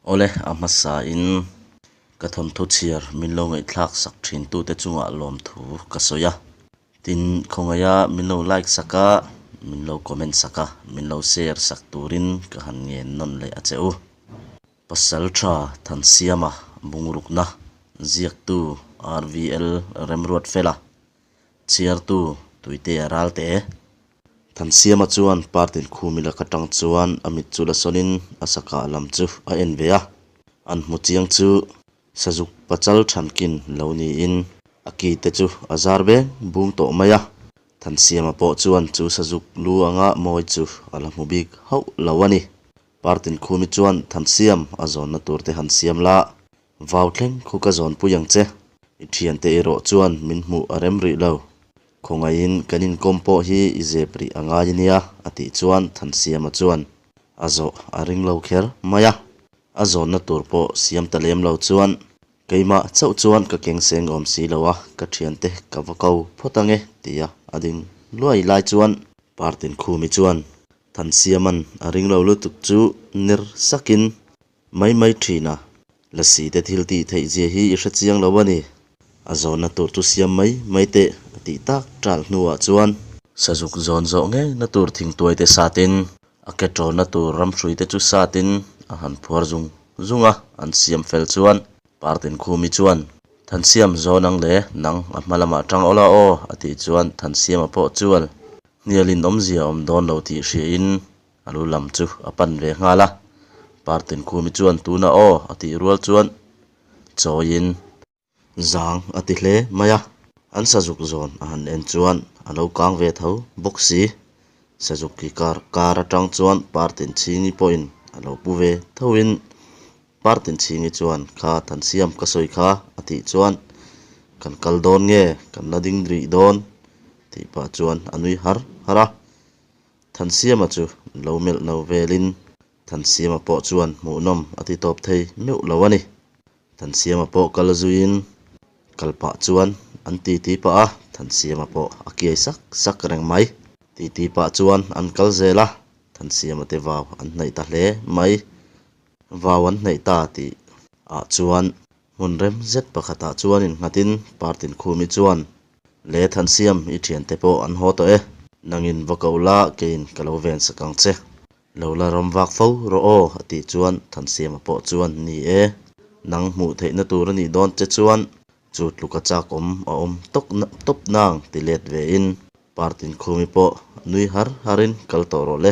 Awle, a hmasain ka thawnthu chhiar min lo ngaihthlak sak thin tute chungah lawmthu ka sawi a. Tin, khawngaiha min lo like sak a, min lo comment sak a, min lo share sak turin ka han ngen nawn leh a che u. Pasal tha Thansiama bungrukna ziaktu RVL Remruatfela Chhiartu Tuitea Ralte. Thansiama chuan Partin khumi lak atang chuan a mit chu la sawnin a sakah lam chu a en ve a, an hmu chiang chu Sazuk pachal thankin lo niin a ki te chu a zar beng bung tawh mai a. Thansiama pawh chuan chu Sazuk lu anga mawi chu a la hmu bik hauh lo a ni. Partin khumi chuan Thansiam a zawnna tur te han siam la, Vau thleng khu ka zawnpui ang che. I thiante erawh chuan min hmuh a rem rih lo. Khawngaihin kan inkawm pawh hi i zep rih a ngai ania a tih chuan Thansiama chuan a zawh a ring lo kher mai a. A zawnna tur pawh siam ta lem lo chuan keimah chauh chuan ka keng seng awm si lo a, ka thiante ka va ko phawt ange tia a ding luai lai chuan Partin Khumi chuan Thansiama'n a ring lo lutuk chu ner sakin Mai mai thin a, Lasi te thil tih theih zia hi i hre chiang lo a ni. A zawnna tur chu siam mai mai teh a tih tak ṭal hnuah chuan. Sazuk zawn zawh ngei na tur thingtuai te satin, a ke ṭawnna tur ramhrui te chu satin a han phuar zung zung a, an siam fel chuan Partinkhumi chuan, Thansiam zawn ang le, nang a hma lamah ṭang awla aw a tih chuan Thansiama pawh chual hnialin awmzia awm dawn lo tih hriain A lu lam chu a pan ve nghal a, Partinkhumi chuan tuna aw a tih rual chuan chawiin zang a ti hle mai a, an sazuk zawn a han en chuan a lo kang ve tho bawk si. Sazuk ki kar kar atang chuan Partinchhingi pawhin a lo pu ve thoin Partinchhingi chuan kha Thansiam ka sawi kha a tih chuan kan kal dawn nge kan la ding rih dawn tih pah chuan a nui har har a. Thansiama chu lo melh no velin Thansiama pawh chuan hmuhnawm a ti tawp thei meuh lo a ni. Thansiama pawh kal zuiin kal pah chuan an titi pah a, Thansiama pawh a kiai sak sak reng mai. Titi pah chuan an kal zel a, Thansiama te vau an hnaih ta hle mai. Vau an hnaih ta tih ah chuan Hmun rem zet pakhatah chuan innghatin Partinkhumi chuan, Le Thansiam, i thiante pawh an haw tawh e. Nangin va ko la, keiin ka lo ven sak ang che. Lo la ram vak fo rawh aw, a tih chuan Thansiama pawh chuan, Ni e, nang hmuh theihna tur a nih dawn che chuan chu tluka chak awm a awm tawk tawp nang ti let vein Partinkhumi pawh nui har harin kal tawh rawh le.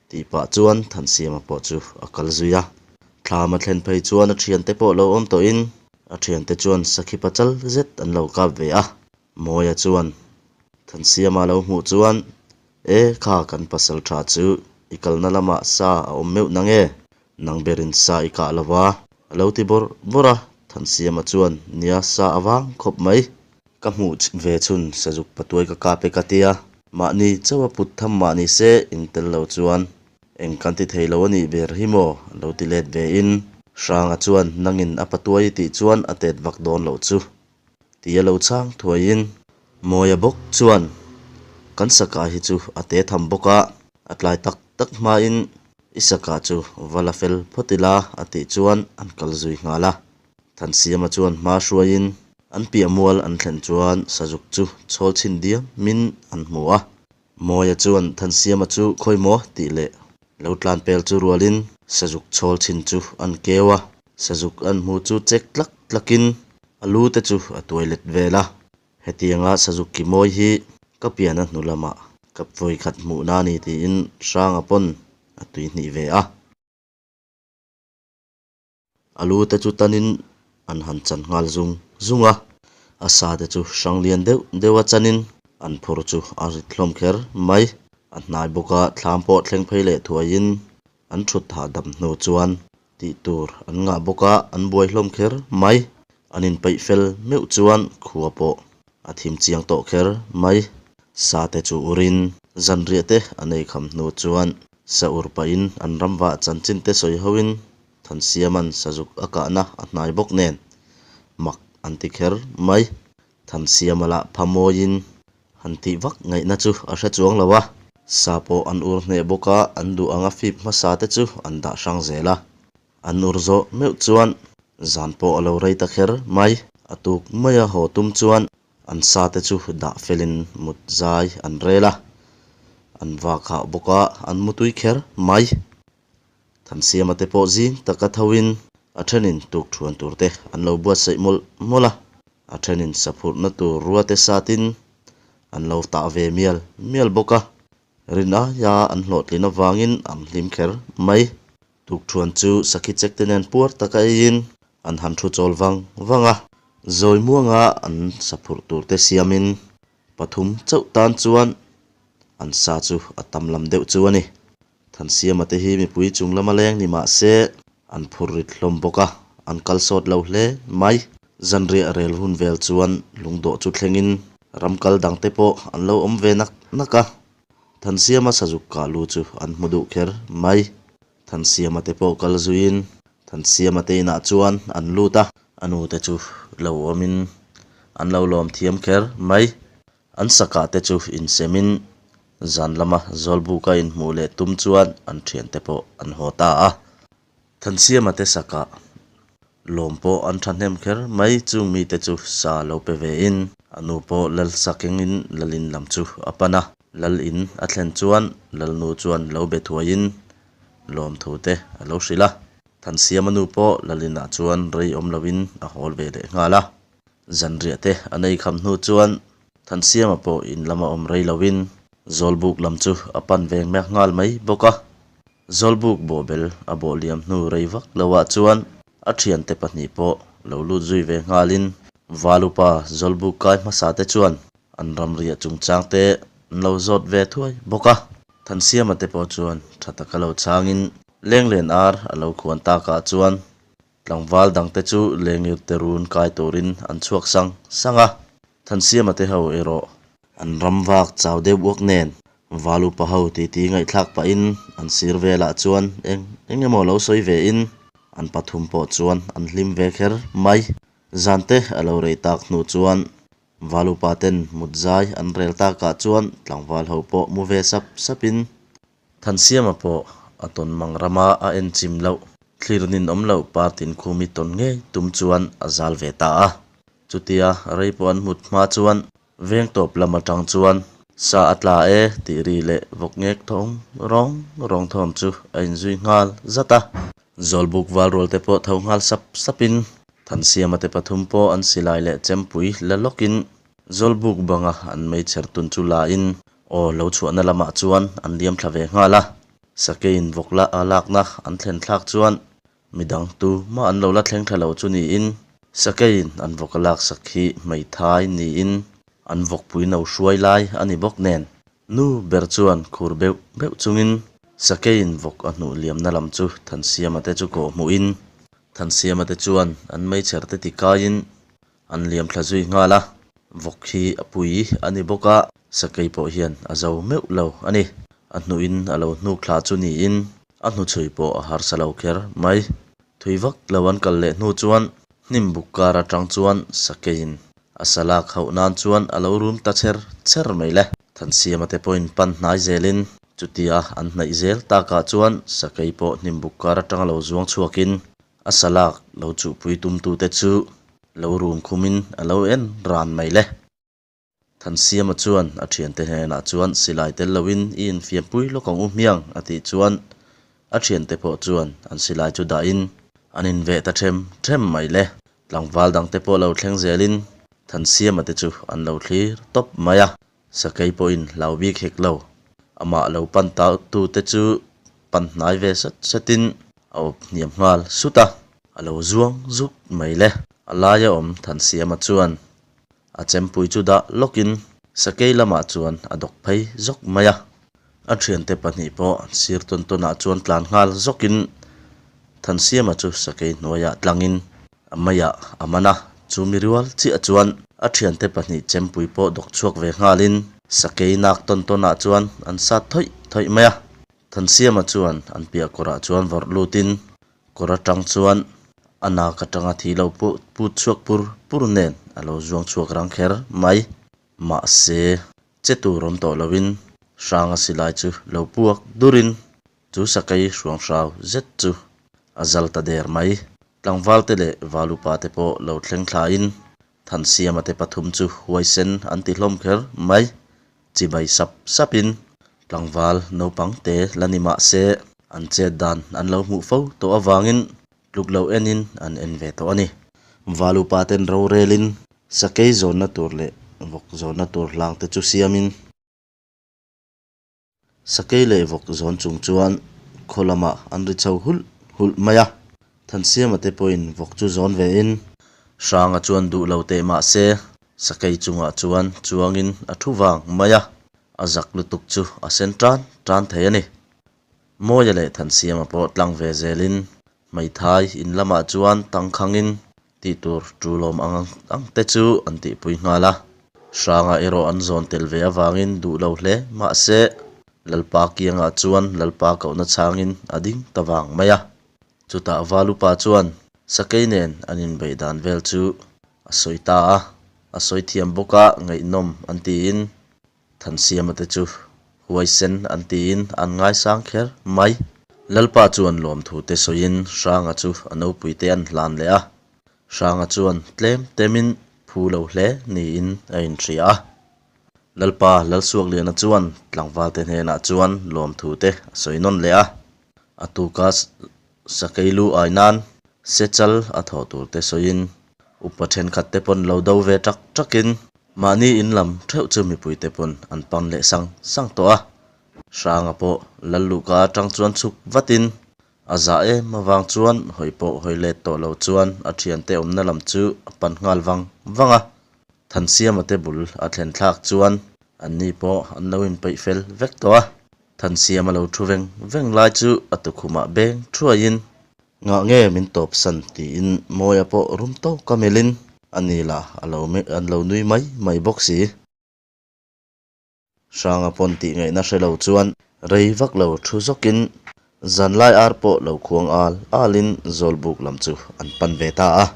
Tih pah chuan Thansiama pawh chu a kal zui a. Thlam a thlen phei chuan a thiante pawh lo awm tawhin a thiante chuan sakhi pachal zet an lo kap ve a. Mawia chuan Thansiama lo hmuh chuan, E kha kan pasal tha chu i kalna lamah sa a awm meuh nang e, nang berin sa i kah lo va, a lo ti bawrh bawrh a. Thansiama chuan, Nia sa a vang khawp mai. Ka hmuh ve chhun sazuk patuai ka kap e ka tia, mahni chauh a put tham mah ni se in tel lo chuan eng kan ti thei lo a nih ber hi maw a lo ti let ve in. Hranga chuan nangin a patuai i tih chuan a tet vak dawn loh chu ti a lo chhang thuai in. Mawia bawk chuan kan saka hi chu a te tham bawk a, a tlai tak tak hma in i saka chu va la fel phawt ila a tih chuan an kal zui nghal a. Thansiama chuan hma hruaiin an piah mual an thlen chuan Sazuk chu chhawl chhin diamin an hmu a. Mawia chuan Thansiama chu khawi maw tih leh lo tlan pel chu rualin Sazuk chhawl chhin chu an keu a. Sazuk an hmu chu chek tlak tlakin a lu te chu a tuai let vel a. Hetianga Sazuk ki mawi hi ka pian a hnu lamah ka vawikhat hmuhna a ni tiin Hranga pawn a tuihnih ve a. A lu te chu tanin an han chan nghal zung zung a, a sa te chu hrang lian deuh deuh a chanin an phur chu a rit hlawm kher mai. A hnai bawk a thlam pawh thleng phei leh thuaiin an thut hahdam hnu chuan tih tur an ngah bawk a, an buai hlawm kher mai. An inpeih fel meuh chuan khua pawh a thim chiang tawh kher mai. Sa te chu urin zanriah te an ei kham hnu chuan sa ur pahin an ramvah chanchin te sawi hoin Thansiama'n sazuk a kahna a hnai bawk nen mak an ti kher mai. Thansiama lah pha mawiin han tih vak ngaihna chu a hre chuang lo a. Sa pawh an ur hneh bawk a, an duh anga fip hmasa te chu an dah hrang zel a. An ur zawh meuh chuan zan pawh a lo rei ta kher mai. A tuk maia haw tum chuan an sa te chu dah felin mut zai an rel a, an vak hah bawk a, an mutui kher mai. Thansiama te pawh zing taka thoin a thenin tukthuan tur te an lo buatsaih mawlh mawlh a, a thenin saphurhna tur ruate satin an lo tah ve mial mial bawk a. Rin aia an hlawhtlin avangin an hlim kher mai. Tukthuan chu sakhi chek te nen puar taka eiin an han thu chawl vang vang a, zawi muanga an saphurh tur te siamin pathum chauh tan chuan an sa chu a tam lam deuh chu a ni. Thansiama te hi mipui chung lama leng ni mah se an phur rit hlawm bawk a, an kal sawt lo hle mai. Zanriah rel hun vel chuan lungdawh chu thlengin ram kal dang te pawh an lo awm ve nak nak a, Thansiama sazuk kah lu chu an hmu duh kher mai. Thansiama te pawh kal zuiin Thansiama te inah chuan an lut a, a nu te chu lo awmin an lo lawm thiam kher mai. An sakah te chu insemin zan lama Zawlbuka inhmuh leh tum chuan an thiante pawh an haw ta a. Thansiama te sakah lawm pawh an thahnem kher mai chung mite chu sa lo pe ve in a nu pawh lal sakengin lalin lam chu a pan a. Lal in a thlen chuan lalnu chuan lo be thuai in lawmthu te a lo hrilh a. Thansiama nu pawh lalinah chuan rei awm lo in a hawl ve leh nghal a. Zanriah te a nei kham hnu chuan Thansiama pawh in lama awm rei lo in Zawlbuk lam chu a pan ve mek nghal mai bawk a. Zawlbuk bawhbel a bawh liam hnu rei vak lo ah chuan a thiante pahnih pawh lo lut zui ve nghalin Valupa Zawlbuk kai hmasa te chuan an ramriah chungchang te an lo zawt ve thuai bawk a. Thansiama te pawh chuan tha taka lo chhangin Lenglen ar a lo khuan takah chuan Tlangval dangte chu lengir te run kai turin an chhuak sang sang a, Thansiama te ho erawh an ram vak chau deuh uak nen val upa ho titi ngaihthlak pahin an sir velah chuan eng eng emaw lo sawi ve in an pathum pawh chuan an hlim ve kher mai. Zan te a lo rei tak hnu chuan val upa ten mut zai an rel takah chuan tlangval ho pawh mu ve sap sapin Thansiama pawh a tawn mang rama a en chim loh, thlir nin awm loh partin khumi tawn ngei tum chuan a zal ve ta a. Chutia rei pawh an hmut hma chuan veng tawp lam atang chuan sa a tla e tih ri leh vawk ngek thawm rawng rawng thawm chu a inzui nghal zat a. Zawlbuk valrual te pawh tho nghal sap sapin Thansiama te pathum pawh an silai leh chempui la lawkin Zawlbuk banga an meichher tun chu la in Aw, lo chhuahna lamah chuan an liam thla ve nghal a, sakeiin vawk la a lakna an thlen thlak chuan midang tu mah an lo la thleng thla lo chu niin sakeiin an vawk a laksak hi hmeithai niin an vawkpui no hruai lai a ni bawk nen nu ber chuan khur beuh beuh chungin sakeiin vawk a hnuh liamna lam chu Thansiama te chu kawh hmuhin Thansiama te chuan an meichher te tikaiin An liam thla zui nghal a, vawk hi a pui a ni bawk a, sakei pawh hian a zo meuh lo a ni. A hnuhin a lo hnuk thla chu niin a hnuchhui pawh a harsa lo kher mai. Thui vak lo an kal leh hnu chuan hnim buk kar atang chuan sakeiin a sa lak hauh nan chuan a lo rum ta chher chher mai le. Thansiama te pawhin pan hnai zelin chutia an hnaih zel takah chuan sakei pawh hnim buk kar atanga lo zuang chhuakin A salak lo chuhpui tumtute chu lo rum khumin a lo en ran mai le. Thansiama chuan a thiante hnenah chuan silai tel loin i infiampui lawk ang u hmiang a tih chuan a thiante pawh chuan an silai chu dahin an inveh ta them them mai le. Tlangval dangte pawh lo thleng zelin Thansiama te chu an lo thlir tawp mai a. Sakei pawhin hlau bik hek lo. Amah lo pan ta tute chu pan hnai ve sat satin a awp hniam nghal sut a, a lo zuang zuk mai le. A laia awm Thansiama chuan a chempui chu dah lawkin sakei lamah chuan a dawk phei zawk mai a. A thiante pahnih pawh sir tawn tawnah chuan tlan nghal zawkin Thansiama chu sakei hnuaiah tlangin a meiah a man a, chu mi rual chiah chuan a thiante pahnih chempui pawh dawk chhuak ve nghalin sakei nak tawn tawnah chuan an sat thawih thawih mai a. Thansiama chuan an piah kawrah chuan vawrh lutin kawr atang chuan a nak atanga thi lo put chhuak pur pur nen a lo zuang chhuak rang kher mai. Mahse, che tur awm tawh loin hranga silai chu lo puak durin chu sakei hruang hrau zet chu. A zal ta der mai. Tlangvalte leh Valupate pawh lo thleng thlain Thansiama te pathum chu huaisen an ti hlawm kher mai. Chibai sap sapin tlangval naupang te la ni mah se an chet dan an lo hmuh fo tawh avangin tluk lo enin an en ve tawh a ni. Valupa ten rorelin sakei zawnna tur leh vawk zawnna tur hlang te chu siamin, Sakei leh vawk zawn chung chuan khaw lamah an ri chho hulh hulh mai a, Thansiama te pawhin vawk chu zawn vein Hranga chuan duh lo teh mah se sakei chungah chuan chuangin a thu vang mai a, a zak lutuk chu a sen tan tan thei a ni. Mawia leh Thansiama pawh tlang ve zelin hmeithai in lamah chuan tangkhangin tih tur tulawm ang ang te chu an tihpui nghal a. Hranga erawh an zawn tel ve avangin duh lo hle mahse Lalpa kiangah chuan Lalpa kohna chhangin a ding ta vang mai a. Chutah Valupa chuan Sakei nen an inbeih dan vel chu a sawi ta a, a sawi thiam bawk a ngaihnawm an tiin Thansiama te chu huaisen an tiin an ngaisang kher mai. Lalpa chuan lawmthu te sawiin Hranga chu a nopui te an hlan leh a, Hranga chuan tlem temin phu lo hle niin a inhria a. Lalpa Lalsuakliana chuan tlangvalte hnenah chuan lawmthu te a sawi nawn leh a, a tuka Sakei lu ai nan sechal a thawh tur te sawiin upa thenkhat te pawn lo do ve tak takin mahni in lam theuh chu mipui te pawn an pan leh sang sang tawh a. Hranga pawh Lalluhka atang chuan chhuk vatin a zah em avang chuan hawi pawh hawi let tawh lo chuan a thiante awmna lam chu a pan nghal vang vang a. Thansiama te bul a thlen thlak chuan anni pawh an lo inpeih fel vek tawh a. Thansiam a lo thu veng veng lai chu a tukhumah beng thuaiin, Ngah nge min tawp san? tiin Mawia pawh rum tawk a melhin a ni la a lo an lo nui mai mai bawk si. Hranga pawn tih ngaihna hre lo chuan rei vak lo thu zawkin zanlai ar pawh lo khuang al alin Zawlbuk lam chu an pan ve ta a.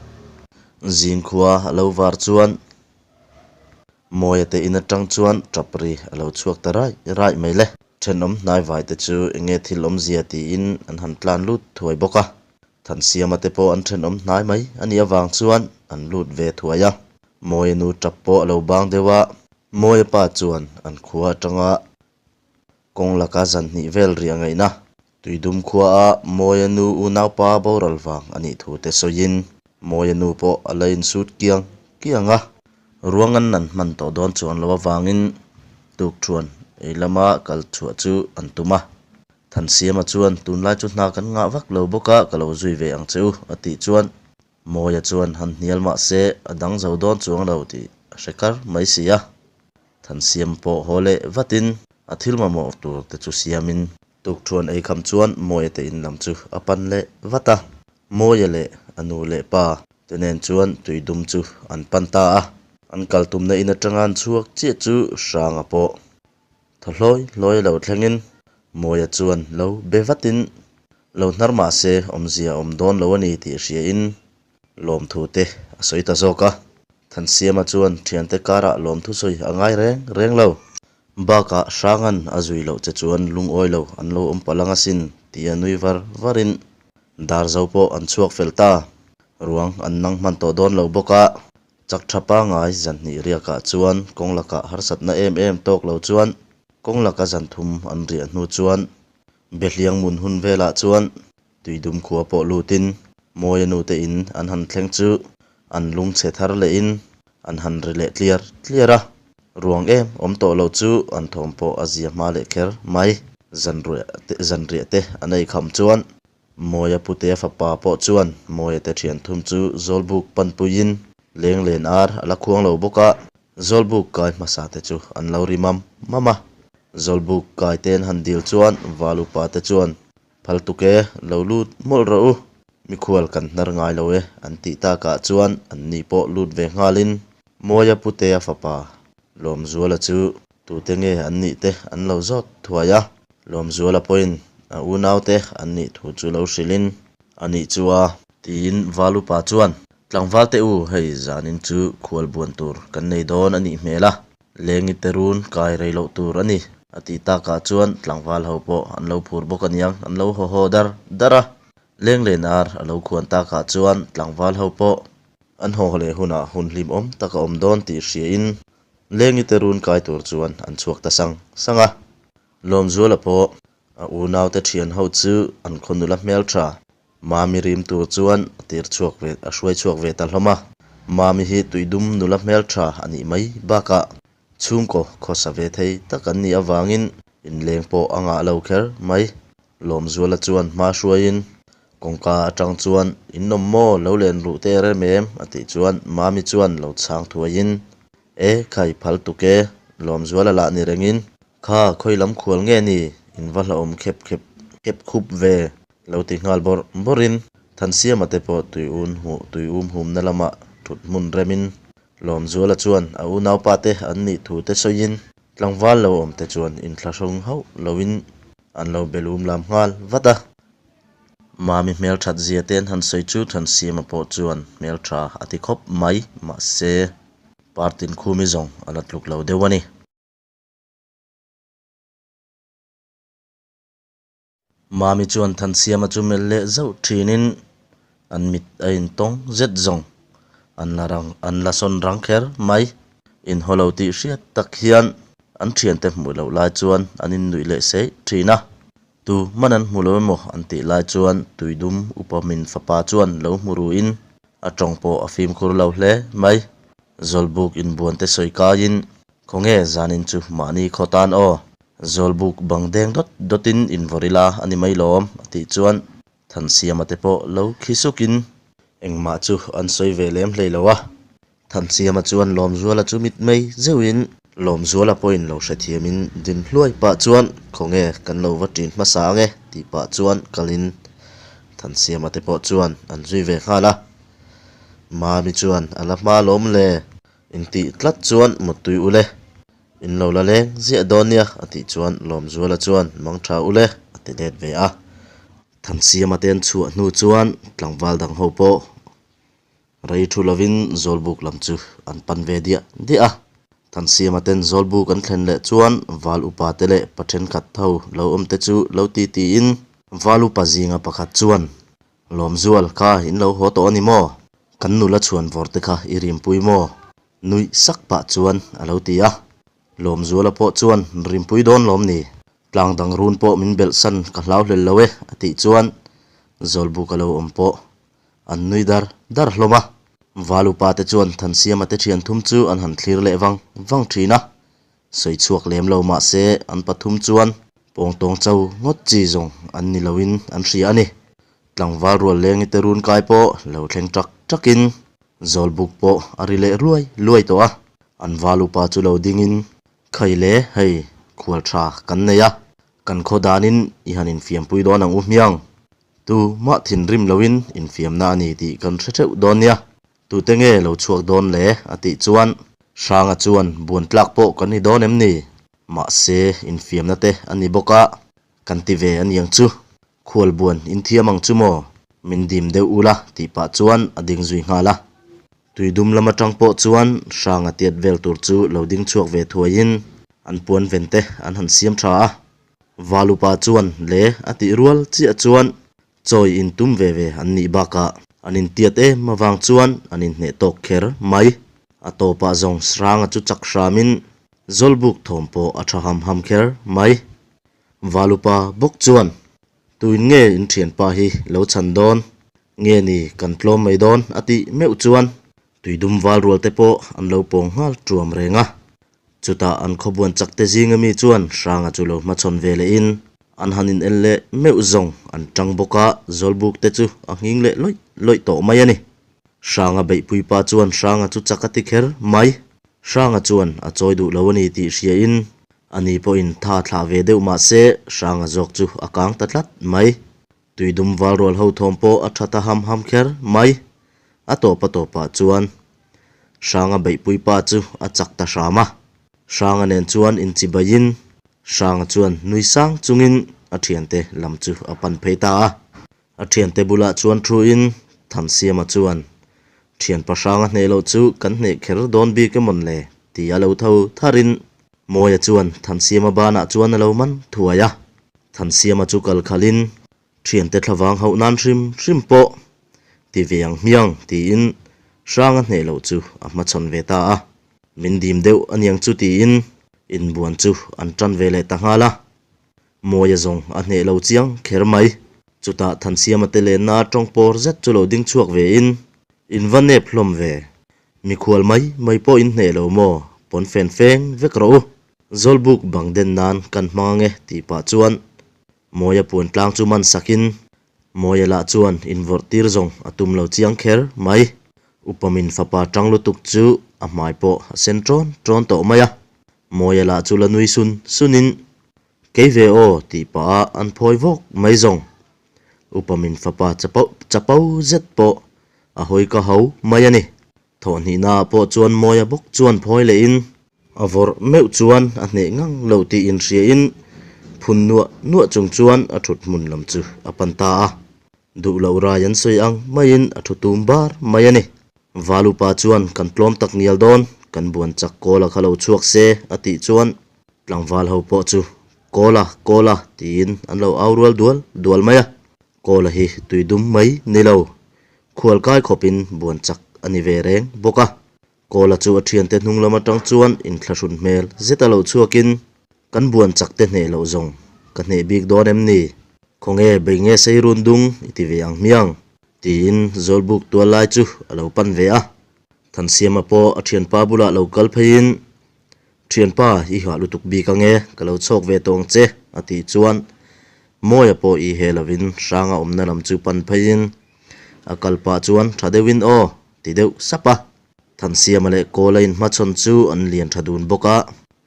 Zingkhua a lo var chuan Mawia te in atang chuan tap ri a lo chhuak ta raih raih mai le. Thenawm hnaivai te chu eng nge thil awmzia tiin an han tlan lut thuai bawk a. Thansiama te pawh an thenawm hnai mai a nih avang chuan an lut ve thuai a. Mawia nu tap pawh a lo bang deuh a, Mawia pa chuan an khua atanga Kawng laka zan hnih vel riah ngaihna Tuidum khuaa Mawia nu unaupa boral vang a nih thu te sawiin Mawia nu pawh a la insut kiang kiang a. Ruang an nan hman tawh dawn chuan lo avangin tukṭhuan ei lama kal chhuah chu an tum a. Thansiama chuan tunlai chu hna kan ngah vak lo bawk a, ka lo zui ve ang che u a tih chuan Mawia chuan han hnial mah se a dang zo dawn chuang lo tih a hre kar mai si a. Thansiam pawh haw leh vatin a thil mamawh tur te chu siamin tukṭhuan ei kham chuan Mawia te in lam chu a pan leh vat a. Mawia leh a nu leh pa te nen chuan tuidum chu an pan ta a. An kal tumna in aṭanga an chhuak chiah chu Hranga pawh Thaw hlawi hlawi lo thlengin Mawia chuan lo be vatin lo hnar mah se awmzia a awm dawn lo a ni tih hriain lawmthu te a sawi ta zawk a. Thansiama chuan thiante karah lawmthu sawi a ngai reng reng lo. Bakah Hrangan a zui loh che chuan lungawi lo an lo awm palh ang asin tia nui var varin Darzo pawh an chhuak fel ta. Ruang an nang hman tawh dawn lo bawk a. Chak tha pangai zanhnih riakah chuan kawng lakah harsatna em em tawk lo chuan kawng laka zan thum an riah hnu chuan Behliang mun hun velah chuan Tuidum khua pawh lutin Mawia nute in an han thleng chu an lung chhe thar lehin an han ri leh tliar tliar a, ruang em awm tawh lo chu an thawm pawh a zia hma leh kher mai. Zanriah te an ei kham chuan Mawia Putea fapa pawh chuan Mawia te thian thum chu Zawlbuk panpuiin leng len ar a la khuang lo bawk a, Zawlbuk kai hmasa te chu an lo ri mam mam a. Zawlbuk kai te an han dil chuan Val upa te chuan, Phal tuk e, lo lut mawlh rawh u, mikhual kan hnar ngai lo e an tih takah chuan an ni pawh lut ve nghalin Mawia Putea fapa Lawmzuala chu Tute nge an nih te an lo zawt thuai a, Lawmzuala pawhin a unaute an nih thu chu lo hrilhin a nih chu a. Tiin Valupa chuan, Tlangvalte u, hei zanin chu khual buan tur kan nei dawn a nih hmel a, lengi te run kai rei loh tur a ni, a tih takah chuan tlangval ho pawh an lo phur bawk aniang, an lo haw haw dar dar a. Lenglen ar a lo khuan takah chuan tlangval ho pawh an haw leh hunah hun hlimawm tak a awm dawn tih hriain Lengi te run kai tur chuan an chhuak ta sang sang a. Lawmzuala pawh a unaute thian ho chu an khaw nula hmeltha Mami rim tur chuan a tir chhuak ve a hruai chhuak ve ta hlawm a. Mami hi tuidum nula hmeltha a nih mai bakah chhungkaw khawsa ve thei tak an nih avangin inleng pawh a ngah lo kher mai. Lawmzuala chuan hma hruaiin kawngka atang chuan In awm maw? Lo len ruh teh rem em? a tih chuan Mami chuan lo chhang thuaiin E khai phal tuk e, Lawmzuala lah ni rengin Kha khawi lam khual nge ni? In va hlauhawm khep khep khep khup ve lo ti nghal bawrh bawrhin Thansiama te pawh tui un hmuh tui um humna lamah thut hmun remin Lawmzuala chuan a unaupa te an nih thu te sawiin tlangval lo awm te chuan inthlahrung hauh loin an lo be lum lam nghal vat a. Mami hmelthat zia te an han sawi chu Thansiama pawh chuan hmeltha a ti khawp mai mahse Partin Khumi zawng a la tluk lo deuh a ni. Mami chuan Thansiama chu melh leh zauh thinin an mit a intawng zet zawng an la rang an la sawn rang kher mai. Inhaw lo tih hriat tak hian an thiante hmuh loh lai chuan an innuih leh seih thin a. Tu hman an hmu lo emaw an tih lai chuan Tuidum upa min fapa chuan lo hmu ruin a tawng pawh a fimkhur lo hle mai. Zawlbuk inbuan te sawi kaiin Khawnge zanin chu mahni khaw tan aw? Zawlbuk bang deng dawt dawtin invawrh ila a ni mai lawm a tih chuan Thansiama te pawh lo khi sukin engmah chu an sawi ve lem hlei lo a. Thansiama chuan Lawmzuala chu mit mei zeuhin Lawmzuala pawhin lo hrethiamin din hluai pah chuan Khawnge kan lo va ṭin hmasa ange tih pah chuan kalin Thansiama te pawh chuan an zui ve nghal a. Mami chuan a la hma lawm le. Intih tlat chuan muttui ule, in lo la leng ziah dawn nia a tih chuan Lawmzuala chuan mang tha ule a ti let ve a. Thansiama te an chhuah hnu chuan tlangval dang ho pawh rei thu lovin Zawlbuk lam chu an pan ve diah diah a. Thansiama ten Zawlbuk an thlen leh chuan Val upa te leh pa thenkhat ho lo awm te chu lo ti tiin Val upa zinga pakhat chuan Lawmzual, kha in lo haw tawh a ni maw? Kan nula chhuan vawr te kha i rimpui maw? Nuih sak pah chuan a lo ti a. Lawmzuala pawh chuan, Rimpui dawn lawm ni? Tlang dang run pawh min belh san ka hlau hlel lo e, a tih chuan Zawlbuk a lo awm pawh an nui dar dar hlawm a. Valupa te chuan Thansiama te thian thum chu an han thlir leh vang vang thin a. Sawi chhuak lem lo mahse an pathum chuan pawngtawng cho ngawt chi zawng an ni loin an hria a ni. Tlangval rual lengi te run kai pawh lo thleng ṭak ṭakin Zawlbuk pawh a ri leh ruai luai tawh a. An val upa chu lo dingin Khai le hei khual ṭha kan nei a, kan khaw danin i han infiampui dawn ang u hmiang. Tu mah thinrim loin infiamna a ni tih kan hre ṭheuh dawn nia. Tute nge lo chhuak dawn le? a tih chuan Hranga chuan buan tlak pawh kan ni dawn em ni? Mahse, infiamna te a ni bawk a, kan ti ve a niang chu. Khual buan inthiam ang chu maw? Min dim deuh ula tih pah chuan a ding zui nghal a. Tuidum lam atang pawh chuan Hranga tiat vel tur chu lo ding chhuak ve thuaiin an puan ven te an han siam tha a. Valupa chuan le a tih rual chiah chuan Chawi in tum ve ve an nih bakah an intiat em avang chuan an inhneh tawk kher mai. A tawpah zawng Sranga chu chak hramin Zawlbuk thawm pawh a tha ham ham kher mai. Valupa bawk chuan, Tuin nge in thianpa hi lo chhan dawn? Nge ni kan tlawm mai dawn? a tih meuh chuan Tuidum val rual te pawh an lo pawng nghal tuam reng a. Chutah an khawbuan chak te zinga mi chuan Hranga chu lo hmachhawn ve lehin an han in el leh meuh zawng an tang bawk a, Zawlbuk te chu a nghing leh lawih lawih tawh mai a ni. Hranga beihpui pa chuan Hranga chu chak a ti kher mai. Hranga chuan a chawi duh lo a ni tih hriain ani pawhin tha thlah ve deuh mah se Hranga zawk chu a kang ta tlat mai. Tuidum val rual ho thawm pawh a tha ta ham ham kher mai. A tawp a tawpah chuan Hranga beihpui pa chu a chak ta hram a. Hranga nen chuan inchibaiin Hranga chuan nui sang chungin a thiante lam chu a pan phei ta a. A thiante bulah chuan thuin Thansiama chuan, Thianpa Hranga hneh loh chu kan hneh kher dawn bik emawn le? ti a lo tho tharin Mawia chuan Thansiama banah chuan a lo man thuai a. Thansiama chu kal khalhin. Thiante thlavang hauh nan hrim hrim pawh ti ve ang hmiang tiin Hranga hneh loh chu a hmachhawn ve ta a. Min dim deuh aniang chu tiin inbuan chu an tan ve leh ta nghal a. Mawia zawng a hneh lo chiang kher mai. Chutah Thansiama te lenna tawng pawr zet chu lo ding chhuak ve in, In va nep hlawm ve. Mikhual mai mai pawh in hneh lo maw? Pawn fen feng vek rawh u. Zawlbuk bang den nan kan hmang ange tih pah chuan Mawia puan tlang chu man sakin Mawia lah chuan invawrh tir zawng a tum lo chiang kher mai. Upamin fapa tang lutuk chu a hmai pawh a sen ṭawn ṭawn tawh mai a. Mawia lah chu la nui sun sunin, Kei ve aw tih pah a an phawi vawk mai zawng. Upamin fapa chapo chapo zet pawh a hawi ka ho mai a ni. Thawhhnihnaah pawh chuan Mawia bawk chuan phawi lehin a vawrh meuh chuan a hneh ngang lo tih inhriain phun nuah nuah chung chuan a thut hmun lam chu a pan ta a. Duh loh rai an sawi ang maiin a thu tum bar mai a ni. Valupa chuan kan tlawm tak ngial dawn, kan buan chak Kawla kha lo chhuak se a tih chuan tlangval ho pawh chu Kawla, Kawla tiin an lo au rual dual dual mai a. Kawla hi tui dum mai ni lo, khualkai khawpin buan chak a ni ve reng bawk a. Kawla chu a thiante hnung lam atang chuan inthlahrun hmel zet a lo chhuakin, Kan buan chak te hneh loh zawng ka hneh bik dawn em ni? Khawnge bei nge sei run dung i ti ve ang hmiang? Tiin Zawlbuk tual lai chu a lo pan ve a. Thansiama pawh a thianpa bulah lo kal pheiin, Thianpa, i hah lutuk bik ange, ka lo chhawk ve tawh ang che, a tih chuan Mawia pawh i he lovin Hranga awmna lam chu pan pheiin a kal pah chuan tha deuhin aw ti deuh sap a. Thansiama leh Kawla inhmachhawn chu an lian tha dun bawk a,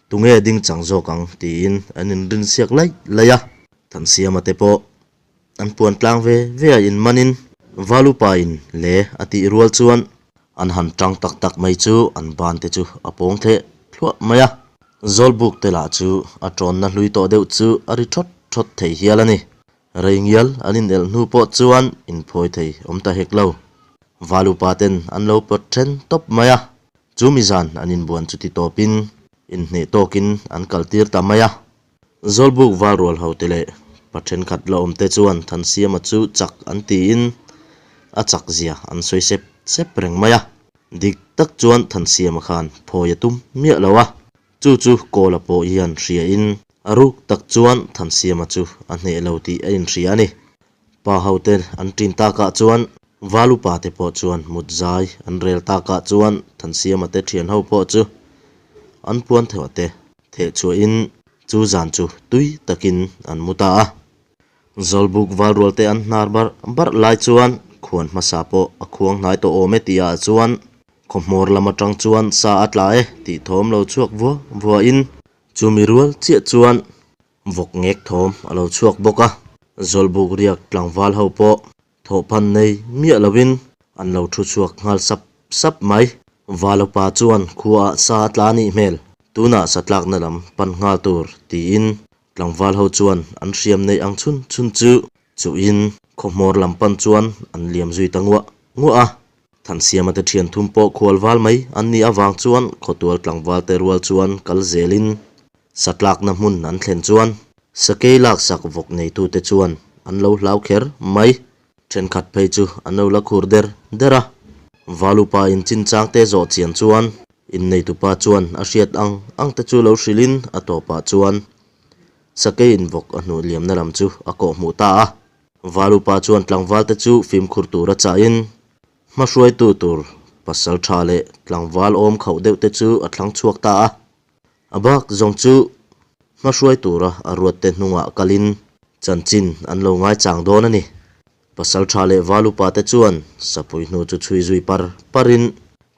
tunge ding chang zawk ang tiin an inrinsiak laih laih a. Thansiama te pawh An puan tlang ve ve a inmanin Valupain le a tih rual chuan an han tang tak tak mai chu an ban te chu a pawng thleh thluah mai a. Zawlbuk te lah chu a tawnna hlui tawh deuh chu a ri thawt thawt thei hial a ni. Rei ngial an inelh hnu pawh chuan inphawi thei awm ta hek lo. Valupa ten an lo pawt then tawp mai a. Chu mizan an inbuan chu ti tawpin inhneh tawkin an kaltir ta mai a. Zawlbuk valrual hote leh pa thenkhat la awmte chuan Thansiama chu chak an tiin a chak zia an sawi sep sep reng mai a. Dik tak chuan Thansiama khan phawi a tum miah lo a, chu chu Kawla pawh hian hriain a ruk tak chuan Thansiama chu a hneh lo tih a inhria a ni. Pa hote an ṭin takah chuan Valupa te pawh chuan mut zai an rel takah chuan Thansiama te ṭhian ho pawh chu an puan theuh te theh chhuahin chu zan chu tui takin an mu ta a. Zawlbuk valrual te an hnar barh barh lai chuan khuan hmasa pawh a khuang hnai tawh awm e tihah chuan khawhmawr lam atang chuan sa a tla e tih thawm lo chhuak vua vuahin chumi rual chiah chuan Vawk ngek thawm a lo chhuak bawk a, Zawlbuk riak tlangval ho pawh thawhphan nei miah lovin an lo thu chhuak nghal sap sap mai. Valopa chuan khuaah sa a tla nih hmel, tunah sa tlakna lam pan nghal tur tiin tlangval ho chuan an hriam neih ang chhun chhun chu chuhin khawhmawr lam pan chuan an liam zui ta nguah nguah a. Thansiama te thian thum pawh khual val mai an nih avang chuan khawtual tlangval te rual chuan kal zelin Satlakna hmun an thlen chuan sakei laksak vawk neitute chuan an lo hlau kher mai. Thenkhat phei chu an lo la khur der der a. Valupa in chinchangte zawh chian chuan inneitupa chuan a hriat ang ang te chu lo hrilhin a tawpah chuan sakei in vawk a hnuh liamna lam chu a kawhhmuh ta a. Valupa chuan tlangvalte chu fimkhur tura chahin hmahruaitu tur pasal tha leh tlangval awm khauh deuh te chu a thlang chhuak ta a. A bak zawng chu hmahruai tura a ruatte hnungah kalin chanchin an lo ngaichang dawn a ni. Pasal tha leh val upa te chuan sapui hnu chu chhui zui par parin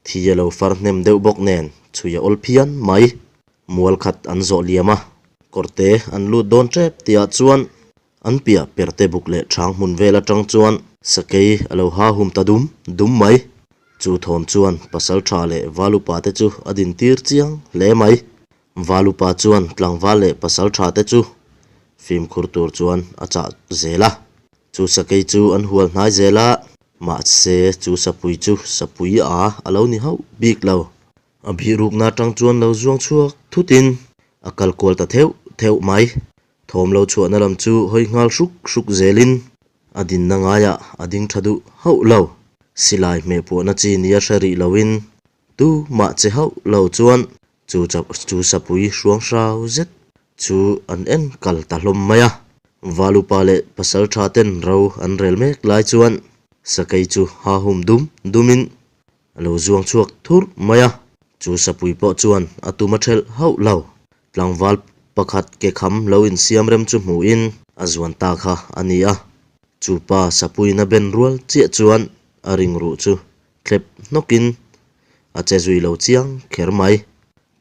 thi a lo far hnem deuh bawk nen chhui a awl phian mai. Mual khat an zawh liam a, kawrte an lut dawn tep tihah chuan An piah perte buk leh ṭhang hmun vel aṭang chuan sakei a lo ha hum ta dum dum mai. Chu thawm chuan pasal ṭha leh val upa te chu a dintir chiang hle mai. Val upa chuan tlangval leh pasal ṭha te chu fimkhur tur chuan a chah zel a. Chu sakei chu an hual hnai zel a, mahse chu sapui chu sapui a a lo ni hauh bik lo. A bihrukna aṭang chuan lo zuang chhuak thutin a kal kual ta theuh theuh mai. Thawm lo chhuahna lam chu hawi nghal hruk hruk zelin A dinna ngaiah a ding tha duh hauh lo. Silai hmeh puahna chi nia hre rih loin tu mah che hauh lo chuan chu chu sapui hruang hrau zet chu an en kal ta hlawm mai a. Valupa leh pasaltha ten ro an rel mek lai chuan sakei chu ha hum dum dumin A lo zuang chhuak thurh mai a, chu sapui pawh chuan a tum a ṭhelh hauh lo. Tlangval pakhat ke kham lo insiam rem chu hmuhin a zuan ta kha a ni a. Chu pa sapuiin a ben rual chiah chuan a ring ruh chu thlep hnawkin a che zui lo chiang kher mai.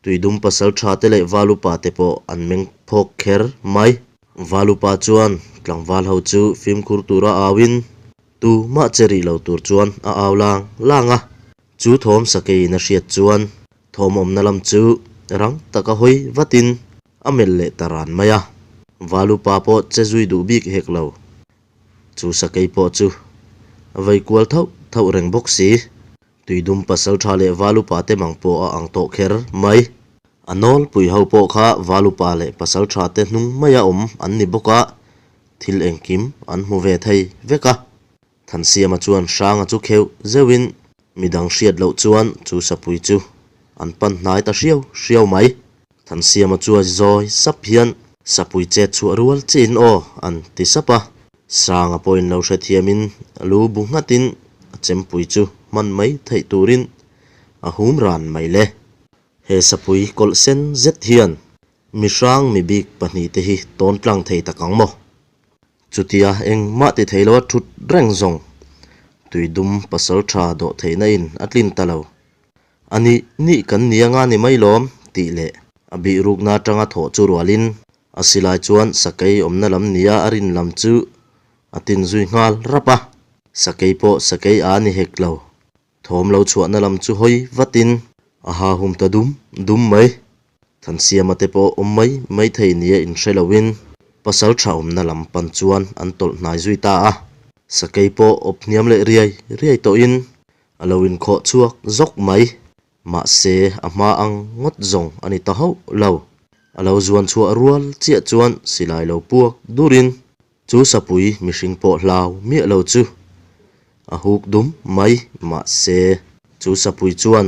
Tuidum pasal tha te leh Valupa te pawh an meng phawk kher mai. Valupa chuan tlangval ho chu fimkhur tura auin tu mah che rih lo tur chuan a au lang lang a. Chu thawm sakeiin a hriat chuan thawm awmna lam chu rang taka hawi vatin a melh leh ta ran mai a. Valupa pawh che zui duh bik hek lo. Chu sakei pawh chu a vei kual thauh thauh reng bawk si. Tuidum pasaltha leh Valupa te mang pawh a ang tawh kher mai. A nawlpui ho pawh kha Valupa leh pasaltha te hnung maia awm an ni bawk a, thil engkim an hmu ve thei vek a. Thansiama chuan Hranga chu kheuh zeuhin midang hriat loh chuan chu sapui chu an pan hnai ta hriau hriau mai. Thansiama chuan zawi sap hian sapui chet chhuah rual chiin aw an ti sap a. Sanga pawhin lo hrethiamin lu bu nghatin a chempui chu hman mai theih turin a hum ran mai le. He sapui kawlh sen zet hian mihrang mi bik pahnihte hi tawn tlang thei tak ang maw? Chutia engmah ti thei lo a thut reng zawng tuidum pasal tha dawh theihna in a tlin ta lo. A nih nih kan ni anga ni mai lawm tih leh a bihrukna atanga thawh chu rualin A silai chuan sakei awmna lam nia a rin lam chu a tin zui nghal rap a. Sakei pawh sakei a ni hek lo. Thawm lo chhuahna lam chu hawi vatin a ha hum ta dum dum mai. Thansiama te pawh awm mai mai thei nia inhre loin pasal tha awmna lam pan chuan an tawlh hnai zui ta a. Sakei pawh awp hniam leh riai riai tawhin a lo inkhawh chhuak zawk mai. Mahse, a hma ang ngawt zawng a ni ta hauh lo. A lo zuan chhuah rual chiah chuan silai lo puak durin chu sapui mihring pawh hlau miah lo chu a huk dum mai. Mahse, chu sapui chuan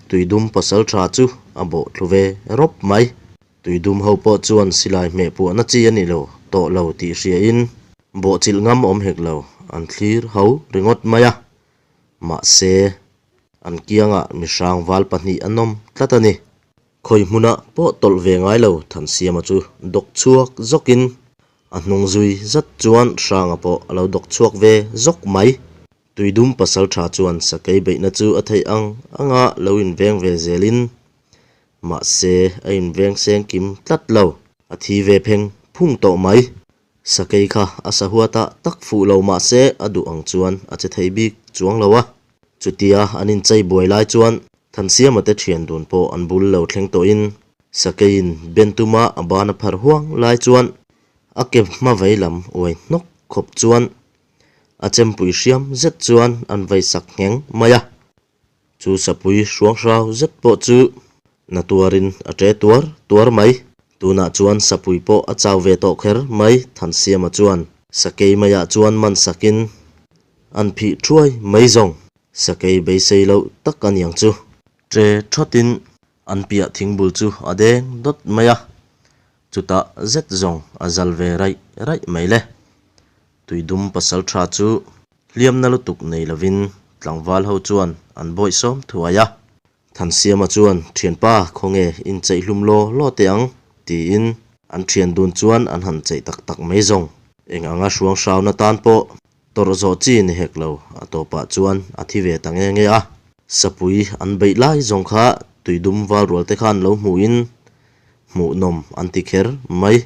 tuidum pasal tha chu a bawh thlu ve rawp mai. Tuidum ho pawh chuan silai hmeh puahna chi a ni lo tawh lo tih hriain bawhchilh ngam awm hek lo an thlir ho ringawt mai a. Mahse, an kiangah mihrang val pahnih an awm tlat a ni. Khawi hmunah pawh tawlh ve ngai lo Thansiama chu dawk chhuak zawkin a hnung zui zat chuan Hranga pawh a lo dawk chhuak ve zawk mai. Tuidum pasaltha chuan sakei beihna chu a theih ang anga lo inveng ve zelin mahse a inveng seng kim tlat lo. A thi ve pheng phung tawh mai. Sakei kha a sahuatah tak fuh lo mah se a duh ang chuan a che thei bik chuang lo a. Chutia an inchei buai lai chuan Thansiama te thian dun pawh an bul lo thleng tawhin Sakeiin ben tuma a ban a phar huang lai chuan a ke hma vei lam uai hnawk khawp chuan a chempui hriam zet chuan an vei sak ngheng mai a. Chu sapui hruang hrau zet pawh chu na tuarin a ṭe tuar tuar mai. Tunah chuan sapui pawh a chau ve tawh kher mai, Thansiama chuan sakei maiah chuan man sakin an phih ṭhuai mai zawng. Sakei beisei loh tak a niang chu. Ṭe ṭhawtin an piah thingbul chu a deng dawt mai a, chutah zet zawng a zal ve raih raih mai le. Tuidum pasal tha chu hliamna lutuk nei lovin tlangval ho chuan an bawih sawm thuai a. Thansiama chuan, Thianpa, khawnge incheih hlum law law teh ang? tiin an thian dun chuan an han cheih tak tak mai zawng. Eng anga hruang hrauna tan pawh tawrh zawh chi ni hek lo, a tawpah chuan a thi ve ta nge nge a. Sapui an beih lai zawng kha tuidum val rual te khan lo hmuhin hmuhnawm an ti kher mai.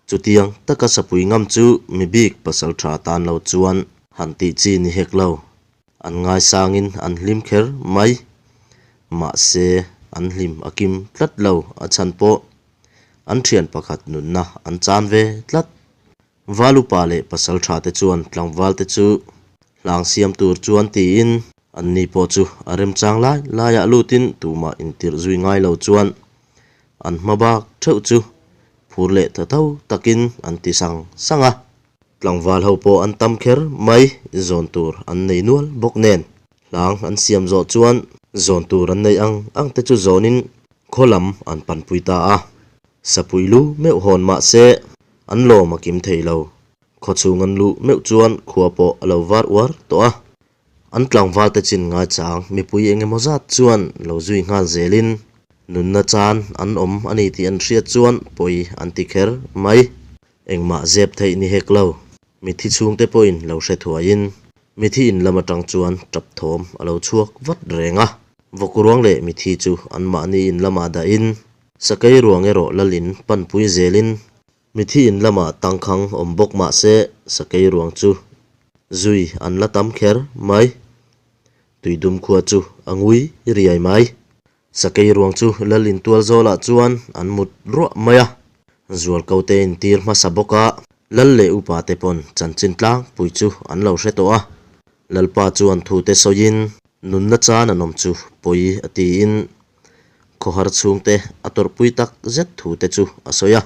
Chutiang taka sapui ngam chu mi bik pasal tha tan lo chuan han tih chi ni hek lo. An ngaisangin an hlim kher mai. Mahse, an hlim a kim tlat lo a chhan pawh an thian pakhat nunna an chan ve tlat. Valupa leh pasal tha te chuan tlangval te chu hlang siam tur chuan tiin anni pawh chu a remchang lai laiah lutin tumah intirh zui ngai lo chuan An hma bak theuh chu phur leh ta tho takin an ti sang sang a. Tlangval ho pawh an tam kher mai, zawn tur an nei nual bawk nen. Hlang an siam zawh chuan zawn tur an neih ang ang te chu zawnin khaw lam an panpui ta a. Sapui lu meuh hawn mah se an lawm a kim thei lo. Khaw chhung an luh meuh chuan khua pawh a lo var uar tawh a. An tlangval te chin ngaichang mipui eng emaw zat chuan lo zui nghal zelin nunna chan an awm a ni tih an hriat chuan pawi an ti kher mai. Engmah zep theih ni hek lo. Mithi chhungte pawhin lo hre thuaiin mithi in lam atang chuan tap thawm a lo chhuak vat reng a. Vawk ruang leh mithi chu anmahni in lamah dahin sakei ruang erawh lalin panpui zelin mithi in lamah tangkhang awm bawk mah se sakei ruang chu zui an la tam kher mai. Tuidum khua chu a ngui riai mai. Sakei ruang chu lal intual zawlah chuan an mut ruah mai a, zualko te intir hmasa bawk a, lal leh upa te pawn chanchin tlangpui chu an lo hre tawh a. Lalpa chuan thu te sawiin nunna chan an awm chu pawi a tiin khawhar chhungte a tawrhpui tak zet thu te chu a sawi a.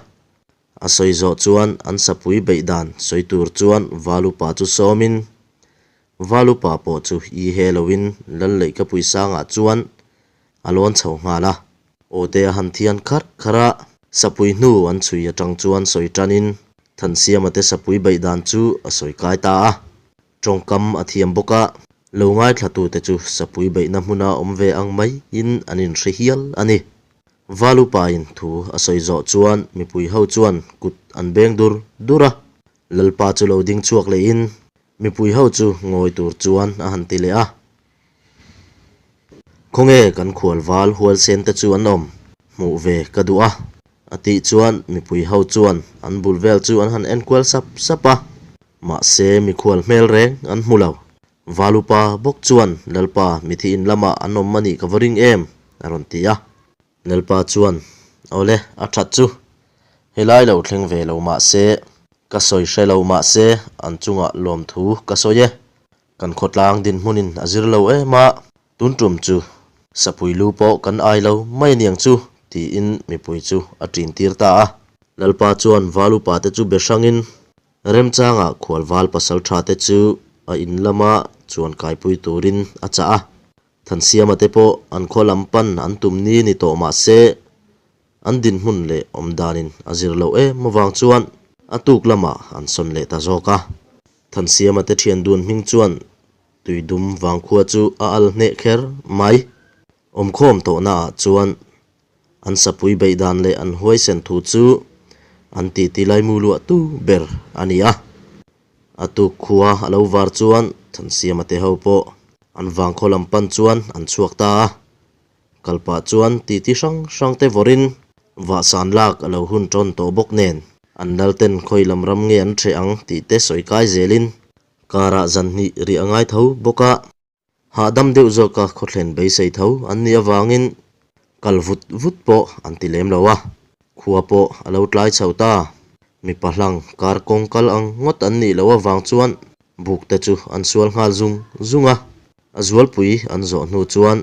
A sawi zawh chuan an sapui beih dan sawi tur chuan Valupa chu sawmin Valupa pawh chu i he loin lal leihkapui sangah chuan a lawn chho nghal a. Aw te a han thian kharh kharh a, sapui hnu an chhui atang chuan sawi tanin Thansiama te sapui beih dan chu a sawi kai ta a. Tawngkam a thiam bawk a, lo ngaithlatute chu sapui beihna hmuna awm ve ang maiin an inhre hial a ni. Valupain thu a sawi zawh chuan mipui ho chuan kut an beng dur dur a, Lalpa chu lo ding chhuak lehin mipui ho chu ngawi tur chuan a han ti leh a. Khawnge kan khual val hual sen te chu an awm? Hmuh ve ka duh a. A tih chuan mipui ho chuan an bul vel chu an han enkual sap sap a. Mahse mikhual hmel reng an hmu lo. Valupa bawk chuan Lalpa mithi in lamah an awm a nih ka va ring em? a rawn ti a. Lalpa chuan, Awle, a that chu. Helai lo thleng ve lo mah se, ka sawi hre lo mah se, an chungah lawmthu ka sawi e. Kan khawtlang dinhmunin a zir lo em a, tun tum chu sapui lu pawh kan ai lo mai aniang chu, tiin mipui chu a ṭin tir ta a. Lalpa chuan val upate chu be hrangin remchangah khualval pasalṭhate chu a in lama chuan kaipui turin a chah a. Thansiama te pawh an khaw lam pan an tum ni ni tawh mah se, an dinhmun leh awm danin a zir loh em avang chuan a tuk lamah an sawn leh ta zawk a. Thansiama te thian dun hming chuan Tuidum vangkhua chu a al hneh kher mai. Awmkhawm tawhnaah chuan an sapui beih dan leh an huaisen thu chu an titi laimu luahtu ber a ni a. A tuk khua a lo var chuan Thansiama te ho pawh an vangkhaw lam pan chuan an chhuak ta a. Kalpah chuan titi hrang hrang te vawrin vahsan lak a lo hun tawn tawh bawk nen an lal ten khawi lam ram nge an hreh ang tih te sawi kai zelin karah zan hnih rih a ngai tho bawk a. Hahdam deuh zawka khawthlen beisei tho an nih avangin kal vut vut pawh an ti lem lo a, khua pawh a lo tlai chho ta. Mipa hlang kar kawng kal ang ngawt an nih loh avang chuan buk te chu an sual nghal zung zung a. A zualpui an zawh hnu chuan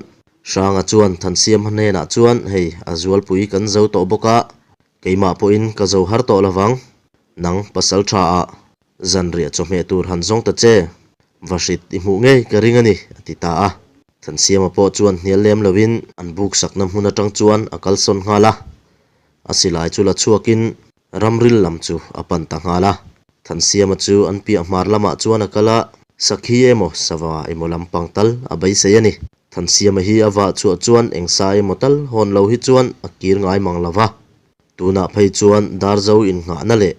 Hranga chuan Thansiamha hnenah chuan hei a zualpui kan zo tawh bawk a, keimah pawhin ka zo har tawh lovang, nang pasal tha ah Zanriah chawhmeh tur han zawng ta che, vahrit i hmuh ngei ka ring a ni, a ti ta a. Thansiama pawh chuan hnial lem loin an buk sakna hmun atang chuan a kalsawn nghal a. A silai chu la chhuakin ramril lam chu a pan ta nghal a. Thansiama chu an piah hmar lamah chuan a kal a, sakhi emaw sava emaw lampang tal a beisei a ni. Thansiama hi a vah chhuah chuan eng sa emaw tal hawn lo hi chuan a kir ngai mang lo va. Tunah phei chuan Darzo innghahna leh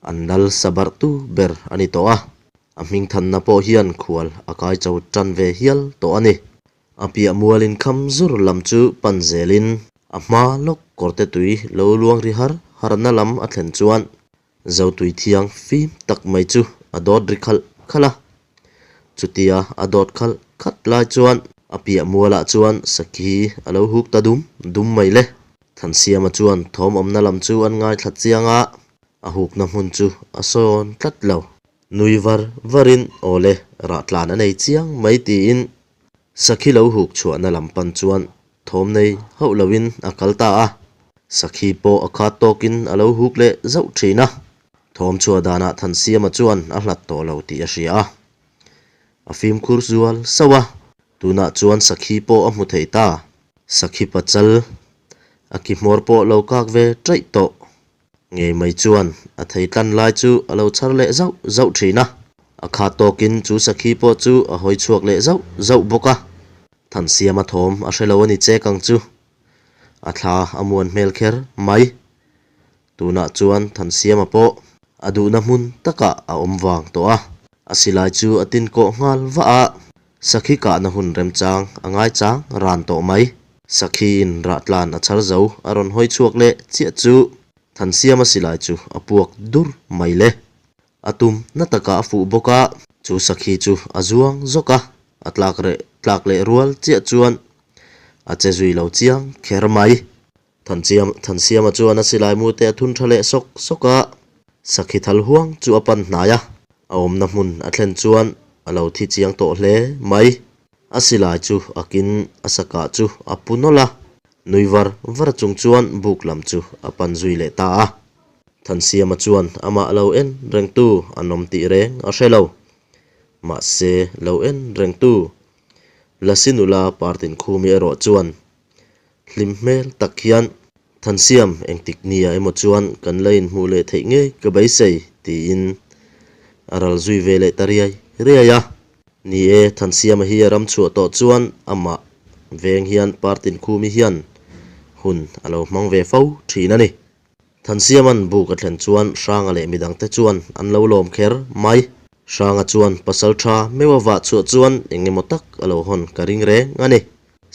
an lal sabarhtu ber a ni tawh a, a hmingthanna pawh hian khual a kai cho tan ve hial tawh a ni. A piah mualin kham zur lam chu pan zelin a hma lawk kawrte tui lo luang ri har harna lam a thlen chuan Zotui thiang fim tak mai chu a dawt ri khalh khalh a. Chutia a dawt khalh khat lai chuan a piah mualah chuan sakhi a lo huk ta dum dum mai le. Thansiama chuan thawm awmna lam chu an ngaithla chiang a, a hukna hmun chu a sawn tlat lo. Nui var varin awle rah tlan a nei chiang mai tiin sakhi lo huk chhuahna lam pan chuan thawm nei hauh loin a kal ta a. Sakhi pawh a khat tawkin a lo huk leh zauh thin a. Thawm chhuah danah Thansiama chuan a hlat tawh lo tih a hria a, a fimkhur zual sauh a. Tunah chuan sakhi pawh a hmu thei ta. Sakhi pachal a ki hmawr pawh lo kak ve ṭaih tawh. Ngei mai chuan a thei tlan lai chu a lo chhar leh zauh zauh thin a, a khat tawkin chu sakhi pawh chu a hawi chhuak leh zauh zauh bawk a. Thansiama thawm a hre lo a ni chek ang chu. A thla a muan hmel kher mai. Tunah chuan Thansiama pawh a duhna hmun takah a awm vang tawh a, a silai chu a tin kawh nghal vah a, sakhi kahna hun remchang a ngaichang ran tawh mai. Sakhiin rahtlan a chhar zo a rawn hawi chhuak leh chiah chu Thansiama silai chu a puak dur mai le. A tum na takah a fuh bawk a, chu sakhi chu a zuang zawk a, a tlak reh tlak leh rual chiah chuan a che zui lo chiang kher mai. Thanchiam Thansiama chuan a silai mu te a thun tha leh sawk sawk a, sakhi thal huang chu a pan hnai a, a awmna hmun a thlen chuan a lo thi chiang tawh hle mai. A silai chu a kin a sakah chu a pu nawlh a, nui var var chung chuan buk lam chu a pan zui leh ta a. Thansiama chuan amah lo en rengtu an awm tih reng a hre lo. Mahse lo en rengtu Lasi nula Partinkhumi erawh chuan Hlim hmel tak hian Thansiam engtik nia emaw chuan kan la inhmuh leh theih ngei ka beisei tiin a ral zui ve leh ta riai riai a. Ni e, Thansiama hi a ram chhuah tawh chuan amah veng hian Partinkhumi hian hun a lo hmang ve fo thin a ni. Thansiama'n buk a thlen chuan Hranga leh midangte chuan an lo lawm kher mai. Hranga chuan pasal tha meuh a vah chhuah chuan eng emaw tak a lo hawn ka ring reng a ni.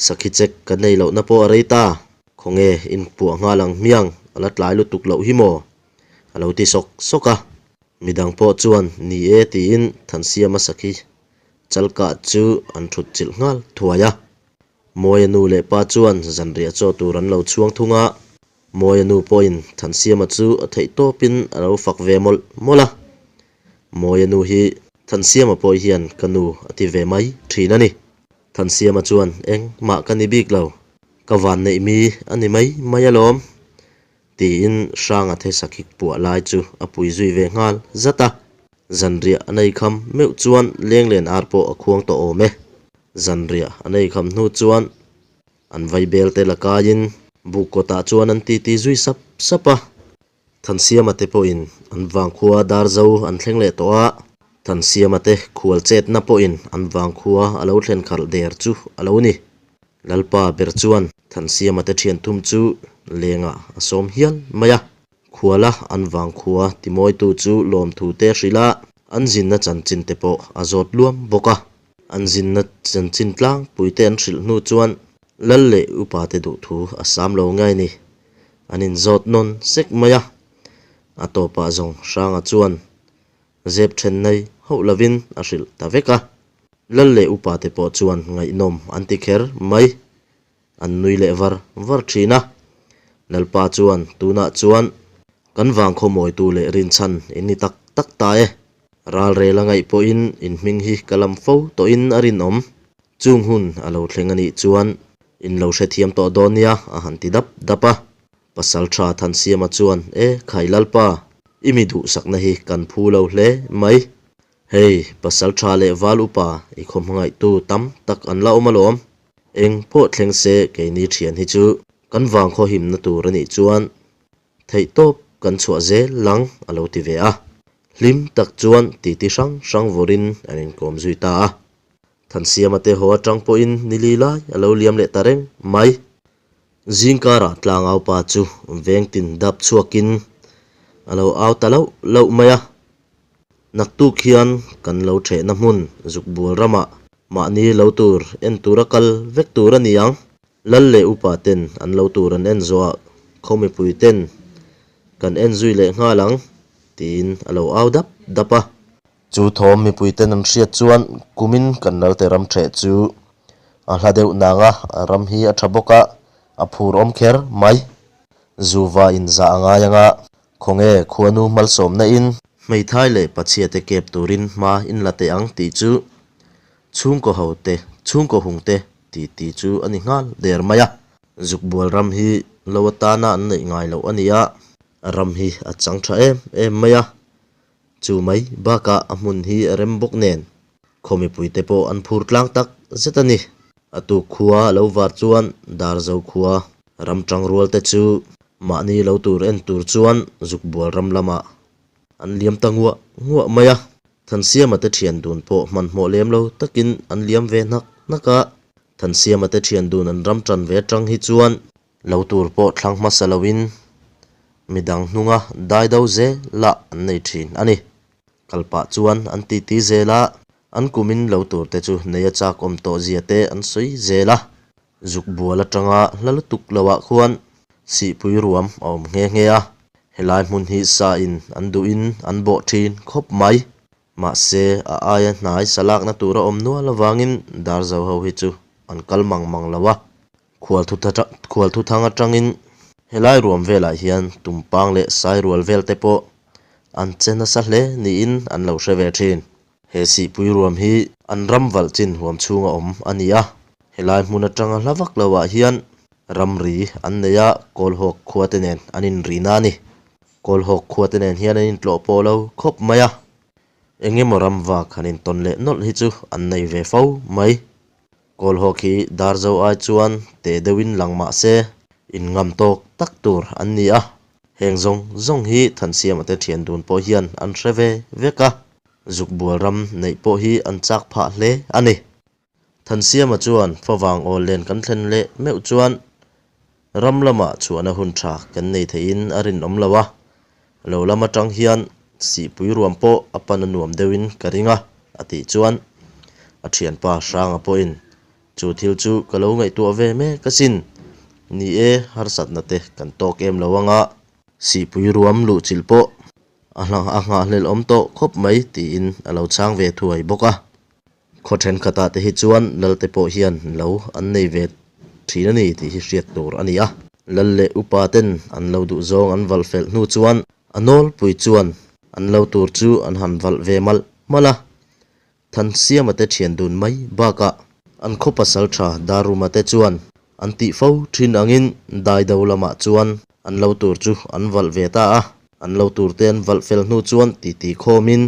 Sakhi chek ka nei lohna pawh a rei ta. Khawnge inpuah nghal ang hmiang a la tlai lutuk loh hi maw? A lo ti sawk sawk a. Midang pawh chuan ni e tiin Thansiama sakhi chalkah chu an thut chilh nghal thuai a. Mawia nu leh pa chuan zanriah chaw tur an lo chhuang thung a. Mawia nu pawhin Thansiama chu a theih tawpin a lo fak ve mawlh mawlh a. Mawia nu hi Thansiama pawh hian ka nu a ti ve mai thin a ni. Thansiama chuan engmah ka ni bik lo, ka van neih mi a ni mai mai alawm, tiin Hranga Thesakik puah lai chu a pui zui ve nghal zat a. Zanriah a nei kham meuh chuan Lenglen ar pawh a khuang tawh awm e. Zanriah a nei kham hnu chuan An vaibel te la kaiin buk kawtah chuan an titi zui sap sap a. Thansiama te pawhin an vangkhua Darzo an thleng leh tawh a, Thansiama te khual chetna pawhin an vangkhua a lo thlen khalh der chu a lo ni. Lalpa ber chuan Thansiama te thian thum chu lengah a sawm hial mai a. Khuala an vangkhua timawitu chu lawmthu te hrilh a, an zinna chanchin te pawh a zawt luam bawk a. An zinna chanchin tlangpuite an hrilh hnu chuan Lal leh upate duhthu a sam lo ngai ni. An inzawt nawn sek mai a. A tawpah zawng Hranga chuan zep then nei hauh lovin a hrilh ta vek a. Lal leh upate pawh chuan ngaihnawm an ti kher mai. An nui leh var var thin a. Lalpa chuan tunah chuan kan vangkhaw mawitu leh rinchhan in ni tak tak ta e. Ralrel a ngaih pawhin in hming hi ka lam fo tawhin a rinawm. Chung hun a lo thleng a nih chuan in lo hrethiam tawh dawn nia a han ti dap dap a. Pasaltha Thansiama chuan E khai Lalpa, i mi duhsakna hi kan phu lo hle mai. Hei, pasaltha leh val upa i khaw hmangaihtu tam tak an la awm alawm. Eng pawh thleng se keini thian hi chu kan vangkhaw himna tur a nih chuan Theihtawp kan chhuah zel lang a lo ti ve a. Hlim tak chuan titi hrang hrang vawrin an inkawm zui ta a. Thansiama te haw atang pawhin ni li lai a lo liam leh ta reng mai. Zingkarah tlangau pa chu vengtin dap chhuakin a lo au ta lauh lauh mai a. Naktuk hian kan lo thehna hmun Zukbual ramah mahni lo tur en tura kal vek tur a ni ang. Lal leh upa ten an lo tur an en zawhah khaw mipui ten kan en zui leh nghal ang tiin a lo au dap dap a. Chu thawm mipui ten an hriat chuan kumin kan lalte ram theh chu a hla deuh nang a, a ram hi a tha bawk a, a phur awm kher mai. Zuva in zah a ngai ang a, khawnge khuanu hmalsawmna in hmeithai leh pachhia te kep turin hma in la teh ang tih chu chhungkaw ho te, chhungkaw hung te ti ti chu a ni nghal der mai a. Zukbual ram hi lo atana an neih ngai loh a ni a, a ram hi a chang tha em em mai a. Chu mai bakah a hmun hi a rem bawk nen khaw mipuite pawh an phur tlang tak zet a ni. A tuk khua a lo var chuan Darzo khua ram tangrual te chu mahni lo tur en tur chuan Zukbual ram lamah an liam ta nguah nguah mai a. Thansiama te thian dun pawh hmanhmawh lem lo takin an liam ve hnak hnak a. Thansiama te thian dun an ram tan ve atang hi chuan Lo tur pawh thlang hmasa loin midang hnunga dai do zel ah an nei thin a ni. Kal pah chuan an titi zel a, an kumin lo tur te chu nei a chak awm tawh zia te an sawi zel a. Zuk bual atanga hla lutuk lo ah khuan sihpui ruam a awm nghe nghe a, helai hmun hi sa in an duhin an bawh thin khawp mai. Mahse, a aia hnai sa lakna tur a awm nual avangin Darzo ho hi chu an kal mang mang lo a. Khualthuthang atangin helai ruam velah hian tumpang leh sairual vel te pawh an che nasa hle niin an lo hre ve thin. He sihpui ruam hi an ram valh chin huam chhunga awm a ni a, helai hmun atanga hla vak loah hian ramri an nei a, Kawlhawk khua te nen an inrina a ni. Kawlhawk khua te nen hian an intlawh pawh lo khawp mai a, engemaw ram vak han intawn leh nawlh hi chu an nei ve fo mai. Kawlhawk hi Darzo ai chuan te deuhin lang mah se, inngam tawk tak tur an ni a. Heng zawng zawng hi Thansiama te thian dun pawh hian an hre ve vek a, Zukbual ram neih pawh hi an chak phah hle a ni. Thansiama chuan favang awl len kan thlen leh meuh chuan ram lamah chhuahna hun tha kan nei theihin a rinawm lo a, lo lam atang hian sihpui ruam pawh a pan a nuam deuhin ka ring a, a tih chuan a thianpa Hranga pawhin chu thil chu ka lo ngaihtuah ve mek asin, ni e harsatna te kan tawk em lo anga sihpui ruam luhchilh pawh a nghahhlelh awm tawh khawp mai tiin a lo chhang ve thuai bawk a. Khaw thenkhatah te hi chuan Lalte pawh hian lo an nei ve thin a ni tih hi hriat tur a ni a. Lal leh upa ten an lo duh zawng an valh felh hnu chuan a nawlpui chuan an lo tur chu an han valh ve malh malh a. Thansiama te thian dun mai bakah an khaw pasal tha Daruma te chuan an tih fo thin angin Daido lamah chuan an lo tur chu an valh ve ta a. An lo tur te an valh fel hnu chuan titi khawmin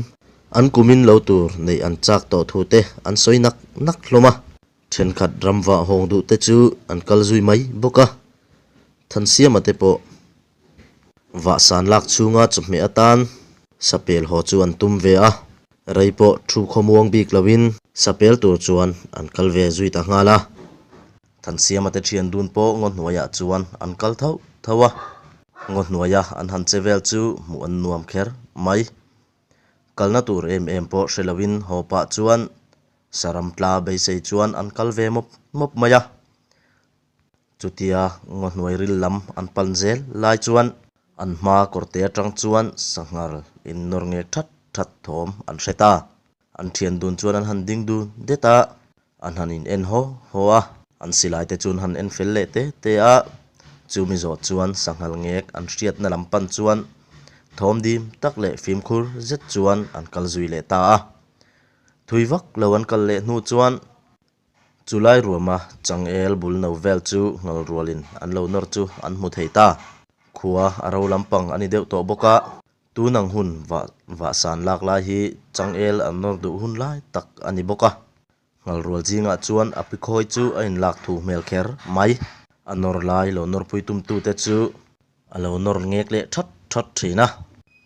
an kumin lo tur neih an chak tawh thu te an sawi nak nak hlawm a. Thenkhat ramvah hawng duh te chu an kal zui mai bawk a. Thansiama te pawh vahsan lak chhunga chawhmeh atan sapel haw chu an tum ve a. Rei pawh thu khawmuang bik loin sapel tur chuan an kal ve zui ta nghal a. Thansiama te thian dun pawh ngaw hnuaiah chuan an kal tho tho a, ngaw hnuaia an han che vel chu hmuh an nuam kher mai. Kalna tur em em pawh hre loin haw pah chuan saram tla beisei chuan an kal ve mawp mawp mai a. Chutia ngaw hnuai ril lam an pan zel lai chuan an hma kawrte atang chuan sanghal innawr ngek that that thawm an hre ta. An thian dun chuan an han ding dun det a. An han in en haw haw a, an silai te chu an han en fel leh te te a, chumi zawh chuan sanghal ngek an hriatna lam pan chuan thawm dim tak leh fimkhur zet chuan an kal zui leh ta a. Thui vak lo an kal leh hnu chuan chulai ruama changel bul no vel chu nghal rualin an lo nawr chu an hmu thei ta. Khua a ro lampang a ni deuh tawh bawk a, Tun ang hun vah vahsan lak lai hi changel an nawr duh hun lai tak a ni bawk a. Nghalrual zingah chuan a pikhawi chu a inlak thu hmel kher mai. A nawr lai lo nawrpui tumtute chu a lo nawr ngek leh that that thin a.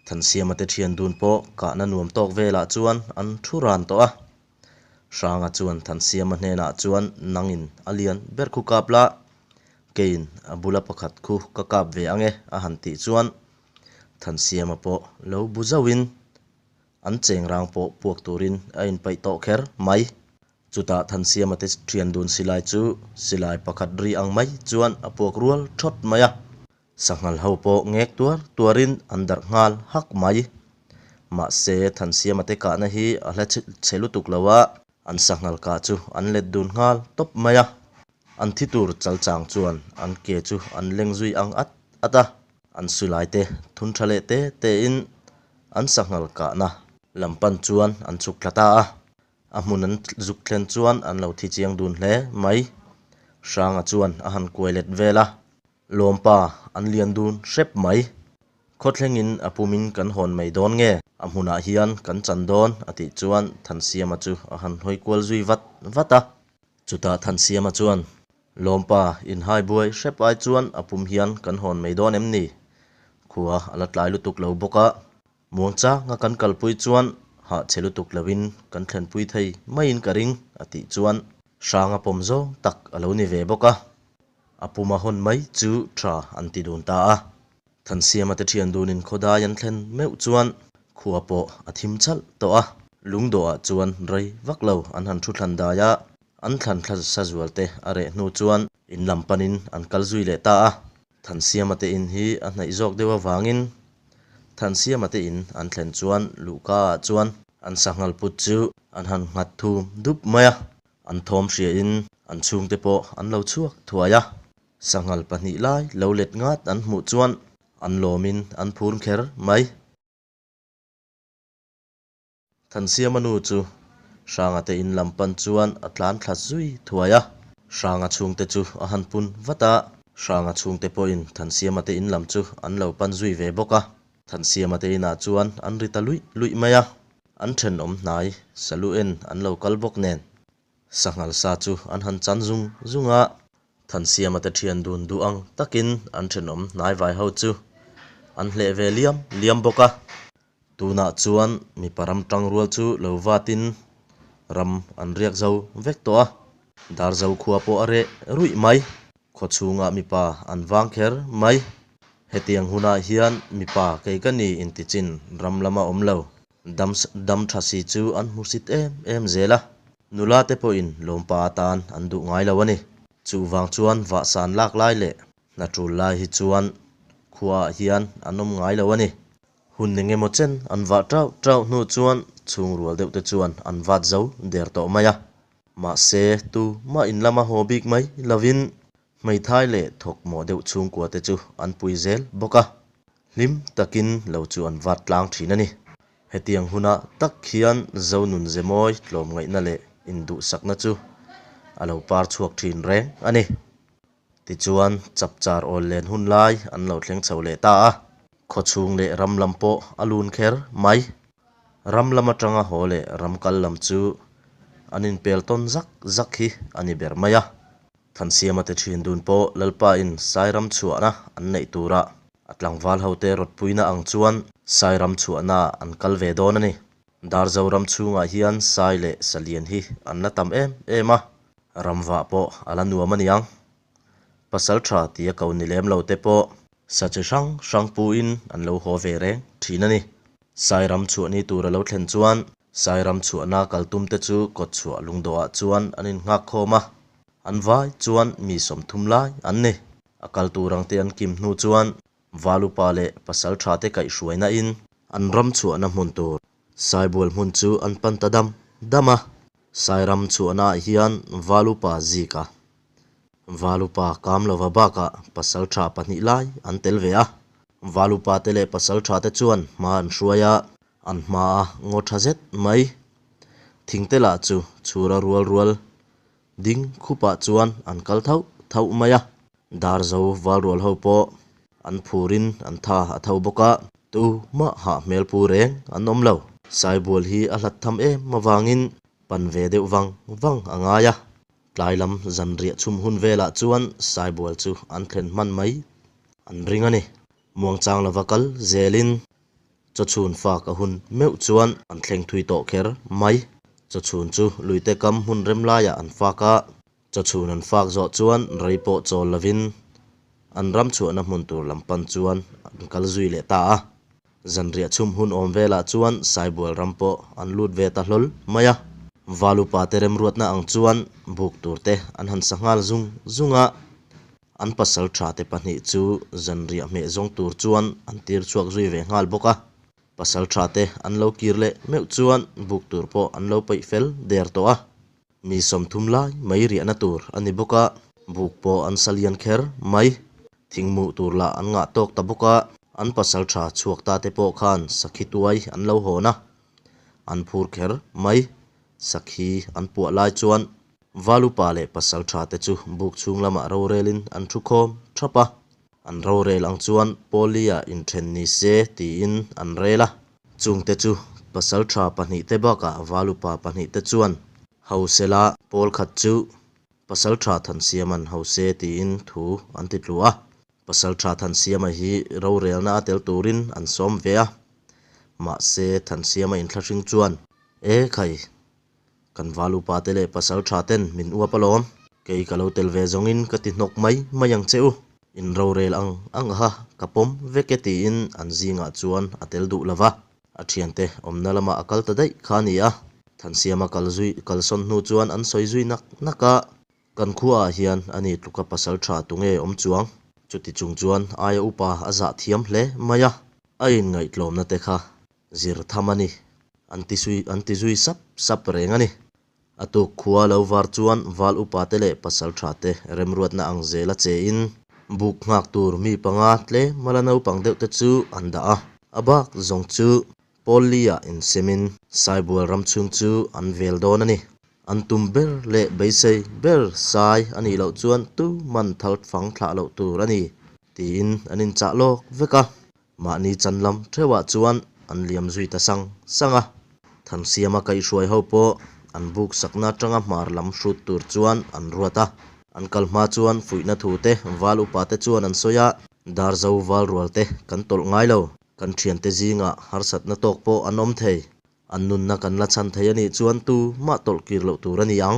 Thansiama te thian dun pawh kahna nuam tawk velah chuan an thu ran tawh a. Hranga chuan Thansiama hnenah chuan nangin a lian ber khu kap la, keiin a bula pakhat khu ka kap ve ang e a han tih chuan Thansiama pawh lo bu zauhin an chengrang pawh puak turin a inpaih tawh kher mai. Chutah Thansiama te thian dun silai chu silai pakhat ri ang mai chuan a puak rual thawt mai a. Sanghal ho pawh ngek tuar tuarin an darh nghal hak mai. Mahse Thansiama te kahna hi a hla chhe lutuk lo a, an sanghal kah chu an let dun nghal tawp mai a. An thi tur chal chang chuan an ke chu an leng zui ang at at a. An sulai te thun tha leh te tein an sanghal kahna lam pan chuan an chhuk thla ta a. A hmun an zuk thlen chuan an lo thi chiang dun hle mai. Hranga chuan a han kuai let vel a. Lawmpa an lian dun hrep mai. Khawthlengin a pumin kan hawn mai dawn nge? A hmunah hian kan chan dawn a tih chuan Thansiama chu a han hawi kual zui vat vat a. Chutah Thansiama chuan, Lawmpa, inhai buai hrep ai chuan a pum hian kan hawn mai dawn em ni? Khua a la tlai lutuk lo bawk a, muangchanga kan kalpui chuan hah chhe lutuk loin kan thlenpui thei maiin ka ring a tih chuan Hranga pawm zawng tak a lo ni ve bawk a. A puma hawn mai chu tha an ti dun ta a. Thansiama te thian dunin khawdai an thlen meuh chuan khua pawh a thim chalh tawh a. Lungdawhah chuan rei vak lo an han thu thlan dai a, an thlan thla sa zual te a reh hnu chuan in lam panin an kal zui leh ta a. Thansiama te in hi a hnaih zawk deuh avangin Thansiama te in an thlen chuan luhka ah chuan an sanghal put chu an han nghat thum dup mai a. An thawm hriain an chhungte pawh an lo chhuak thuai a. Sanghal pahnih lai lo let ngat an hmuh chuan an lawmin an phur kher mai. Thansiama nu chu Hranga te in lam pan chuan a tlan thla zui thuai a. Hranga chhungte chu a han pun vat a. Hranga chhungte pawhin Thansiama te in lam chu an lo pan zui ve bawk a. Thansiama te inah chuan an ri ta luih luih mai a. An thenawm hnai salu en an lo kal bawk nen. Sanghal sa chu an han chan zung zung a, Thansiama te thian dun duh ang takin an thenawm hnaivai ho chu an hleh ve liam liam bawk a. Tunah chuan mipa ram tangrual chu lo vatin ram an riak zo vek tawh a, Darzo khua pawh a reh ruih mai. Khawchhungah mipa an vang kher mai. Hetiang hunah hian mipa kei ka ni intichin ram lama awm lo. Dam dam tha si chu an hmusit em em zel a, nula te pawhin lawmpa atan an duh ngai lo a ni. Chuvang chuan vahsan lak lai leh hna tul lai hi chuan khuaah hian an awm ngai lo a ni. Hun eng emaw chen an vah tauh tauh hnu chuan chhungrual deuh te chuan an vat zo der tawh mai a. Mahse, tu mah in lama haw bik mai lovin Hmeithai leh thawk mawh deuh chhungkua te chu an pui zel bawk a, hlim takin lo chu an vat tlang thin a ni. Hetiang hunah tak hian Zonun Zemawi tlawmngaihna leh induhsakna chu a lo par chhuak thin reng a ni. Tichuan, chapchar awl len hun lai an lo thleng chho leh ta a, khawchhung leh ram lam pawh a lun kher mai. Ram lam atanga haw leh ram kal lam chu an inpel tawn zak zak hi a ni ber mai a. Thansiama te thin dun pawh Lalpain Sairam chhuahna an neih turah a tlangval hote rawtpuina ang chuan Sairam chhuahnaah an kal ve dawn a ni. Darzo ram chhungah hian Sai leh Salian hi an la tam em em a, ramvah pawh a la nuam a niang. Pasal tha tia ko ni lem lo te pawh sa chi hrang hrang puin an lo haw ve reng thin a ni. Sairam chhuahni tur a lo thlen chuan Sairam chhuahna kal tum te chu kawtchhuah lungdawhah chuan an innghak khawm a, an vai chuan mi 30 lai an ni. A kal tur ang te an kim hnu chuan Valupa leh pasal tha te kaihhruaina in an ram chhuahna hmun tur Saibual hmun chu an pan ta dam dam a. Sairam chhuahna ah hian Valupa Zika, Valupa Kamlova bakah pasal tha pahnih lai an tel ve a. Valupa te leh pasal tha te chuan hma an hruai a, An hmaa ngaw tha zet mai. Thingte lah chu chhura rual rual ding khupah chuan an kal thauh thauh mai a. Darzo val rual ho pawh an phurin an tha a tho bawk a, tu mah hah hmel pu reng an awm lo. Saibual hi a hlat tham em avangin pan ve deuh vang vang a ngai a. Tlai lam zanriah chhum hun velah chuan Saibual chu an thlen hman mai an ring a ni. Muangchang lova kal zelin Chawchhun fak a hun meuh chuan an thleng thui tawh kher mai. Chawchhun chu luite kam hmun rem laiah an fak a, chawchhun an fak zawh chuan rei pawh chawl lovin an ram chhuahna hmun tur lam pan chuan an kal zui leh ta a. Zanriah chhum hun awm velah chuan Saibual ram pawh an lut ve ta hlawl mai a. Valupa te remruatna ang chuan buk tur te an han sa nghal zung zung a. An pasal tha te pahnih chu zanriah hmeh zawng tur chuan an tir chhuak zui ve nghal bawk a. Pasal tha te an lo kir leh meuh chuan buk tur pawh an lo peih fel der tawh a. Mi 30 lai mai riahna tur a ni bawk a, buk pawh an sa lian kher mai. Thingmuh tur lah an ngah tawk ta bawk a, an pasal tha chhuak ta te pawh khan sakhi tuai an lo hawn a, an phur kher mai. Sakhi an puah lai chuan Valupa leh pasal tha te chu buk chhung lamah rorelin an thu khawm thap a. An rorel ang chuan Pawlia inthen ni se tiin an rel a. Chungte chu pasaltha pahnihte bakah valupa pahnihte chuan hosela pawl khat chu pasaltha Thansiama'n hose tiin thu an ti tlu a. Pasaltha Thansiama hi rorelna a tel turin an sawm ve a. Mahse Thansiama inthlahring chuan, E khai! Kan val upa te leh pasal tha ten min uap alawm. Kei ka lo tel ve zawngin ka ti hnawk mai mai ang che u. In rorel ang ang aha ka pawm vek e tiin an zingah chuan a tel duh lo va. A thiante awmna lamah a kal ta daih kha a ni a. Thansiama kal zui kalsawn hnu chuan an sawi zui nak nak a. Kan khuaah hian a ni tluka pasal tha tunge awm chuang? Chuti chung chuan aia upa a zah thiam hle mai a. A inngaihtlawmna te kha zir tham a ni. An ti sui an ti zui sap sap reng a ni. A tuk khua lo var chuan val upa te leh pasal tha te remruatna ang zel a che in buk nghak tur mi panga tlem a la naupang deuh te chu an dah a. A bak zawng chu pawl li ah insem in Saibual ram chhung chu an vel dawn a ni. An tum ber leh beisei ber sai a nih loh chuan tu man thal fang thlah loh tur a ni tiin an inchah lawk vek a. Mahni chan lam theuhah chuan an liam zui ta sang sang a. Thansiama kaihhruai ho pawh an buk sakna atanga hmar lam hrut tur chuan an ruat a. An kal hma chuan fuihna thu te val upa te chuan an sawi a, Darzo val rual te kan tawlh ngai lo, kan thiante zingah harsatna tawk pawh an awm thei. An nunna kan la chhan thei a nih chuan tu mah tawlh kir loh tur a ni ang.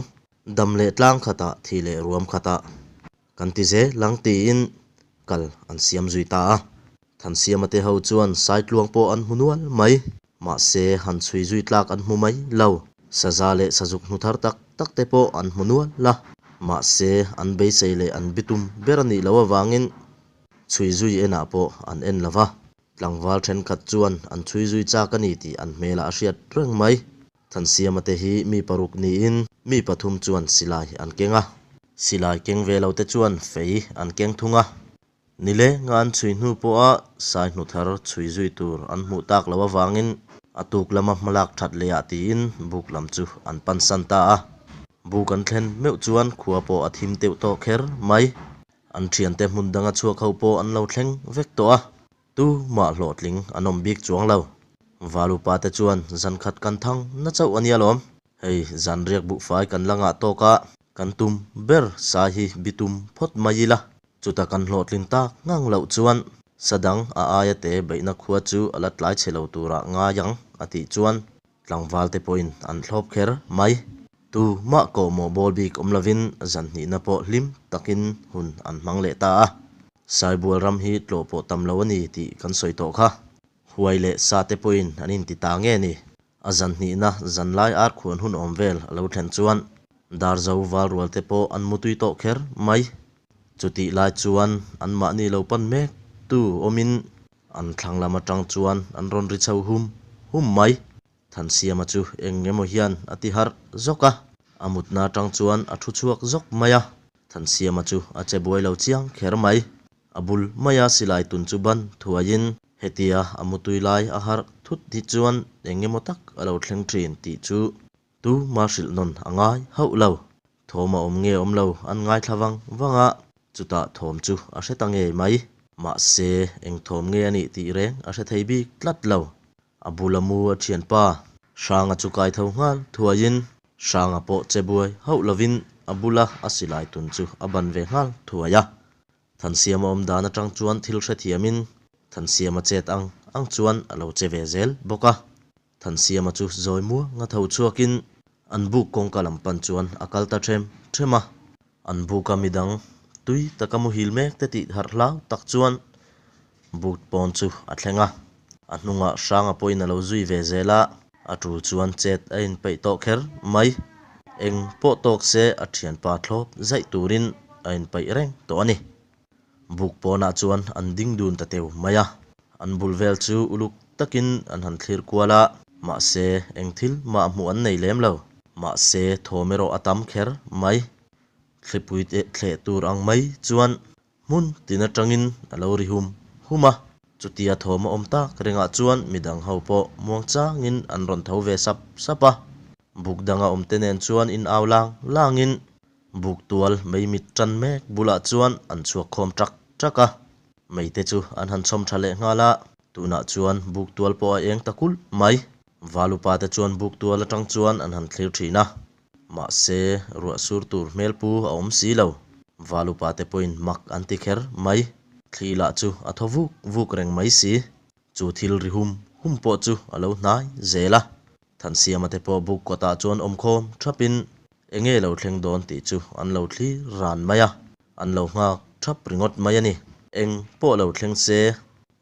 Dam leh tlang khatah, thi leh ruam khatah. Kan ti zel ang tiin kal an siam zui ta a. Thansiama te ho chuan Saitluang pawh an hmu nual mai. Mahse, han chhui zui tlak an hmu mai lo. Saza leh sazuk hnu thar tak tak te pawh an hmu nual a. Mahse, an beisei leh an bitum ber a nih loh avangin chhui zui enah pawh an en lo va. Tlangval thenkhat chuan an chhui zui chak a ni tih an hmelah a hriat reng mai. Thansiama te hi mi paruk niin mi pathum chuan silai an keng a. Silai keng ve lo te chuan fei an keng thung a. Nilenga an chhui hnu pawha sai hnu thar chhui zui tur an hmuh tak loh avangin a tuk lama hmalak that leh ah tiin buk lam chu an pansan ta a. Buk an thlen meuh chuan khua pawh a thim teuh tawh kher mai. An thiante hmun danga chhuak ho pawh an lo thleng vek tawh a. Tu mah hlawhtling an awm bik chuang lo. Valupa te chuan zan khat kan thang na chauh a nia lawm. Hei zan riak buhfai kan la ngah tawk a, kan tum ber sai hi bi tum phawt mai ila. Chuta kan hlawhtlin tak ngang loh chuan sa dang a aia te beihna khua chu a la tlai chhe lo turah ngai ang a tih chuan tlangval te pawhin an thlawp kher mai. Tu mah kawhmawh bawl bik awm lovin zan hnihna pawh hlim takin hun an hmang leh ta a. Saibual ram hi tlawh pawh tam lo a ni tih kan sawi tawh kha. Huai leh sa te pawhin an inti ta nge ni? A zan hnihna zanlai ar khuan hun awm vel a lo thlen chuan Darzo val rual te pawh an mutui tawh kher mai. Chutih lai chuan anmahni lo pan mek tu awmin an thlang lam atang chuan an rawn ri chho hum hum mai. Thansiama chu eng emaw hian a ti harh zawk a, a mutna atang chuan a thu chhuak zawk mai a. Thansiama chu a che buai lo chiang kher mai. A bul maia silai tun chu ban thuaiin hetia a mutui lai a harh thut hi chuan eng emaw tak a lo thleng thin tih chu tu mah hrilh nawn a ngai hauh lo. Thawm a awm nge awm lo an ngaithla vang vang a, chutah thawm chu a hre ta ngei mai. Mahse eng thawm nge a nih tih reng a hre thei bik tlat lo. A bula mu a thianpa Hranga chu kai tho nghal thuaiin Hranga pawh che buai hauh lovin a bula a silai tun chu a ban ve nghal thuai a. Thansiama awm dan atang chuan thil hrethiamin Thansiama chet ang ang chuan a lo che ve zel bawk a. Thansiama chu zawi muanga tho chhuakin an buk kawngka lam pan chuan a kal ta them them a. An buka midang tui taka muhil mek te tih harh hlau tak chuan Boot pawn chu a thleng a, a hnungah Hranga pawhin a lo zui ve zel a, a tul chuan chet a inpeih tawh kher mai. Eng pawh tawk se a thianpa thlawp zaih turin a inpeih reng tawh a ni. Buk pawnah chuan an ding dun ta teu mai a, an bul vel chu uluk takin an han thlir kual a, mahse eng thil mah hmuh an nei lem lo. Mahse thawm erawh a tam kher mai. Thlipui thleh tur ang mai chuan Hmun tin atangin a lo ri hum hum a, chutia thawm a awm tak ringah chuan midang ho pawh muang changin an rawn tho ve sap sap a. Buk danga awmte nen chuan in au lang langin buk tual mei mit tan mek bulah chuan an chhuak khawm tak tak a. Mei te chu an han chhawm tha leh nghal a, tunah chuan buk tual pawh a eng ta kulh mai. Val upa te chuan buk tual atang chuan an han thlir thin a, mahse ruah sur tur hmel pu a awm si lo. Val upa te pawhin mak an ti kher mai. Thli lah chu a thaw vuk vuk reng mai si. Chu thil ri hum hum pawh chu a lo hnai zel a. Thansiama te pawh buk kawtah chuan awmkhawm thapin eng nge lo thleng dawn tih chu an lo thlir ran mai a, an lo nghak thap ringawt mai a ni. Eng pawh lo thleng se,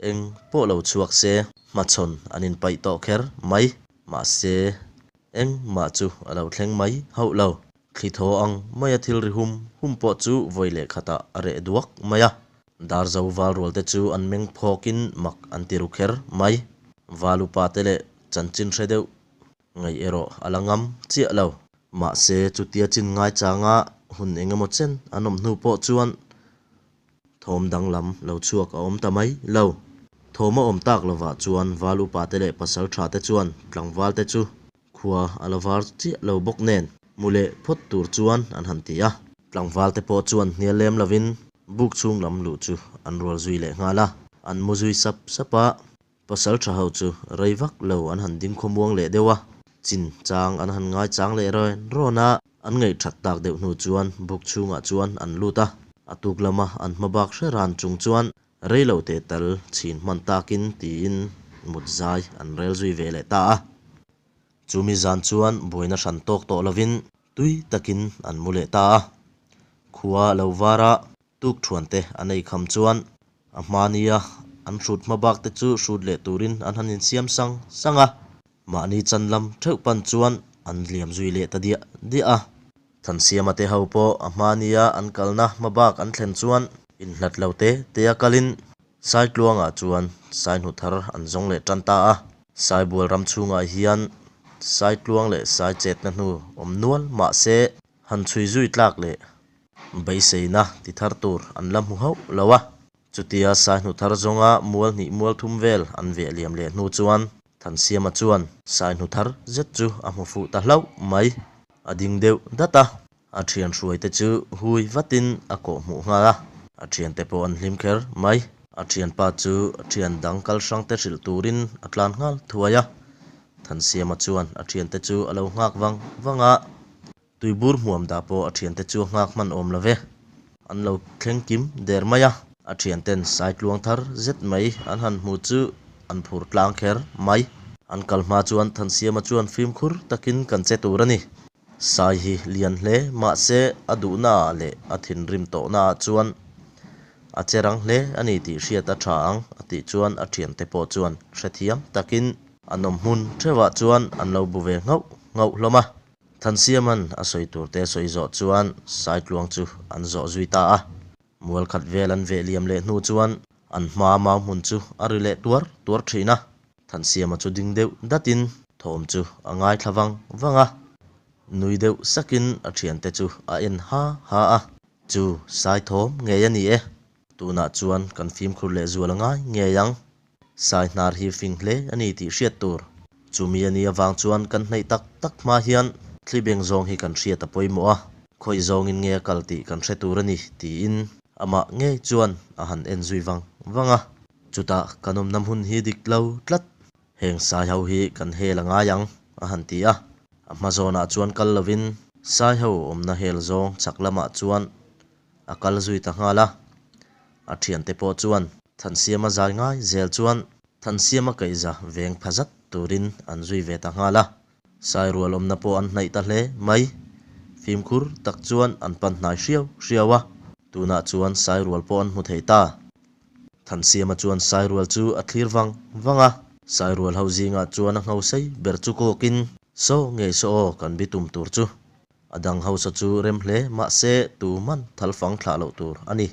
eng pawh lo chhuak se, hmachhawn an inpaih tawh kher mai. Mahse, engmah chu a lo thleng mai hauh lo. Thli thaw ang maia thil ri hum hum pawh chu vawi leh khatah a reh duak mai a. Darzo val rual te chu an meng phawkin mak an ti ru kher mai. Val upa te leh chanchin hre deuh ngaih erawh a la ngam chiah lo. Mahse, chutia chin ngaichanga hun eng emaw chen an awm hnu pawh chuan thawm danglam lo chhuak a awm ta mai lo. Thawm a awm tak lovah chuan val upa te leh pasal tha te chuan tlangval te chu Khua a la var chiah lo bawk nen mu leh phawt tur chuan an han ti a. Tlangval te pawh chuan hnial lem lovin buk chhung lam luh chu an rual zui leh nghal a. An mu zui sap sap a, pasal tha ho chu rei vak lo an han ding khawmuang leh deuh a. Chin chang an han ngai chang leh rawn rawn a, an ngaih that tak deuh hnu chuan buk chhungah chuan an lut a. A tuk lama an hma bak hre ran chung chuan Rei lo teh tal chhin hman takin tiin mut zai an rel zui ve leh ta a. Chumi zan chuan buaina hran tawk tawh lovin tui takin an mu leh ta a. Khua lo var a, tuk thuan te an ei kham chuan a hma nia an hrut hma bak te chu hrut leh turin an han insiam sang sang a. Mahni chan lam theuh pan chuan an liam zui leh ta diah diah a. Thansiama te ho pawh a hma nia an kalna hma bak an thlen chuan inhlat lo te te a kalin Saitluangah chuan Saihnu thar an zawng leh tan ta a. Saibual ram chhungah hian Saitluang leh Saichetna hnu awm nual mahse han chhui zui tlak leh beiseina ti thar tur an la hmu hauh lo a. Chutia Saihnu thar zawnga mual hnih mual thum vel an veh liam leh hnu chuan Thansiama chuan Saihnu thar zet chu a hmu fuh ta hlauh mai. A ding deuh dat a, a thian hruaite chu hui vatin a kawh hmuh nghal a. A thiante pawh an hlim kher mai. A thianpa chu thian dang kal hrangte hrilh turin a tlan nghal thuai a. Thansiama chuan a thiante chu a lo nghak vang vang a. Tuibur hmuam dah pawh a thiante chu a nghak hman awm lo ve. An lo thleng kim der mai a. A thianten saitluang thar zet mai an han hmu chu an phur tlang kher mai. An kal hma chuan Thansiama chuan fimkhur takin kan che tur a ni. Sai hi lian hle mahse a duhnaah leh a thinrim tawhnaah chuan a che rang hle a ni tih hriat a tha ang a tih chuan a thiante pawh chuan hrethiam takin an awm hmun theuhah chuan an lo bu ve nghauh nghauh hlawm a. Thansiaman a sawi turte sawi zawh chuan Saitluang chu an zawh zui ta a. Mual khat vel an veh liam leh hnu chuan an hma mau hmun chu a ri leh tuar tuar thin a. Thansiama chu ding deuh datin thawm chu a ngaithla vang vang a. Nui deuh sakin a thiante chu a en ha ha a. Chu Saithawm ngei a ni e. Tunah chuan kan fimkhur leh zual a ngai ngei ang. Sai hnar hi fing hle a ni tih hriat tur. Chumi a nih avang chuan kan hnaih tak tak hma hian thli beng zawng hi kan hriat a pawimawh a, khawi zawngin nge a kal tih kan hre tur a ni tiin amah ngei chuan a han en zui vang vang a. Chutah kan awmna hmun hi dik lo tlat, heng sai ho hi kan hel a ngai ang a han ti a. A hma zawnah chuan kal lovin sai ho awmna hel zawng chhak lamah chuan a kal zui ta nghal a. A thiante pawh chuan Thansiama zai ngai zel chuan Thansiama kaihza veng pha zat turin an zui ve ta nghal a. Sairual awmna pawh an hnaih ta hle mai. Fimkhur tak chuan an pan hnai hriau hriau a. Tunah chuan Sairual pawh an hmu thei ta. Thansiama chuan Sairual chu a thlir vang vang a. Sairual ho zingah chuan a ngho sei ber chu kawkin, Saw ngei saw aw kan bitum tur chu. A dang hausa chu rem hle mahse tuman thalfang thlah loh tur a ni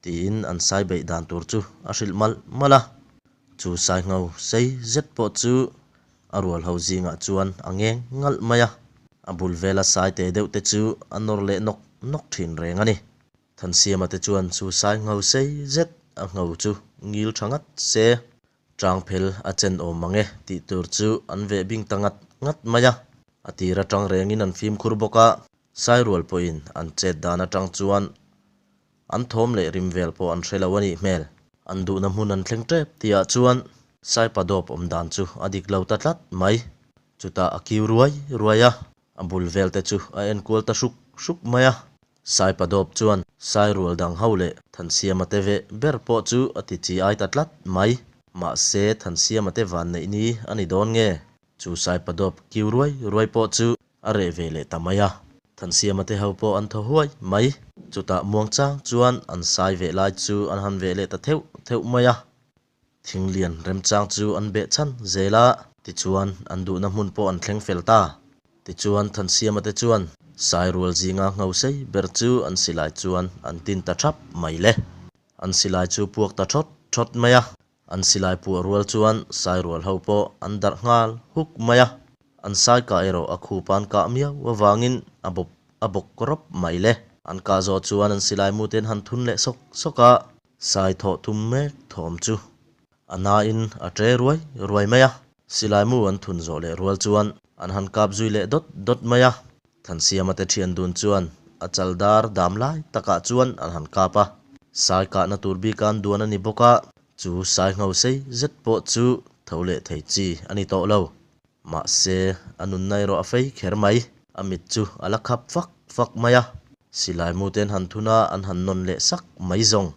tiin an sai beih dan tur chu a hrilh malh malh a. Chu sai ngho sei zet pawh chu a rual ho zingah chuan a ngeng ngalh mai a, a bul vela sai te deuh te chu a nawr leh nawk nawk thin reng a ni. Thansiama te chuan chu sai ngho sei zet a ngho chu ngil tha ngat se Tangphel a chen awm mang e tih tur chu an veh bing ta ngat ngat mai a. A tir atang rengin an fimkhur bawk a, Sairual pawhin an chet dan atang chuan an thawm leh rim vel pawh an hre lo a nih hmel. An duhna hmun an thleng tep tihah chuan Saipa dawp awm dan chu a dik lo ta tlat mai. Chutah a kiu ruai ruai a, a bul vel te chu a enkual ta hruk hruk mai a. Saipa dawp chuan Sairual dang ho leh Thansiama te veh ber pawh chu a ti chi ai ta tlat mai. Mahse Thansiama te vanneih ni a ni dawn nge? Chu Saipa dawp kiu ruai ruai pawh chu a reh ve leh ta mai a. Thansiama te ho pawh an thaw huai mai. Chutah muangchang chuan an sai veh lai chu an han veh leh ta theuh theuh mai a. Thing lian remchang chu an beh chhan zel a, tichuan an duhna hmun pawh an thleng fel ta. Tichuan Thansiama te chuan Sairual zinga ngho sei ber chu an silai chuan an tin ta thap mai le. An silai chu puak ta thawt thawt mai a, an silai puah rual chuan Sairual ho pawh an darh nghal huk mai a. An sai kah erawh a khup an kah miau avangin a bawp a bawk rawp mai le. An kah zawh chuan an silai mute an han thun leh sawk sawk a, Sai thawh tum mek thawm chu a nain a ṭe ruai ruai mai a. Silaimu an thun zawh leh rual chuan an han kap zui leh dawt dawt mai a. Thansiama te ṭhian dun chuan a chal dar dam lai takah chuan an han kap a. Sai kahna tur bika an duan a ni bawk a, chu sai ngho sei zet pawh chu tho leh thei chi a ni tawh lo. Mahse, a nunna erawh a fei kher mai. A mit chu a la khap fak fak mai a. Silai mute an han thun a, an han nawn leh sak mai zawng.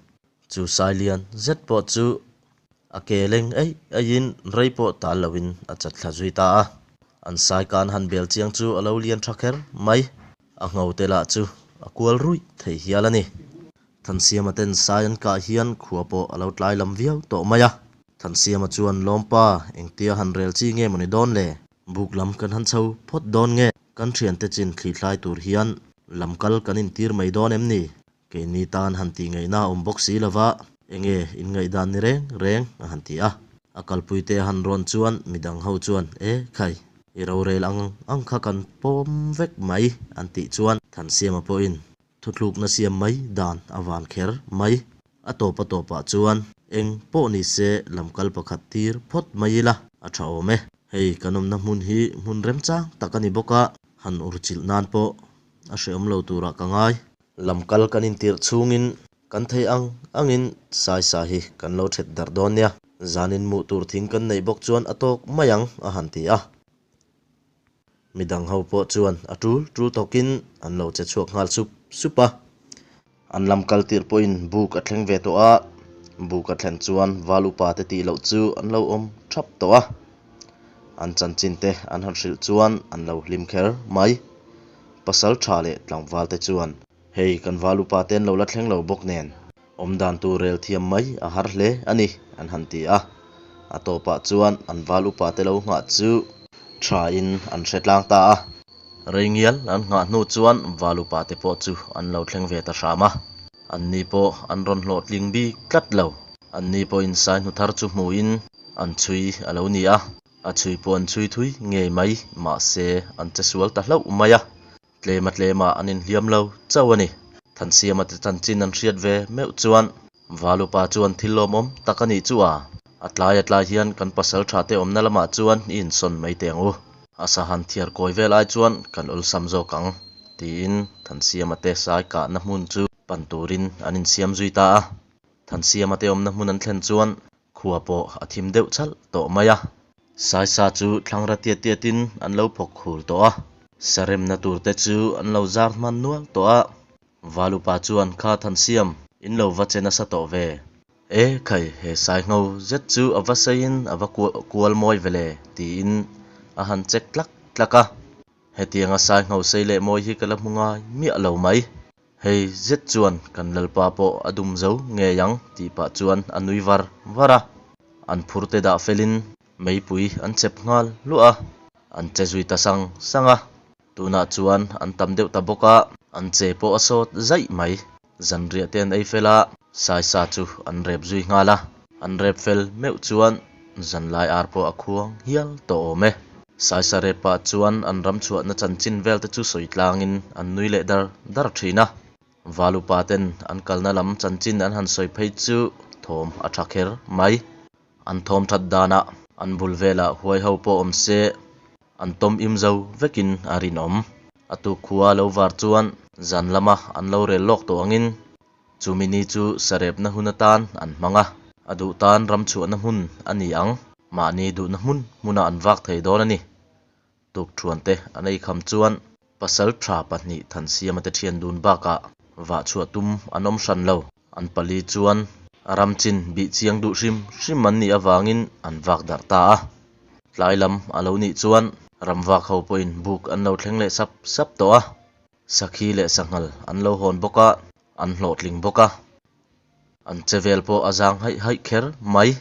Chu sai lian zet pawh chu a ke leng eih eihin rei pawh tal loin a chat thla zui ta a. An sai kan han bel chiang chu a lo lian tha kher mai. A ngho te lah chu a kual ruih thei hial a ni. Thansiama ten sai an kah hian khua pawh a lo tlai lam viau tawh mai a. Thansiama chuan Lawmpa engtia han rel chi nge mawni dawn le? Buk lam kan han chho phawt dawn nge? Kan thiante chin thlithlai tur hian lam kal kan intir mai dawn em ni? Keini tan han tih ngaihna a awm bawk si lova, enge in ngaihdan ni reng reng a han ti a. A kalpuite a han rawn chuan midang ho chuan E khai, i rorel ang ang kha kan pawm vek mai an tih chuan Thansiama pawhin Thuthlukna siam mai dan a van kher mai. A tawp a tawpah chuan eng pawh ni se lam kal pakhat tir phawt mai ila a tha awm e. Hei kan awmna hmun hi hmun remchang tak a ni bawk a, han urchilh nan pawh a hrehawm lo turah ka ngai. Lam kal kan intirh chhungin kan thei ang angin saisa hi kan lo thet darh dawn nia. Zanin muh tur thing kan neih bawk chuan a tawk mai ang a han ti a. Midang ho pawh chuan a tul tul tawkin an lo che chhuak nghal sup sup a. An lam kal tirh pawhin buk a thleng ve tawh a, buk a thlen chuan val upa te tih loh chu an lo awm thap tawh a. An chanchin te an han hrilh chuan an lo hlim kher mai. Pasal tha leh tlangval te chuan hei kan val upa te an lo la thleng lo bawk nen Awmdan tur rel thiam mai a har hle a ni, an han ti a. A tawpah chuan an val upate lo nghah chu thain an hre tlang ta a. Rei ngial an nghah hnu chuan val upate pawh chu an lo thleng ve ta hram a. Anni pawh an rawn hlawhtling bik tlat lo. Anni pawhin sai hnu thar chu hmuhin an chhui a lo ni a. A chhui pawh an chhui thui ngei mai, mahse an che sual ta hlauh mai a. Tlema tlema an inhliam lo chauh a ni. Thansiama te chanchin an hriat ve meuh chuan Valupa chuan thil lawmawm tak a nih chu a. A tlai a tlai hian kan pasal tha te awmna lamah chuan i insawn mai teh ang u. A sahan thiar kawi vel ai chuan kan awlsam zawk ang, tiin Thansiama te sai kahna hmun chu pan turin an insiam zui ta a. Thansiama te awmna hmun an thlen chuan Khua pawh a thim deuh chhalh tawh mai a. Saisa chu thlangra tiat tiatin an lo phawk khur tawh a. Saremna tur te chu an lo zar hman nual tawh a. Valupa chuan kha Thansiam, in lo va che nasa tawh ve. E khai, he sai ngho zet chu a va seiin a va kual mawi ve le, tiin a han check tlak tlak a. Hetianga sai ngho sei leh mawi hi ka la hmu ngai miah lo mai. Hei zet chuan kan Lalpa pawh a dum zo ngei ang tih pah chuan a nui var var a. An phur te dah felin meipui an chep nghal hluah a, an che zui ta sang sang a. Tunah chuan an tam deuh ta bawk a, an che pawh a sawt zaih mai. Zanriah te an ei fel a, Saisa chu an rep zui nghal a. An rep fel meuh chuan zanlai ar pawh a khuang hial tawh awm e. Saisa rep pah chuan an ram chhuahna chanchin vel te chu sawi tlangin an nui leh dar dar thin a. Val upa ten an kalna lam chanchin an han sawi phei chu thawm a tha kher mai. An thawm that danah an bul velah huai ho pawh awm se an tawm im zo vekin a rinawm. A tuk khua lo var chuan zan lama an lo rel lawk tawh angin Chumi ni chu sarepna hun atan an hmang a. A duh tan ram chhuahna hmun a ni ang. Mahni duhna hmun hmunah an vak thei dawn a ni. Tukṭhuante an ei kham chuan pasal tha pahnih Thansiama te ṭhian dun bakah vah chhuah tum an awm hran lo. An pali chuan ram chin bih chiang duh hrim hrim an nih avangin an vak darh ta a. Tlai lam a lo nih chuan ram vak ho pawhin buk an lo thleng leh sap sap tawh a. Sakhi leh sanghal an lo hawn bawk a, an hlawhtling bawk a. An che vel pawh a zang haih haih kher mai.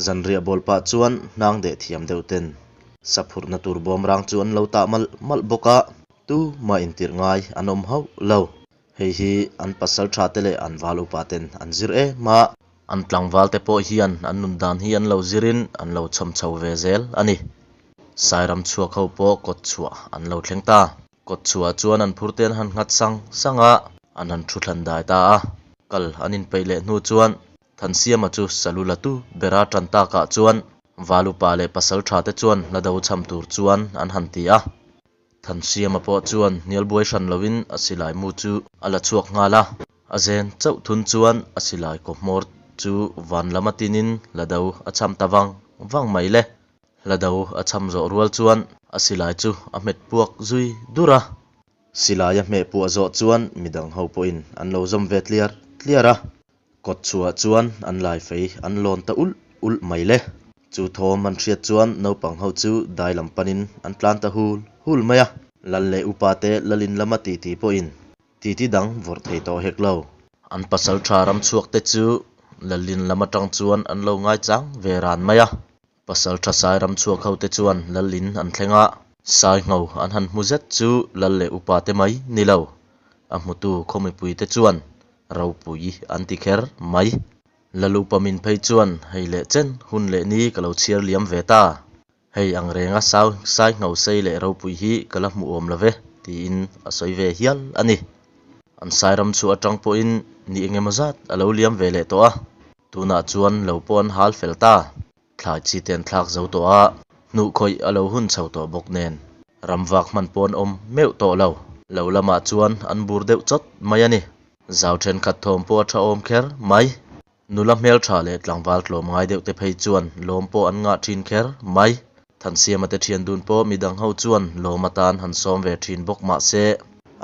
Zanriah bawl pah chuan hnang deh thiam deuh ten saphurhna tur bawm rang chu an lo tah malh malh bawk a, tumah intirh ngai an awm hauh lo. Hei hi an pasal tha te leh an val upa ten an zir em a. An tlangval te pawh hian an nun dan hi an lo zirin an lo chhawm chho ve zel a ni. Sairam chhuak ho pawh kawt chhuah an lo thleng ta. Kawt chhuah chuan an phur te an han nghat sang sang a, an han thu thlan dai ta a. Kal an inpeih leh hnu chuan Thansiama chu salu la tu bera tan takah chuan val upa leh pasal tha te chuan hla do chham tur chuan an han ti a. Thansiama pawh chuan hnial buai hran loin a silai mu chu a la chhuak nghal a, a zen chauh thun chuan a silai kaw hmawr chu van lam a tinin hla do a chham ta vang vang mai le. Hla do a chham zawh rual chuan a silai chu a hmet puak zui dur a. Silai a hmeh puah zawh chuan midang ho pawhin an lo zawm ve tliar tliar a. Kawt chhuah chuan an lai fei an lawn ta ulh ulh mai le. Chu thawm an hriat chuan naupang ho chu dai lam panin an tlan ta hul hul mai a. Lal leh upa te lalin lama titi pawhin titi dang vawrh thei tawh hek lo. An pasal tha ram chhuak te chu lalin lam atang chuan an lo ngaichang ve ran mai a. Pasal tha sai ram chhuak ho te chuan lalin an thleng a, sai ngho an han hmu zet chu lal leh upa te mai ni lo. A hmutu khaw mipui te chuan ropui an ti kher mai. Lal upa min phei chuan hei leh chen hun leh ni ka lo chhiar liam ve ta. Hei ang renga sau sai ngho sei leh ropui hi ka la hmu awm lo ve tiin a sawi ve hial a ni. An sai ram chhuah atang pawhin ni engemaw zat a lo liam ve leh tawh a. Tunah chuan lo pawh an hal fel ta. Thlai chi te an thlak zo tawh a, hnuh khawih a lo hun chho tawh bawk nen ram vak hman pawh an awm meuh tawh lo. Lo lamah chuan an bur deuh chawt mai a ni. Zau thenkhat thawm pawh a tha awm kher mai. Nula hmeltha leh tlangval tlawm ngai deuh te phei chuan lawm pawh an ngah thin kher mai. Thansiama te thian dun pawh midang ho chuan lawm atan han sawm ve thin bawk mah se.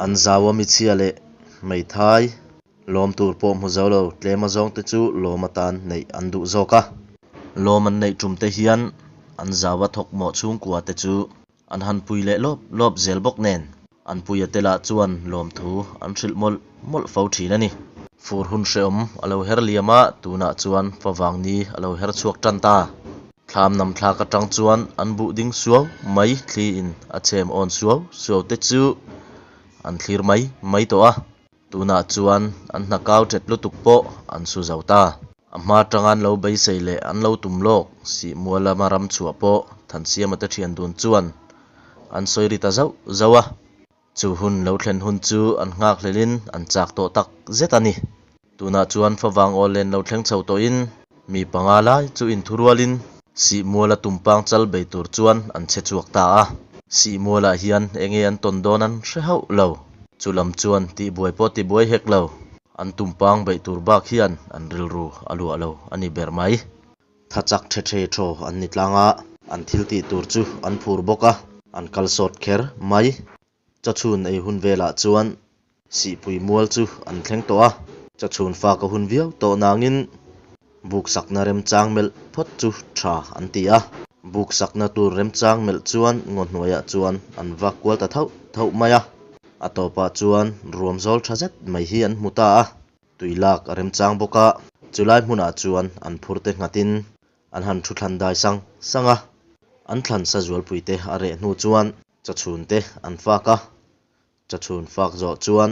An zau a michhia leh hmeithai Lawm tur pawh hmu zo lo, tlem a zawng te chu lawm atan neih an duh zawk a. Lawm an neih tum te hian an zau a thawk mawh chhungkua te chu an han pui leh lawp lawp zel bawk nen an puia te lah chuan lawmthu an hrilh mawlh mawlh fo thin a ni. Fur hun hrehawm a lo her liam a, tunah chuan favang ni a lo her chhuak tan ta. Thlam nam thlak atang chuan an buh ding suau mai thli in a chhem awn suau suau te chu an thlir mai mai tawh a. Tunah chuan an hna kau ṭet lutuk pawh an su zo ta. A hma aṭanga an lo beisei leh an lo tum lawk Sihmual lama ram chhuah pawh Thansiama te ṭhian dun chuan an sawi ri ta zauh zauh a. Chu hun lo thlen hun chu an nghakhlelin an chak tawh tak zet a ni. Tunah chuan favang aw len lo thleng chho tawhin mi panga lai chu inthurualin Sihmuala tumpang chal bei tur chuan an che chhuak ta a. Sihmualah hian enge an tawn dawn an hre hauh lo. Chu lam chuan tihbuai pawh tibuai hek lo. An tumpang beih tur bak hian an rilru a luah lo a ni ber mai. Tha chak the the thaw an ni tlang a, an thil tih tur chu an phur bawk a, an kal sawt kher mai. Chawchhun ei hun velah chuan Sihpui mual chu an thleng tawh a, chawchhun fak a hun viau tawh nangin buk sakna remchang melh phawt chu tha an ti a. Buk sakna tur remchang melh chuan ngaw hnuaiah chuan an va kual ta thauh thauh mai a. A tawpah chuan ruam zawl tha zet mai hi an hmu ta a, tui lak a remchang bawk a, chulai hmunah chuan an phur te nghatin an han thu thlan dai sang sang a. An thlan sa zualpuite a reh hnu chuan chawchhun te an fak a, Chawchhun fak zawh chuan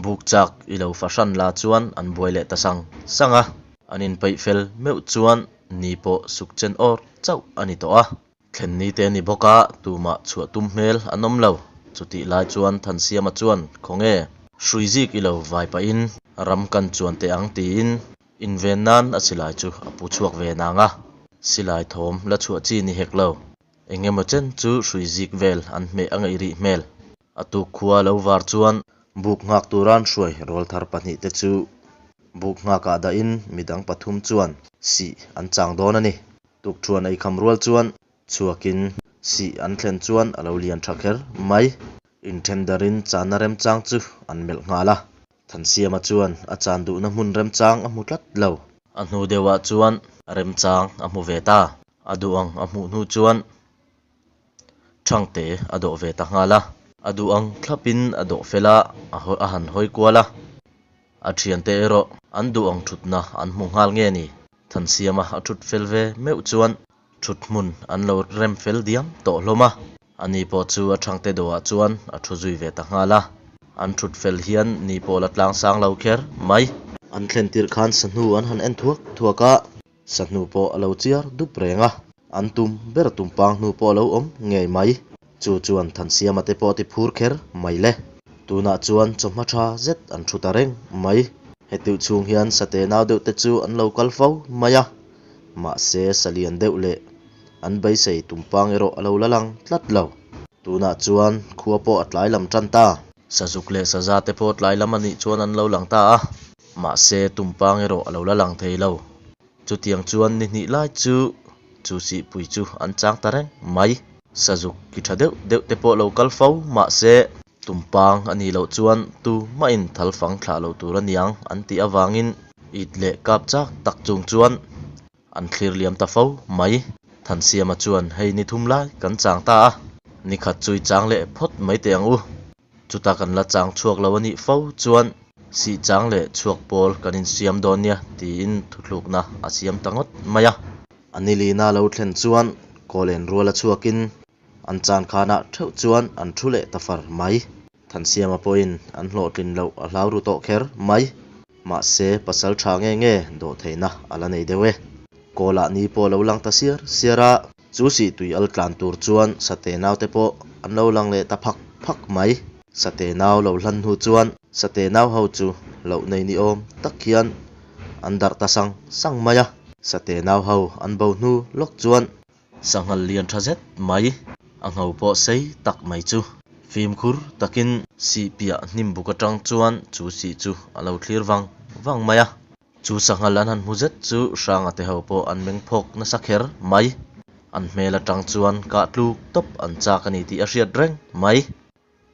buk chak i lo fahran la chuan an buai leh ta sang sang a, an inpeih fel meuh chuan ni pawh suk chen awr chauh a ni tawh a. Thlen ni te ni bawk a, tumah chhuah tum hmel an awm lo. Chutih lai chuan Thansiama chuan, Khawnge, hrui zik i lo vai pahin ram kan chuan teh ang tiin inven nan a silai chu a pu chhuak ve nang a, silai thawm la chhuah chi ni hek lo. Eng emaw chen chu hrui zik vel an hmeh a ngaih rih hmel. A tuk khua lo var chuan buk nghak tura an hruai rawlthar pahnihte chu buk nghakah dahin midang pathum chuan. Sih an chang dawn a ni. Tukṭhuan ei kham rual chuan chhuakin sih an thlen chuan a lo lian ṭha kher mai. Inṭhen darin channa remchang chu an melh nghal a. Thansiama chuan a chan duhna hmun remchang a hmu tlat lo. A hnu deuhah chuan remchang a hmu ve ta. A duh ang a hmuh hnu chuan Thangte a dawh ve ta nghal a. A duh ang thlapin a dawh fel a, a han hawi kual a. A thiante erawh an duh ang thutna an hmu nghal nge ni? Thansiama a thut fel ve meuh chuan thut hmun an lo rem fel diam tawh hlawm a. Ani pawh chu a Thangte dawhah chuan a thu zui ve ta nghal a. An thut fel hian ni pawh la tlang sang lo kher mai. An thlen tirh khan sahnu an han en thuak thuak a. Sahnu pawh a lo chiar dup reng a, an tum ber tumpang hnu pawh a lo awm ngei mai. Chu chuan Thansiama te pawh a ti phur kher mai le. Tunah chuan chawhma tha zet an thu ta reng mai. Hetiuh chhung hian sate nau deuh te chu an lo kal fo mai a, mahse sa lian deuh leh an beisei tumpang erawh a lo la lang tlat lo. Tunah chuan khua pawh a tlai lam tan ta. Sazuk leh saza te pawh tlai lam a nih chuan an lo lang ta a. Mahse, tumpang erawh a lo la lang thei lo. Chutiang chuan ni hnih lai chu chu sihpui chu an chang ta reng mai. Sazuk ki tha deuh deuh te pawh lo kal fo mahse, tumpang a nih loh chuan tu mahin thal fang thlah lo tur a niang an tih avangin it leh kap chak tak chung chuan An thlir liam ta fo mai. Thansiama chuan hei ni thum lai kan chang ta a, ni khat chu i chang leh phawt mai teh ang u. Chuta kan la chang chhuak lo a nih fo chuan sih chang leh chhuak pawl kan insiam dawn nia tiin thuthlukna a siam ta ngawt mai a. A nilina lo thlen chuan Kawlen ruala chhuakin an chan khanah theuh chuan an thu leh ta far mai. Thansiama pawhin an hlawhtlin loh a hlau ru tawh kher mai. Mahse, pasal tha nge nge dawhtheihna a la nei deuh e. Kawlah ni pawh a lo lang ta siar siar a. Chu sih tui al tlan tur chuan Sate naute pawh an lo lang leh ta phak phak mai. Sate nau lo hlan hnu chuan Sate nau ho chu loh nei ni awm tak hian an darh ta sang sang mai a. Sate nau ho an bo hnu lawk chuan Sanghal lian tha zet mai, a ngho pawh sei tak mai chu. Fimkhur takin sih piah hnim buk atang chuan chu sih chu a lo thlir vang vang mai a. Chu sanghal an han hmu zet chu Hranga te ho pawh an meng phawk nasa kher mai. An hmel atang chuan kah tluk tawp an chak a ni tih a hriat reng mai.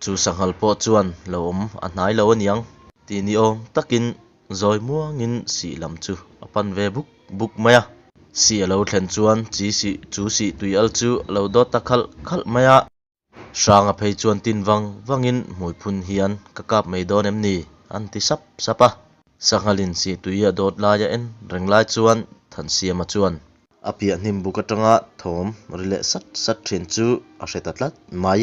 Chu sanghal pawh chuan lo awm a hnai lo aniang tih ni awm takin zawi muangin sih lam chu a pan ve buk buk mai a. Sih a lo thlen chuan chi sih chu sih tui al chu a lo dawt ta khalh khalh mai a. Hranga phei chuan tin vang vangin hmui phun hian ka kap mai dawn em ni? an ti sap sap a. Sanghalin sih tui a dawt laia en reng lai chuan Thansiama chuan A piah hnim buk atanga thawm ri leh sat sat thin chu a hre ta tlat mai.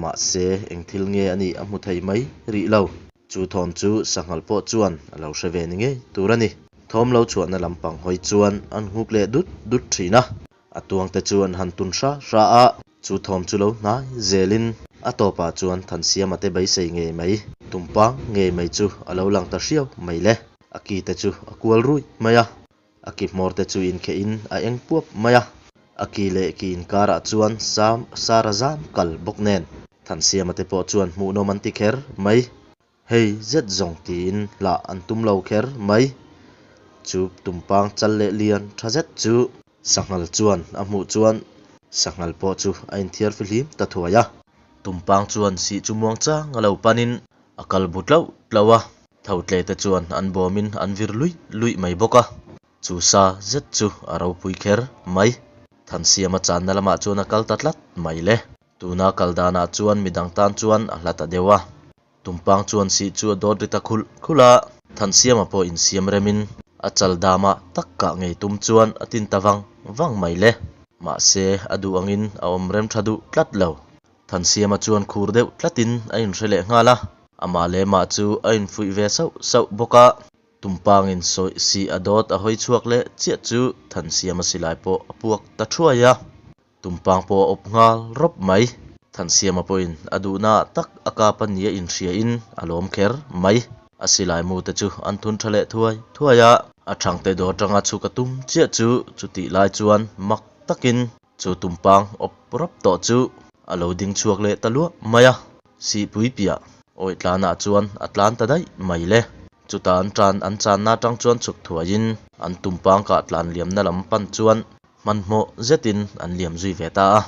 Mahse, eng thil nge a nih a hmu thei mai rih lo. Chu thawm chu sanghal pawh chuan a lo hre ve ni ngei tur a ni. Thawm lo chhuahna lampang hawi chuan an nghuk leh dut dut thin a. A tuangte chu an han tun hra hra a. Chu thawm chu lo hnai zelin a tawpah chuan Thansiama te beisei ngei mai, tumpang ngei mai chu a lo lang ta hriau mai le. A ki te chu a kual ruih mai a. A ki hmawr te chu inkheh in a eng puap mai a, a ki leh ki inkarah chuan sam sar a zam kal bawk nen. Thansiama te pawh chuan hmuhnawm an ti kher mai. Hei zet zawng tiin hlah an tum lo kher mai. Chu tumpang chal leh lian tha zet chu sanghal chuan a hmuh chuan sanghal pawh chu a inthiar fihlim ta thuai a. Tumpang chuan sih chu muang chang a lo panin a kal bu tlauh tlauh a. Thotle te chuan an bawmin an vir luih luih mai bawk a, chu sa zet chu a ropui kher mai. Thansiama channa lamah chuan a kal ta tlat mai le. Tuna kal danah chuan midang tan chuan a hla ta deuh a. Tumpang chuan sih chu a dawt ri ta khulh khulh a, Thansiama pawh insiam remin a chal damah tak kah ngei tum chuan a tin ta vang vang mai le. Mahse, a duh angin a awm rem tha duh tlat lo. Thansiama chuan khur deuh tlatin a inhre leh nghal a, amah leh mah chu a infuih ve sauh sauh bawk a. Tumpangin sawi sih a dawt a hawi chhuak leh chiah chu Thansiama silai pawh a puak ta thuai a, Tumpang pawh a awp nghal rawp mai. Thansiama pawhin a duhnaah tak a kap a nia inhriain a lawm kher mai. A silai mu te chu an thun tha leh thuai thuai a, a thangte dawr tanga chhuk a tum chiah chu chutih lai chuan mak takin Chu tumpang awp rawp tawh chu a lo ding chhuak leh ta luah mai a, sihpui piah awih tlanah chuan a tlan ta daih mai le. Chutah an tan an channa atang chuan chhuk thuaiin an tumpang kah tlan liamna lam pan chuan hmanhmawh zetin an liam zui ve ta a.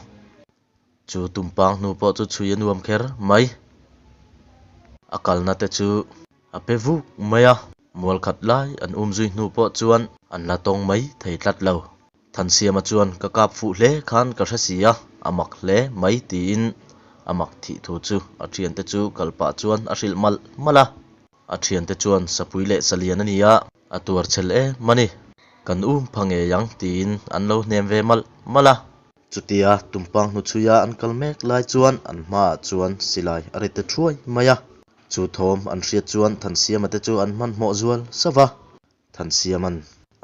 Chu tumpang hnu pawh chu chhui a nuam kher mai. A kalna te chu a pe vuk mai a, mual khat lai an um zui hnu pawh chuan an la tawng mai thei tlat lo. Thansiama chuan ka kap fuh hle khan ka hre si a, a mak hle mai tiin a mak thih thu chu a thiante chu kal pah chuan a hrilh malh malh a. A thiante chuan sapui leh salian a ni a, a tuar chhel em a ni. Kan um pha ngei ang tiin an lo hnem ve malh malh a. Chutia tumpang hnuchhuia an kal mek lai chuan an hmaah chuan silai a ri ta thuai mai a. Chu thawm an hriat chuan Thansiama te chu an hmanhmawh zual sauh a. Thansiama'n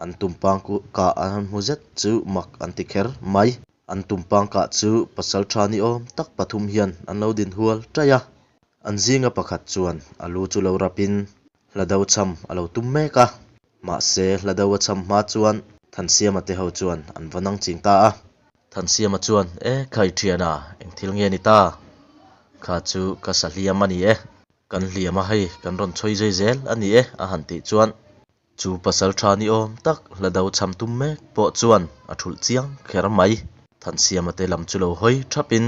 an tumpang kah an han hmu zet chu mak an ti kher mai. An tumpang kah chu pasal tha ni awm tak pathum hian an lo din hual taih a. An zinga pakhat chuan a lu chu lo rapin hla do cham a lo tum mek a. Mahse hla do a cham hma chuan Thansiama te ho chuan an va nang ching ta a. Thansiama chuan, E khai thiana, eng thil nge ni ta? Kha chu ka sa hliam a ni e. Kan hliam a hei kan rawn chhawi zui zel a ni e a han tih chuan chu pasal tha ni awm tak hla do cham tum mek pawh chuan a thulh chiang kher mai. Thansiama te lam chu lo hawi thapin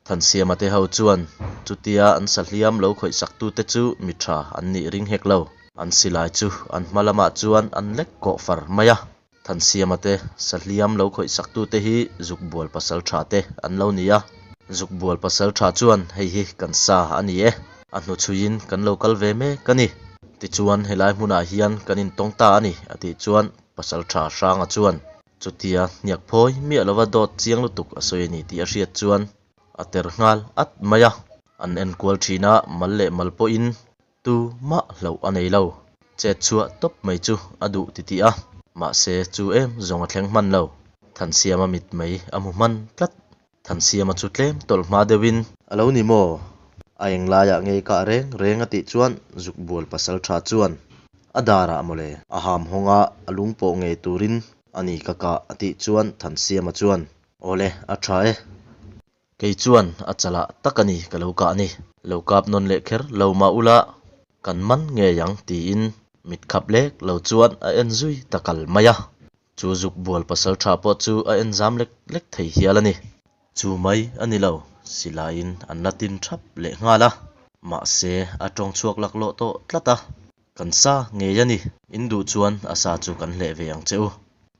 Thansiama te ho chuan chutia an sa hliam lo khawih sak tute chu mi tha an nih ring hek lo. An silai chu an hma lamah chuan an lek kawh far mai a. Thansiama te sahliam lo khawih sak tute hi Zukbual pasal tha te an lo ni a. Zukbual pasal tha chuan hei hi kan sa a ni e, a hnuchhuiin kan lo kal ve mek a ni. Tichuan helai hmunah hian kan intawng ta a ni a tih chuan pasal tha Hranga chuan chutia hniak phawi miah lova dawt chiang lutuk a sawi a ni tih a hriat chuan a ter nghal at mai a. An enkual thin a, mal leh mal pawhin Tu mah hlauh a nei lo. Chet chhuah tawp mai chu a duh ti tih a, mahse chu em zawng a thleng hman lo. Thansiama mit mai a hmu hman tlat. Thansiama chu tlem tawlh hma deuhin. A lo ni maw? A eng laiah ngei kah reng reng a tih chuan Zukbual pasal tha chuan a darah mawle. A ham hawng a, a lung pawh ngei turin a ni ka kah a tih chuan Thansiama chuan, Awle, a tha e. Kei chuan a chalah tak a ni ka lo kah ni. Lo kap nawn leh kher lo mah ula kan man ngei ang tiin mit khap lek lo chuan a en zui ta kal mai a. Chu zuk bual pasal tha pawh chu a en zam lek lek thei hial a ni. Chu mai a ni lo, silaiin an la tin thap leh nghal a. Mahse a tawng chhuak laklawh tawh tlat a. Kan sa ngei a ni. In duh chuan a sa chu kan hleh ve ang che u.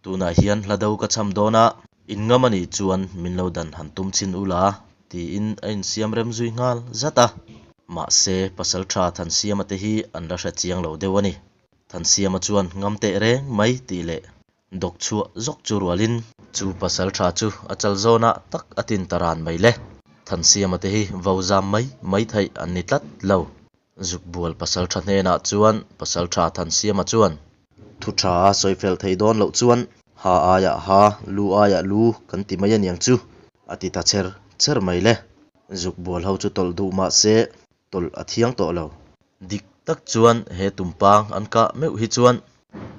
Tunah hian hla do ka cham dawn a, in ngam a nih chuan min lo dan han tum chhin u la, tiin a insiam rem zui nghal zat a. Mahse, pasal tha Thansiama te hi an la hre chiang lo deuh a ni. Thansiama chuan ngam teh reng mai tih leh dawk chhuah zawk chu rualin. Chu pasal tha chu a chal zawnah tak a tin ta ran mai le. Thansiama te hi vo zam mai mai theih an ni tlat lo. Zukbual pasaltha hnenah chuan Pasaltha Thansiama chuan. Thu tha a sawi fel thei dawn loh chuan ha aiah ha, lu aiah lu kan ti mai aniang chu, a ti ta cher cher mai le. Zukbual ho chu tawlh duh mah se tawlh a thiang tawh lo. Dik tak chuan he tumpang an kah meuh hi chuan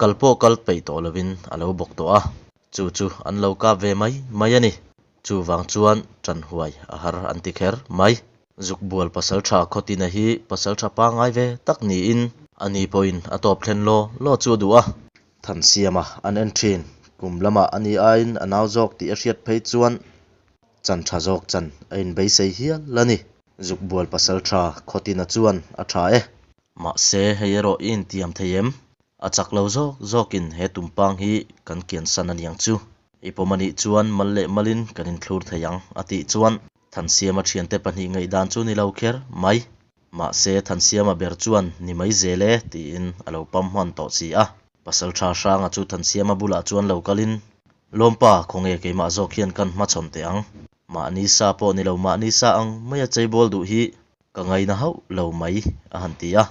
kal pawh kal peih tawh lovin a lo bawk tawh a. Chu chu an lo kap ve mai mai a ni. Chuvang chuan ṭan huai a har an ti kher mai. Zukbual pasalṭha Khawtina hi pasalṭha pangngai ve tak niin ani pawhin a tawp thlen law law chu a duh a. Thansiama an en ṭhin. Kum lamah ani aiin a nau zawk tih a hriat phei chuan chan ṭha zawk chan a inbeisei hial a ni. Zukbual pasalṭha Khawtina chuan a ṭha e. Mahse, hei erawh i intiam thei em? A chak lo zawk zawkin he tumpang hi kan kiansan a niang chu. I pawm a nih chuan mal leh malin kan inthlur thei ang, a tih chuan Thansiama thiante pahnih ngaihdan chu ni lo kher mai. Mahse, Thansiama ber chuan ni mai zel e tiin a lo pam hman tawh si a. Pasaltha Hranga chu Thansiama bulah chuan lo kalin, Lawmpa, khawnge keimah zawk hian kan hmachhawn teh ang. Mahni sa pawh ni lo mahni sa ang maia cheibawl duh hi Ka ngaina hauh lo mai, a han ti a.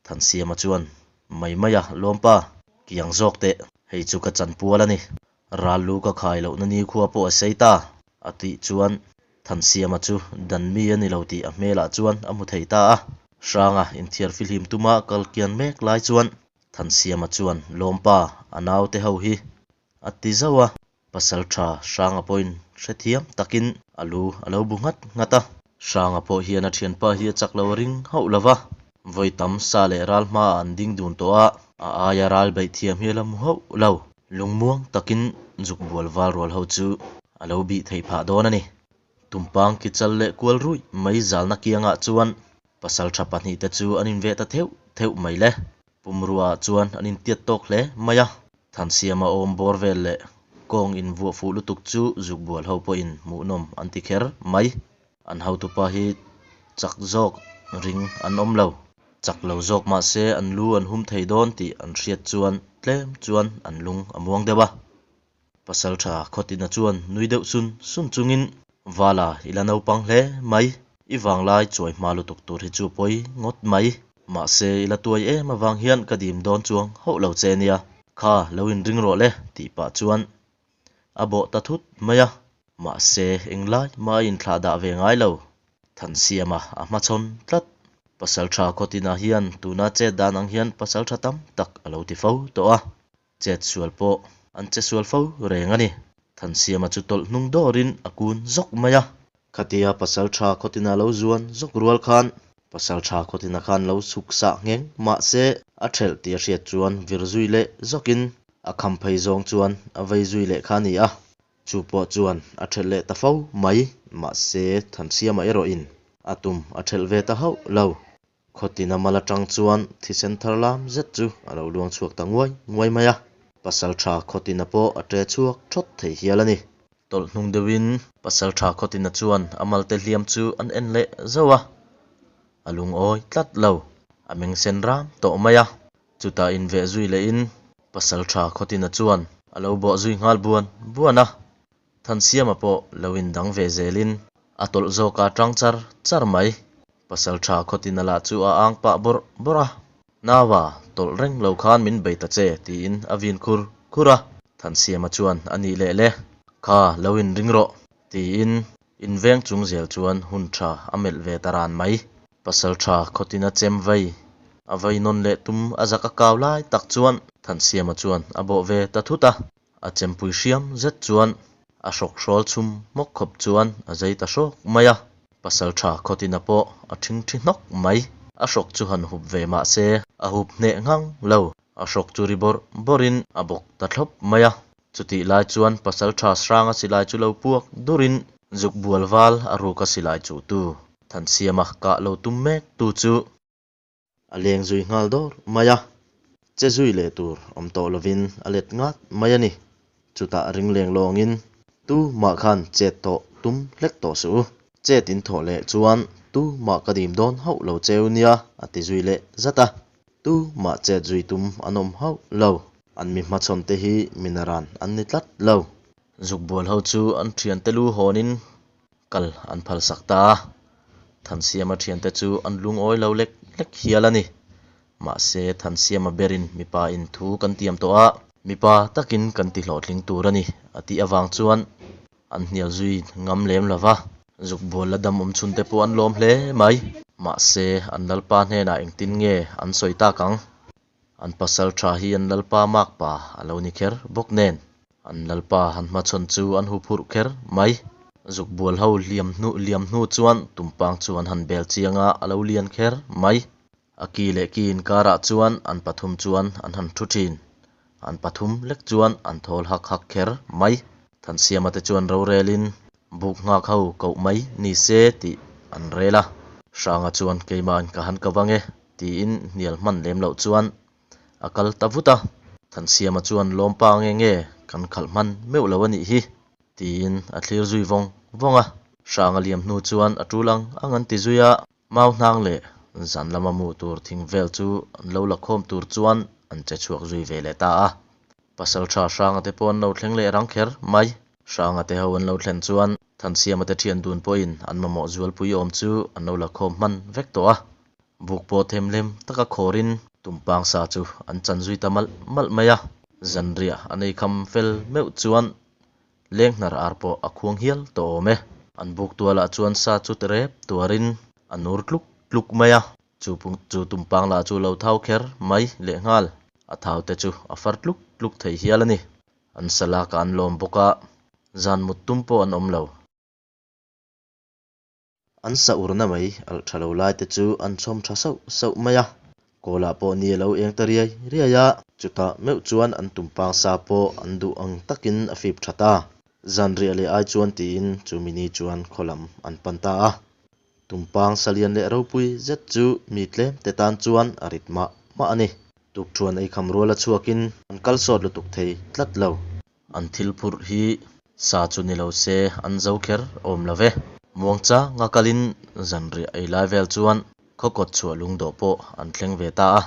Thansiama chuan, Mai mai a, Lawmpa, kiang zawk teh, hei chu ka chanpual a ni. Ral lu ka khai lohna nikhua pawh a sei ta, a tih chuan Thansiama chu dan mi a ni lo tih a hmelah chuan a hmu thei ta a. Hranga inthiar fihlim tuma kal kian mek lai chuan Thansiama chuan, Lawmpa, a naute ho hi, a ti zauh a. Pasalṭha Hranga pawhin hrethiam takin a lu a lo bu nghat nghat a. Hranga pawh hian a ṭhianpa hi a chak lo a ring hauh lo va. Vawi tam sa leh ral hmaah an ding dun tawh a, a aia ral beih thiam hi a la hmu hauh lo. Lungmuang takin zuk bual val rual ho chu a lo bih theih phah dawn a ni. Tumpang ki chal leh kual ruih mai zalna kiangah chuan pasaltha pahnihte chu an inveh ta theuh theuh mai le. Pumruaah chuan an intiat tawk hle mai a, Thansiama awm bawr vel leh kawng invuah fuh lutuk chu zuk bual ho pawhin hmuhnawm an ti kher mai. An hotupa hi chak zawk ring an awm lo. Chak lo zawk mah se an lu an hum thei dawn tih an hriat chuan tlem chuan an lung a muang deuh a. Pasaltha Khawtina chuan nui deuh sun sun chungin, Vala i la naupang hle mai, i vanglai chuai hma lutuk tur hi chu pawi ngawt mai. Mahse i la tuai em avang hian ka dim dawn chuang hauh lo che nia. Kha lo inring rawh le tih pah chuan a bawh ta thut mai a. Mahse englai mah a inthlah dah ve ngai lo. Thansiama a hmachhawn tlat. Pasaltha Khawtina hian tuna chet dan ang hian pasaltha tam tak a lo ti fo tawh a. Chet sual pawh an che sual fo reng a ni. Thansiama chu tawlh hnung dawrin a kun zawk mai a. Khatia Pasaltha Khawtina lo zuan zawk rual khan Pasaltha Khawtina khan lo chhuk sah ngheng mah se a thelh tih a hriat chuan vir zui leh zawkin a kham phei zawng chuan a vei zui leh kha a ni a. Chu pawh chuan a thelh leh ta fo mai. Mahse Thansiama erawhin a tum a thelh ve ta hauh lo. Khawtina mal atang chuan thisen thar lam zet chu a lo luang chhuak ta nguai nguai mai a, Pasaltha Khawtina pawh a ṭe chhuak ṭhawt thei hial a ni. Tawlh hnung deuhin Pasaltha Khawtina chuan a malte hliam chu an en leh zauh a, a lungawi tlat lo. A meng sen ram tawh mai a, chutah inveh zui lehin Pasaltha Khawtina chuan a lo bawh zui nghal buan buan a. Thansiama pawh lo indang ve zelin a tawlh zawk a tang char char mai. Pasaltha Khawtina lah chu a ang pah bawrh bawrh a, Naua, tawlh reng lo khan min bei ta che, tiin a vin khur khur a. Thansiama chuan a nih leh le, kha lo inring rawh, tiin inveng chung zel chuan hun tha a melh ve ta ran mai. Pasaltha Khawtina chem vei a vei nawn leh tum a zak a kau lai tak chuan Thansiama chuan a bawh ve ta thut a. A chempui hriam zet chuan a hrawk hrawl chhum hmawk khawp chuan a zai ta hrawk mai a, Pasaltha Khawtina pawh a thingthi hnawk mai. A hrawk chu han hup ve mah se a hup hneh ngang lo, a hrawk chu ri bawrh bawrhin a bawk ta thlawp mai a. Chutih lai chuan Pasaltha Hranga silai chu lo puak durin zuk bual val a ruka silai chuhtu Thansiama kah lo tum mek tu chu A leng zui nghal dawr mai a, che zui leh tur awm tawh lovin a let ngat mai a ni. Chutah ring leng lawngin tu mah khan chet tawh tum hlek tawh suh u. Chet in thawh leh chuan tu mah ka dim dawn hauh lo cheu nia a ti zui leh zat a. Tu mah chet zui tum an awm hauh lo. An mi hmachhawn te hi minaran an ni tlat lo. Zukbual ho chu an thiante lu hawnin Kal an phalsak ta a, Thansiama thiante chu an lungawi lo lek lek hial a ni. Mahse, Thansiama berin mipa in thu kan tiam tawh a, mipa takin kan ti hlawhtling tur a ni a tih avang chuan an hnial zui ngam lem lo va. Zukbual la dam awm chhunte pawh an lawm hle mai. Mahse, an lalpa hnenah engtin nge an sawi tak ang? An pasal tha hi an lalpa makpa a lo ni kher bawk nen, an lalpa han hmachhawn chu an huphurh kher mai. Zukbual ho hliam hnu liam hnu chuan tumpang chu an han bel chiang a, a lo lian kher mai. A ki leh ki inkarah chuan an pathum chuan an han thu thin. An pathum lek chuan an thawl hak hak kher mai. Thansiama te chuan rorelin buk nghak ho koh mai ni se tih an rel a. Hranga chuan keimahin ka han ko vang e tiin hnial hman lem loh chuan a kal ta vut a. Thansiama chuan lawmpa nge nge kan khalh hman meuh lo a nih hi tiin a thlir zui vawng vawng a. Hranga liam hnu chuan a tul ang ang an ti zui a. Mau hnang leh zan lama mu tur thing vel chu an lo la khawm tur chuan an che chhuak zui ve leh ta a. Pasaltha Hranga te pawh an lo thleng leh rang kher mai. Hranga te ho an lo thlen chuan Thansiama te thian dun pawhin an mamawh zualpui awm chu an lo la khawm hman vek tawh a. Buk pawh them lem taka khawrin tumpang sa chu an chan zui ta malh malh mai a. Zanriah an ei kham fel meuh chuan lenghnar ar pawh a khuang hial tawh awm e. An buk tualah chuan sa chu rep tuarin a nur tluk tluk mai a. Chu chu tumpang lah chu lo thau kher mai lehnghal. A thau te chu a far tluk tluk thei hial a ni. An sa lakah an lawm bawk a, zan mut tum pawh an awm lo. An sa urna mai alh tha lo lai te chu an chhawm tha sauh sauh mai a. Kawlah pawh ni a lo eng ta riai riai a. Chutah meuh chuan an tumpang sa pawh an duh ang takin a fip tha ta. Zanriah leh ai chuan tiin chumi ni chuan khaw lam an pan ta a. Tumpang salian leh ropui zet chu mi tlem te tan chuan a rit mah mah a ni. Tukṭhuan eikham ruala chhuakin an kal sawt lutuk thei tlat lo. An thil phurh hi sa chu ni lo se an zo kher awm lo ve. Muangchanga kalin zanriah ei lai vel chuan khaw kawt chhuah lungdawh pawh an thleng ve ta a.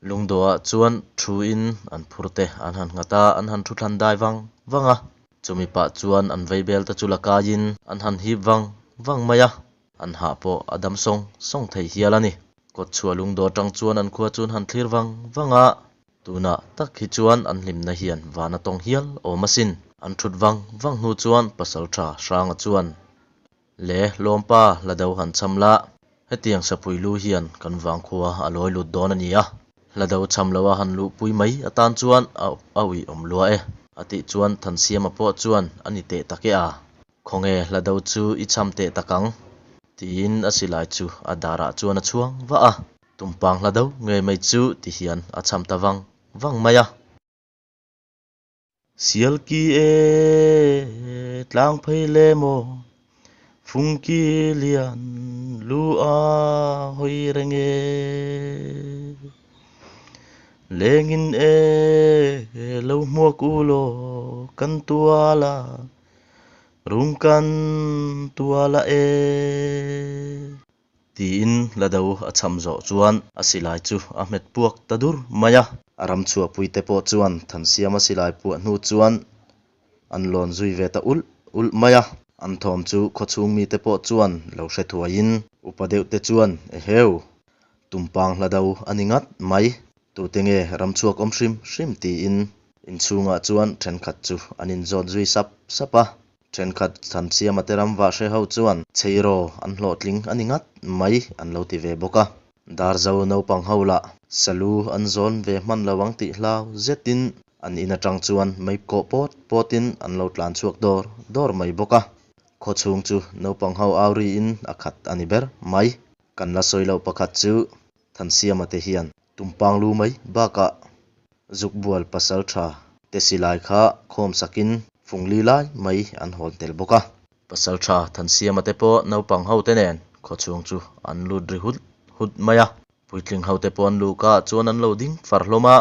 Lungdawhah chuan thuin an phur te an han nghat a, an han thu thlan dai vang vang a. Chumi pah chuan an veibel te chu la kaiin an han hip vang vang mai a, an hah pawh a dam sawng sawng thei hial a ni. Kawt chhuah lungdawh atang chuan an khua chu an han thlir vang vang a, tunah tak hi chuan an hlimna hian van a tawng hial awm asin. An thut vang vang hnu chuan Pasaltha Hranga chuan Le Lawmpa hla do han cham la, hetiang sapui lu hian kan vangkhua a lawi lut dawn a nia. Hla do cham loa han luhpui mai atan chuan a a uih awm lua e. A tih chuan Thansiama pawh chuan a ni teh tak e a. Khawnge hla do chu i cham teh tak ang? Tiin a silai chu a darah chuan a chhuang vah a. Tumpang hla do ngei mai chu ti hian a cham ta vang vang mai a. Sialki e, tlang phei le maw, Fungki lian lu a hawi reng e. Lengin e, lo hmuak u law, kan tual a, rum kan tual a e. Tiin Lado a chham zawh chuan a silai chu a hmet puak ta dur mai a. A ram chhuahpuite pawh chuan Thansiama silai puah hnu chuan an lawn zui ve ta ulh ulh mai a. An thawm chu khawchhung mite pawh chuan lo hre thuaiin upa deuhte chuan, Eheu! Tumpang Lado a ni ngat mai, tute nge ram chhuak awm hrim hrim tiin inchhungah chuan thenkhat chu an inzawt zui sap sap a. Thenkhat Thansiama te ram vah hre ho chuan Cheiraw an hlawhtling a ni ngat mai an lo ti ve bawk a. Darzo naupang ho lah Salu an zawn ve hman lo ang tih hlau zetin an in atang chuan mei kawh pawt pawtin an lo tlan chhuak dawr dawr mai bawk a. Khawchhung chu naupang ho au riin a khat a ni ber mai. Kan la sawi loh pakhat chu Thansiama te hian Tumpang lu mai bakah Zukbual pasal tha te silai kha khawm sakin fungli lai mai an hawn tel bawk a. Pasal tha Thansiama te pawh naupang ho te nen khawchhung chu an lut ri hut hut mai a. Puitling ho te pawh an luh kah chuan an lo ding far hlawm a.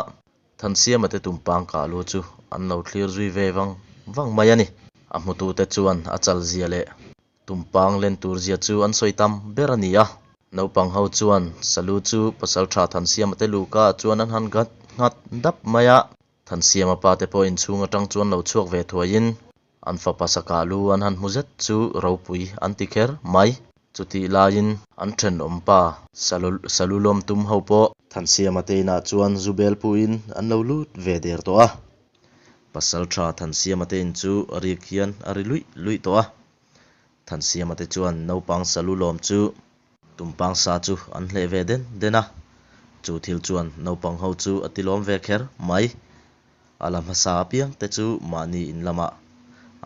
Thansiama te tumpang kah lu chu an lo thlir zui ve vang vang mai a ni. A hmutute chuan a chal zia leh Tumpang len tur zia chu an sawi tam ber a ni a. Naupang ho chuan Salu chu Pasaltha Thansiama te luhka ah chuan an han nghat nghat dap mai a. Thansiama pa te pawh inchhung atang chuan lo chhuak ve thuaiin an fapa sakah lu an han hmu zet chu ropui an ti kher mai. Chutih laiin an thenawm pa Salu Salu lawm tum ho pawh Thansiama te inah chuan zu bel puhin an lo lut ve der tawh a. Pasaltha Thansiama te in chu a rik hian a ri luih luih tawh a. Thansiama te chuan naupang salu lawm chu tumpang sa chu an hleh ve den den a, chu thil chuan naupang ho chu a tilawm ve kher mai. A la hmasa apiang te chu mahni in lamah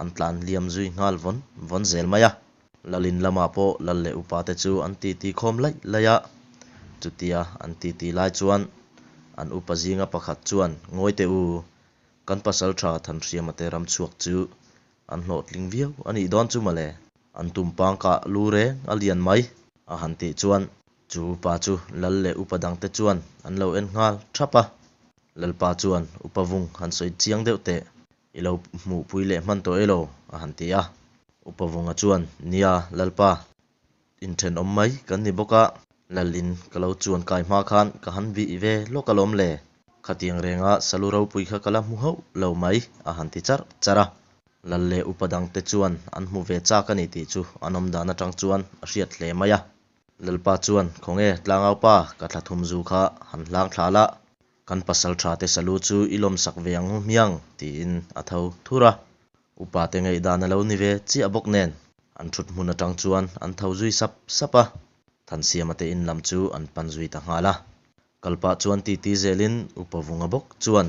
an tlan hliam zui nghal vawn vawn zel mai a. Lalin lamah pawh lal leh upa te chu an titi khawm laih laih a, chutia an titi lai chuan an upa zinga pakhat chuan Ngawi teh u, kan pasal tha Thanhriama te ram chhuak chu An hlawhtling viau a nih dawn chu mawle. An tumpang kah lu reng a lian mai a han tih chuan chu upa chu lal leh upa dangte chuan an lo en nghal thap a. Lalpa chuan upa vung han sawi chiang deuh teh, i lo hmuhpui leh hman tawh elo a han ti a. Upa vunga chuan, Nia, Lalpa, Inthenawm mai kan ni bawk a, Lalin ka lo chuan kai hma khan ka han vih ve lawk alawm le. Khatiang renga salu ropui kha ka la hmu hauh lo mai, a han ti charh charh a. Lal leh upa dangte chuan an hmu ve chak a ni tih chu an awm dan atang chuan a hriat hle mai a. Lalpa chuan, Khawnge tlangaupa, ka thla thum zu kha han hlang thla la, kan pasal tha te salu chu i lawmsak ve ang hu hmiang, tiin a tho thur a. Upa te ngaihdan a lo ni ve chiah bawk nen an thut hmun atang chuan an tho zui sap sap a, Thansiama te in lam chu an pan zui ta nghal a. Kalpah chuan titi zelin Upa Vunga bawk chuan,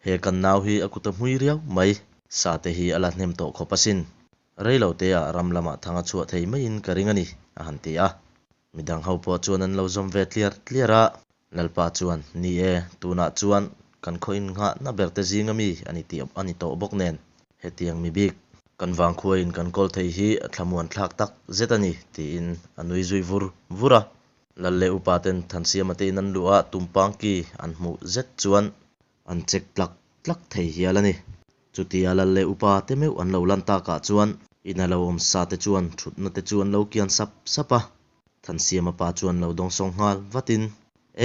He kan nau hi a kut a hmui riau mai, sa te hi a la hnem tawh khawp asin. Rei lo teah ram lamah thang a chhuah thei maiin ka ring a ni, a han ti a. Midang ho pawh chuan an lo zawm ve tliar tliar a. Lalpa chuan, Ni e, tunah chuan kan khaw innghahna berte zinga mi a ni tih a ni tawh bawk nen, hetiang mi bik kan vangkhuain kan kawl thei hi a thlamuan thlak tak zet a ni, tiin a nui zui vur vur a. Lal leh upa ten Thansiama te in an luh a, tumpang ki an hmuh zet chuan an chek tlak tlak thei hial a ni. Chutia lal leh upa te meuh an lo lan takah chuan ina lo awm sa te chuan thutna te chu an lo kian sap sap a. Thansiama pa chuan lo dawngsawng nghal vatin,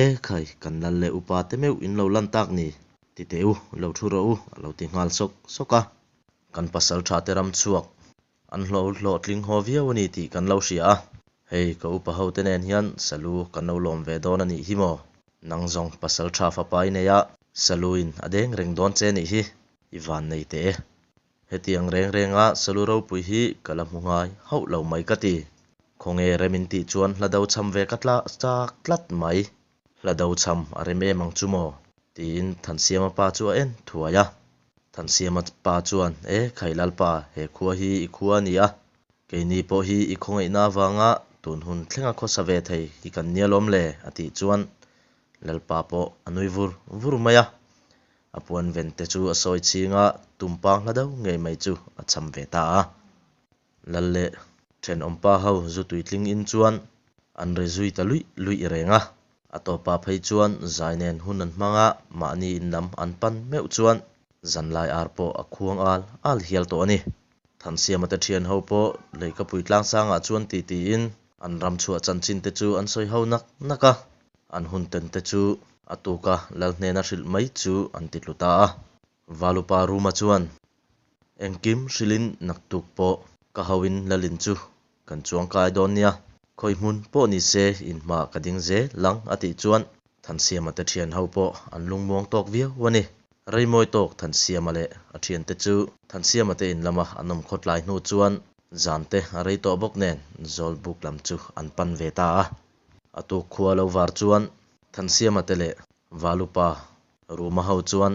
E khai, kan lal leh upa te meuh in lo lan tak ni, ti teh u, lo thu rawh u, a lo ti nghal sawk sawk a. Kan pasal tha te ram chhuak an hlo hlawhtling haw viau a ni tih kan lo hria a, hei ka upa ho te nen hian salu kan lo lawm ve dawn a nih hi maw? Nang zawng pasal tha fapa i nei a, salu in a deng reng dawn che nih hi, i van nei teh e. Hetiang reng renga salu ropui hi ka la hmu ngai hauh lo mai ka ti. Khawnge rem in tih chuan hla do cham ve ka tla chak tlat mai. Hla do cham a rem em ang chu maw? tiin Thansiama pa chu a en thuai a. Thansiama pa chuan, E khai Lalpa, he khua hi i khua a ni a, keini pawh hi i khawngaihna avanga tun hun thlenga khawsa ve thei hi kan nia lawm le, a tih chuan Lalpa pawh a nui vur vur mai a. A puan ven te chu a sawi chhing a, tumpang hla deuh ngei mai chu a cham ve ta a. Lal leh thenawmpa ho zu tuitling in chuan an ri zui ta luih luih reng a. A tawpah phei chuan zai nen hun an hmang a, mahni in lam an pan meuh chuan zanlai ar pawh a khuang al al hial tawh a ni. Thansiama te thian ho pawh Leikapui tlangsangah chuan ti tiin an ram chhuah chanchin te chu an sawi ho nak nak a, an hun ten te chu a tuka lal hnena hrilh mai chu an ti tlu ta a. Valupa Ruma chuan Engkim hrilhin naktuk pawh ka hoin lalin chu kan chuang kai dawn nia, khawi hmun pawh ni se inhma ka ding zel ang a tih chuan Thansiama te thian ho pawh an lungmuang tawk viau a ni. Reimawi tawk Thansiama leh a thiante chu Thansiama te in lama an awm khawtlai hnu chuan zan te a rei tawh bawk nen Zawlbuk lam chu an pan ve ta a. A tuk khua lo var chuan Thansiama te leh Valupa Ruma ho chuan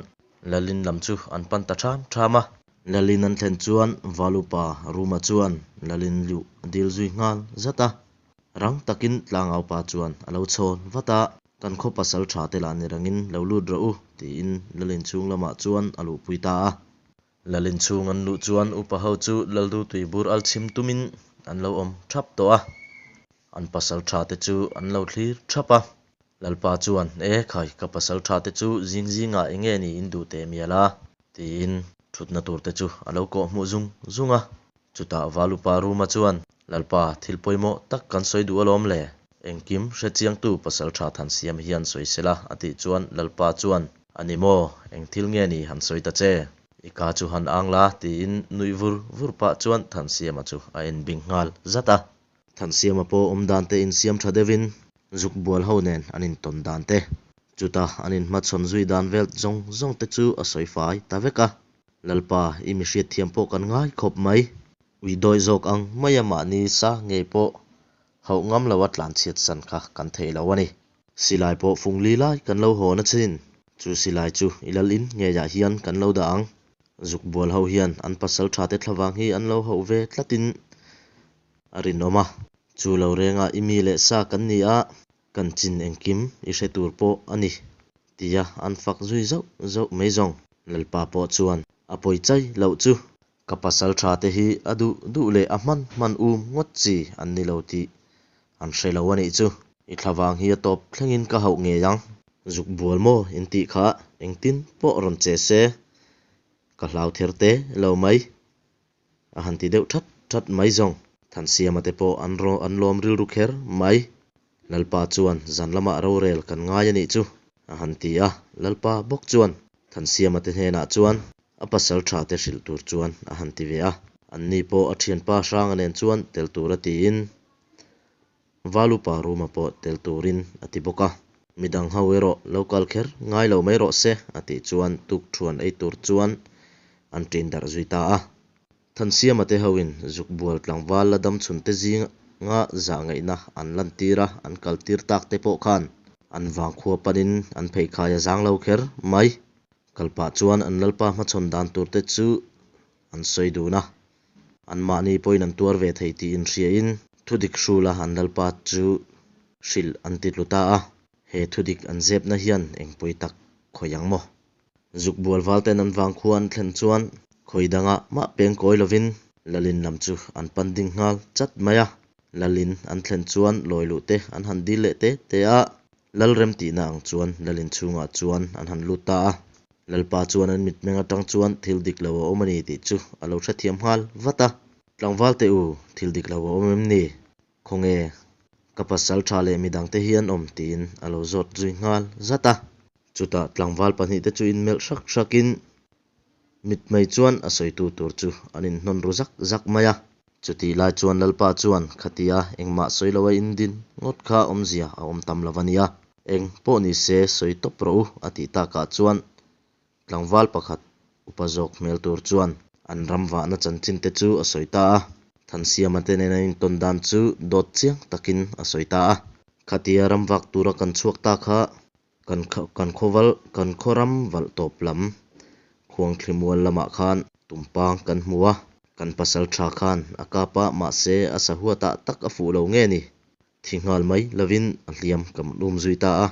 Lalin lam chu an pan ta ṭham ṭham a. Lalin an thlen chuan Valupa Ruma chuan Lalin luh a dil zui nghal zat a. Rang takin Tlangaupa chuan a lo chhawn vat a, Kan khaw pasal ṭha te lah ni rangin lo lut rawh u, tiin Lalin chhung lamah chuan a luhpui ta a. Lalin chhung an luh chuan upa ho chu Laldu tuibur al chhim tumin an lo awm ṭhap tawh a. An pasal ṭha te chu an lo thlir ṭhap a. Lalpa chuan, E khai, ka pasal ṭha te chu zing zingah eng nge ni in duh teh mial a? tiin ṭhutna tur te chu a lo kawh hmuh zung zung a. Chutah Valupa Ruma chuan, Lalpa, thil pawimawh tak kan sawi duh alawm le? Engkim hre chiangtu pasal ṭha Thansiam hian sawi sela, a tih chuan Lalpa chuan, A ni maw? Eng thil nge ni han sawi ta che? I ka chu han ang la, tiin nuih vur vur pah chuan Thansiama chu a en bing nghal zat a. Thansiama pawh awm dan te insiam tha deuhin zuk bual ho nen an intawn dan te, chuta an inhmachhawn zui dan vel zawng zawng te chu a sawi fai ta vek a. Lalpa, i mi hriatthiam pawh kan ngai khawp mai. Ui dawi zawk ang maia mahni sa ngei pawh hauh ngam loa tlanchhiat san kha kan thei lo a ni. Silai pawh fung li lai kan lo hawn a chin. Chu silai chu i lal in ngeiah hian kan lo dah ang. Zuk bual ho hian an pasal tha te thlavang hi an lo hauh ve tlatin a rinawm a. Chu lo renga i mi leh sa kan ni a, kan chin engkim i hre tur pawh a ni, tia an fak zui zauh zauh mai zawng. Lalpa pawh chuan a pawi chai loh chu ka pasal tha te hi a duh duh leh a hman hman um ngawt chi an ni lo tih an hre lo a nih chu. I thlavang hi a tawp thlengin ka hauh ngei ang. Zuk bual maw in tih kha engtin pawh rawn che se ka hlau ther te lo mai. A han ti deuh that that mai zawng. Thansiama te pawh an an lawm rilru kher mai. Lalpa chuan zan lamah rorel kan ngai a nih chu a han ti a. Lalpa bawk chuan Thansiama te hnenah chuan a pasal tha te hrilh tur chuan a han ti ve a. Anni pawh a thianpa Hranga nen chuan tel tura tiin Valupa Ruma pawh tel turin a ti bawk a. Midang ho erawh lo kal kher ngai lo mai rawh se a tih chuan tukthuan ei tur chuan an ṭin darh zui ta a. Thansiama te hoin zuk bual tlangval la dam chhun te zinga zah ngaihna an lantir a, an kal tir tak te pawh khan an vangkhua panin an pheikhai a zang lo kher mai. Kal pah chuan an lalpa hmachhawn dan tur te chu an sawi dun a. Anmahni pawhin an tuar ve thei tih inhriain thudik hrula an lalpa chu hrilh an ti tlu ta a. He thudik an zepna hian eng pawi tak khawih ang maw? Zuk bual valten an vangkhua an thlen chuan khawi dangah mah peng kawi lovin Lalin lam chu an pan ding nghal chat mai a. Lalin an thlen chuan lawi luh te an han dil leh te te a, Lal rem tihna ang chuan Lalin chhungah chuan an han lut ta a. Lalpa chuan an mitmeng atang chuan thil dik lo a awm a ni tih chu a lo hrethiam nghal vat a. Tlangval te u, thil dik lo a awm em ni? Khawnge ka pasal tha leh midangte hi an awm tiin a lo zawt zui nghal zat a. Chutah tlangval pahnihte chu inmelh hrak hrakin mitmei chuan a sawitu tur chu an inhnawn ru zak zak mai a. Chutih lai chuan Lalpa chuan khatia engmah sawi loa indin ngawt kha awmzia a awm tam lo a nia, eng pawh ni se sawi tawp rawh u a tih takah chuan Tlangval pakhat upa zawk hmel tur chuan an ram vahna chanchin te chu a sawi ta a, Thansiama te nen an intawn dan chu dawt chiang takin a sawi ta a. Khatia ram vak tura kan chhuak ta kha kan kan khawval kan khaw ram valh tawp lam Khuangthli mual lamah khan tumpang kan hmu a, kan pasal tha khan a kap a mahse a sahuatah tak a fuh lo nge ni? Thi nghal mai lovin a hliam ka um zui ta a.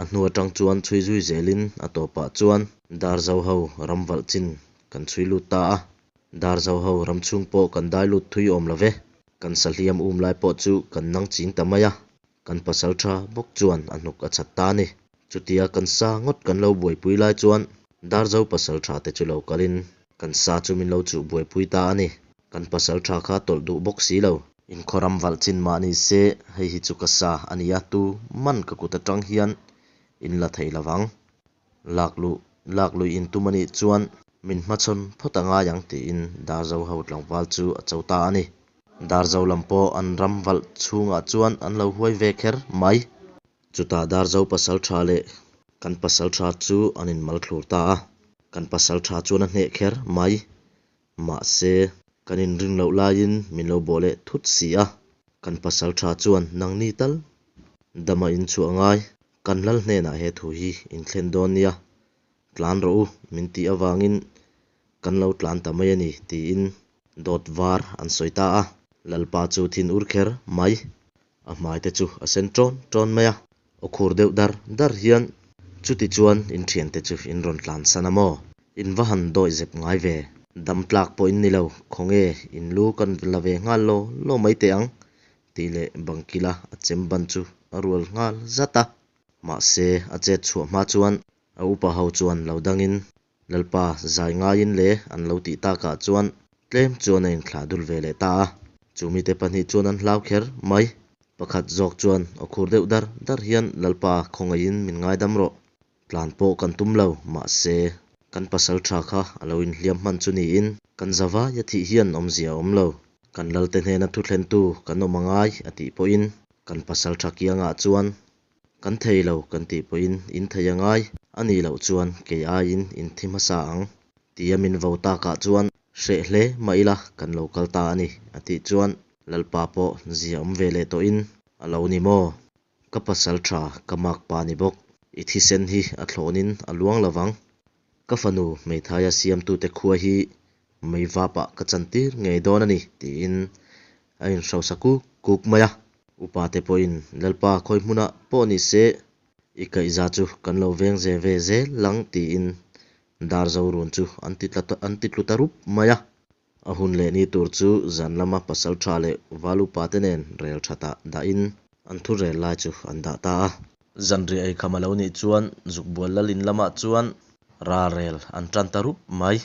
A hnu atang chuan chhui zui zelin a tawpah chuan Darzo ho ram valh chin kan chhui lut ta a. Darzo ho ram chhung pawh kan dai lut thui awm lo ve. Kan sa hliam um lai pawh chu kan nang ching ta mai a. Kan pasal tha bawk chuan a hnuk a chat ta a ni. Chutia kan sa ngawt kan lo buaipui lai chuan Darzo pasal tha te chu lo kalin kan sa chu min lo chuh buaipui ta a ni. Kan pasal tha kha tawlh duh bawk si lo. Inkhawram valh chin mah ni se, hei hi chu ka sa a nia, tu man ka kut atang hian in la thei lo vang. Lak luh, lak luih in tum a nih chuan min hmachhawn phawt a ngai ang tiin Darzo ho tlangval chu a cho ta a ni. Darzo lam pawh an ram valh chhungah chuan an lo huai ve kher mai. Chutah Darzo pasal tha leh kan pasal tha chu an inmal thlur ta a, kan pasal tha chuan a hneh kher mai. Mahse, kan inring loh laiin min lo bawh leh thut si a, kan pasal tha chuan nangni tal dama in chhuah ngai, kan lal hnenah he thu hi in thlen dawn nia, tlan rawh u min tih avangin kan lo tlan ta mai a ni tiin dawt var an sawi ta a. Lalpa chu thin ur kher mai, A hmai te chu a sen ṭawn ṭawn mai a, aw khur deuh dar dar hian, Chuti chuan in ṭhiante chu in rawn tlan san a maw? In va han dawi zep ngai ve. Dam tlak pawh in ni lo, khawnge in lu kan la ve nghal law law mai teh ang, tih leh bangkila a chem ban chu a rual nghal zat a. Mahse, a chet chhuah hma chuan a upa ho chuan lo dangin Lalpa zai ngaiin le an lo tih takah chuan tlem chuan a inthlah dul ve leh ta a. Chu mite pahnih chuan an hlau kher mai. Pakhat zawk chuan aw khur deuh dar dar hian Lalpa khawngaihin min ngaidam rawh. Tlan pawh kan tum lo, mahse kan pasal tha kha a lo inhliam hman chu niin kan zavaia thih hian awmzia a awm lo. Kan Lalte hnena thuthlentu kan awm a ngai a tih pawhin kan pasal tha kiangah chuan Kan thei lo kan tih pawhin in thei a ngai a nih loh chuan kei aiin in thi hmasa ang tia min vo takah chuan hreh hle mah ila kan lo kal ta a ni a tih chuan Lalpa pawh zia awm ve leh tawhin a lo ni maw? Ka pasal tha ka mak pa ni bawk i thisen hi a thlawnin a luang lo vang. Ka fanu hmeithaia siamtute khua hi meivapah ka chantir ngei dawn a ni tiin a inhrosa kuk kuk mai a. Upate pawhin Lalpa khawi hmunah pawh ni se i kaihza chu kan lo veng ze ve zel ang tiin Darzo run chu an ti tla an ti tlu ta rup mai a. A hun leh ni tur chu zan lama pasal tha leh val upate nen rel thatah dahin an thu rel lai chu an dah ta a. Zanriah eikham a lo nih chuan Zukbual Lalin lamah chuan ralrel an tan ta rup mai.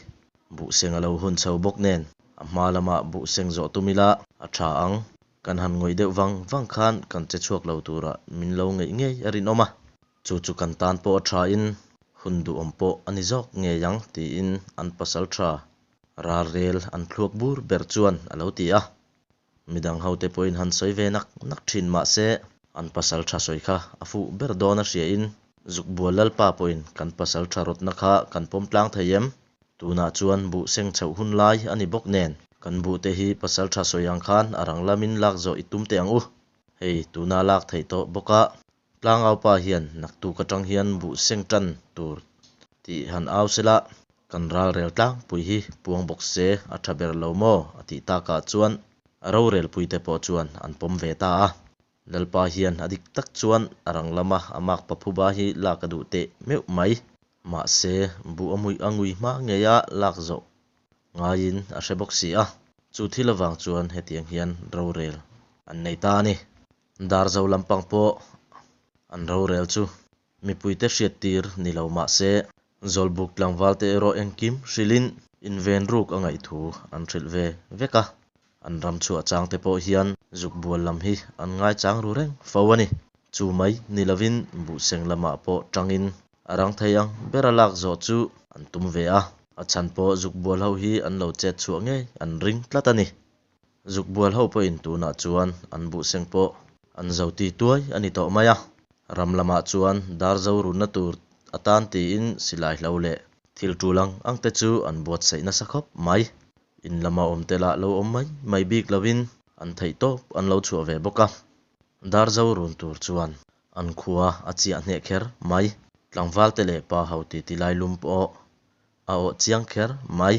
Buhseng a lo hun chho bawk nen a hma lamah buhseng zawh tum ila a tha ang. Kan han ngawih deuh vang vang khan kan che chhuak lo turah min lo ngeih ngei a rinawm a. Chu chu kan tan pawh a thain hun duhawm pawh a ni zawk ngei ang tiin an pasal tha ralrel an thluak bur ber chuan a lo ti a. Midang hote pawhin han sawi ve nak nak thin mah se, an pasal tha sawi kha a fuh ber dawn a hriain, Zukbual Lalpa pawhin kan pasal tha rawtna kha kan pawm tlang thei em? Tunah chuan buh seng chhoh hun lai a ni bawk nen, kan buhte hi pasal tha sawi ang khan a rang lamin lak zawh i tum teh ang u. Hei, tuna lak theih tawh bawk a, Tlangaupa hian naktuk atang hian buh seng tan tur tih han au sela. Kan ralrel tlangpui hi puang bawk se a tha ber lo maw? a tih takah chuan a rorelpuite pawh chuan an pawm ve ta a. Lalpa hian a dik tak chuan a rang lama a makpa phuba hi lak a duh teh meuh mai. Mahse, buh a hmuih a ngui hma ngeia lak zawh ngaiin a hre bawk si a. Chu thil avang chuan hetiang hian rorel an nei ta a ni. Darzo lampang pawh an rorel chu Mipuite hriattir ni lo mah se, Zawlbuk tlangvalte erawh engkim hrilhin inven ruk a ngaih thu an hrilh ve vek a. An ram chhuah changte pawh hian zuk bual lam hi an ngaichang ru reng fo a ni. Chu mai ni lovin buhseng lamah pawh tangin a rang thei ang bera lak zawh chu an tum ve a. A chhan pawh zuk bual ho hi an lo chet chhuah ngei an ring tlat a ni. Zuk bual ho pawhin tunah chuan an buhseng pawh an zo ti tuai a ni tawh mai a. Ram lamah chuan dar zo runna tur atan tiin silai hlo leh thil tul ang ang te chu an buatsaih nasa khawp mai. In lama awm te lah lo awm mai mai bik lovin an theih tawp an lo chhuah ve bawk a. Dar zo run tur chuan an khua a chiah hneh kher mai. Tlangval te leh pa ho titi lai lum pawh a awh chiang kher mai.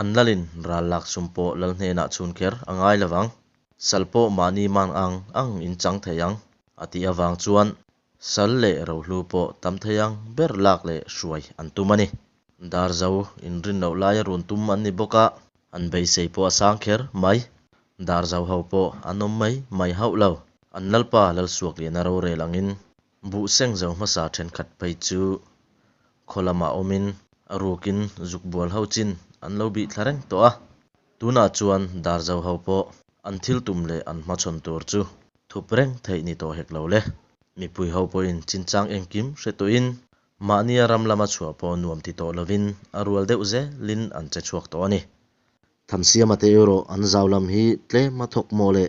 An lalin ral lak sum pawh lal hnenah chhun kher a ngai lo vang. Sal pawh mahni man ang ang in chang thei ang, a tih avang chuan sal leh rohlu pawh tam thei ang ber lak leh hruai an tum a ni. Darzo inrin loh laia run tum an ni bawk a, an beisei pawh a sang kher mai. Darzo ho pawh an awm mai mai hauh lo. An lalpa Lalsuakliana rorel angin Buh seng zo hmasa thenkhat phei chu khaw lamah awmin a rukin zuk bual ho chin an lo bih thla reng tawh a. Tunah chuan Darzo ho pawh an thil tum leh an hmachhawn tur chu thup reng theih ni tawh hek lo le. Mipui ho pawhin chinchang engkim hre tawhin mahnia ram lama chhuah pawh nuam ti tawh lovin a rual deuh zelin an che chhuak tawh a ni. Thansiama te erawh an zau lam hi tlem a thawk maw le,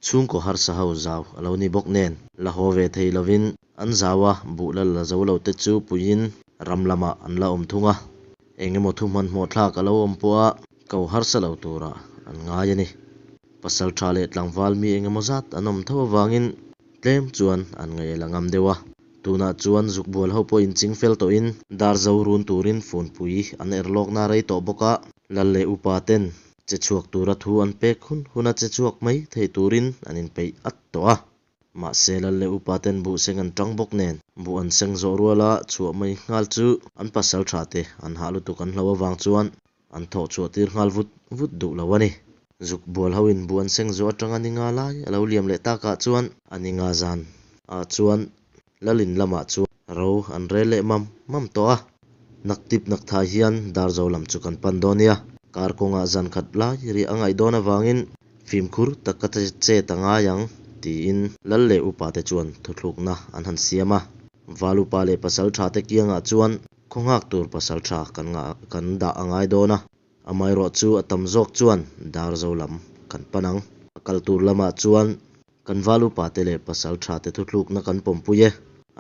chhungkaw harsa ho zau a lo ni bawk nen la haw ve thei lovin an zau a, buh la la zo lo te chu puiin ram lamah an la awm thung a, eng emaw thu hmanhmawh thlak a lo awm pawh a ko harsa lo turah an ngai a ni. Pasal tha leh tlangval mi eng emaw zat an awm tho avangin tlem chuan an ngaih a la ngam deuh a. Tunah chuan zukbual ho pawh inching fel tawhin dar zo run turin funpui an er lawkna rei tawh bawk a, lal leh upa ten che chhuak tura thu an pek hun huna che chhuak mai thei turin an inpeih at tawh a. Mahse lal leh upa ten buh seng an tang bawk nen buh an seng zawh ruala chhuah mai nghal chu an pasal tha te an hah lutuk an hlo avang chuan An thawh chhuah tir nghal vut vut duh lo a ni. Zuk bual ho in buh an seng zawh atanga ni nga lai a lo liam leh takah chuan a ni nga zan ah chuan Lalin lamah chuan ro an rel leh mam mam tawh a. Naktip nakthai hian Darzo lam chu kan pan dawn nia. Kar kawngah zan khat lai riah a ngaih dawn avangin fimkhur taka chet a ngai ang tiin Lal leh upa te chuan thuthlukna an han siam a. Val upa leh pasal tha te kiangah chuan Khaw nghak tur pasal tha kan ngah kan dah a ngai dawn a, amaherawh chu a tam zawk chuan Darzo lam kan pan ang. A kal tur lamah chuan kan val upa te leh pasal tha te thuthlukna kan pawmpui e,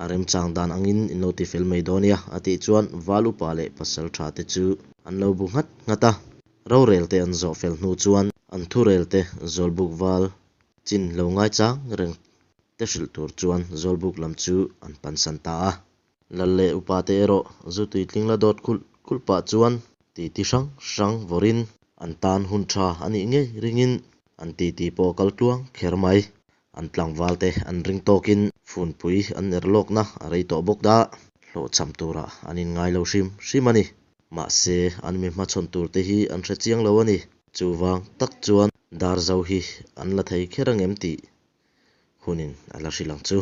a remchang dan angin in lo ti fel mai dawn nia a tih chuan val upa leh pasal tha te chu an lo bu nghat nghat a. Rorel te an zawh fel hnu chuan an thurel te Zawlbuk val chin lo ngaichang reng te hrilh tur chuan Zawlbuk lam chu an pansan ta a. Lal leh upa te erawh zu tuitling la dawt khulh khulh pah chuan titi hrang hrang vawrin an tan hun tha a nih ngei ringin an titi pawh a kal tluang kher mai. An tlangval te an ring tawkin funpui an er lawkna a rei tawh bawk da hlawhchham turah an inngai lo hrim hrim a ni. Mahse an mi hmachhawn tur te hi an hre chiang lo a ni. Chuvang tak chuan Darzo hi an la thei kher angem tih hunin a la hrilh ang chu.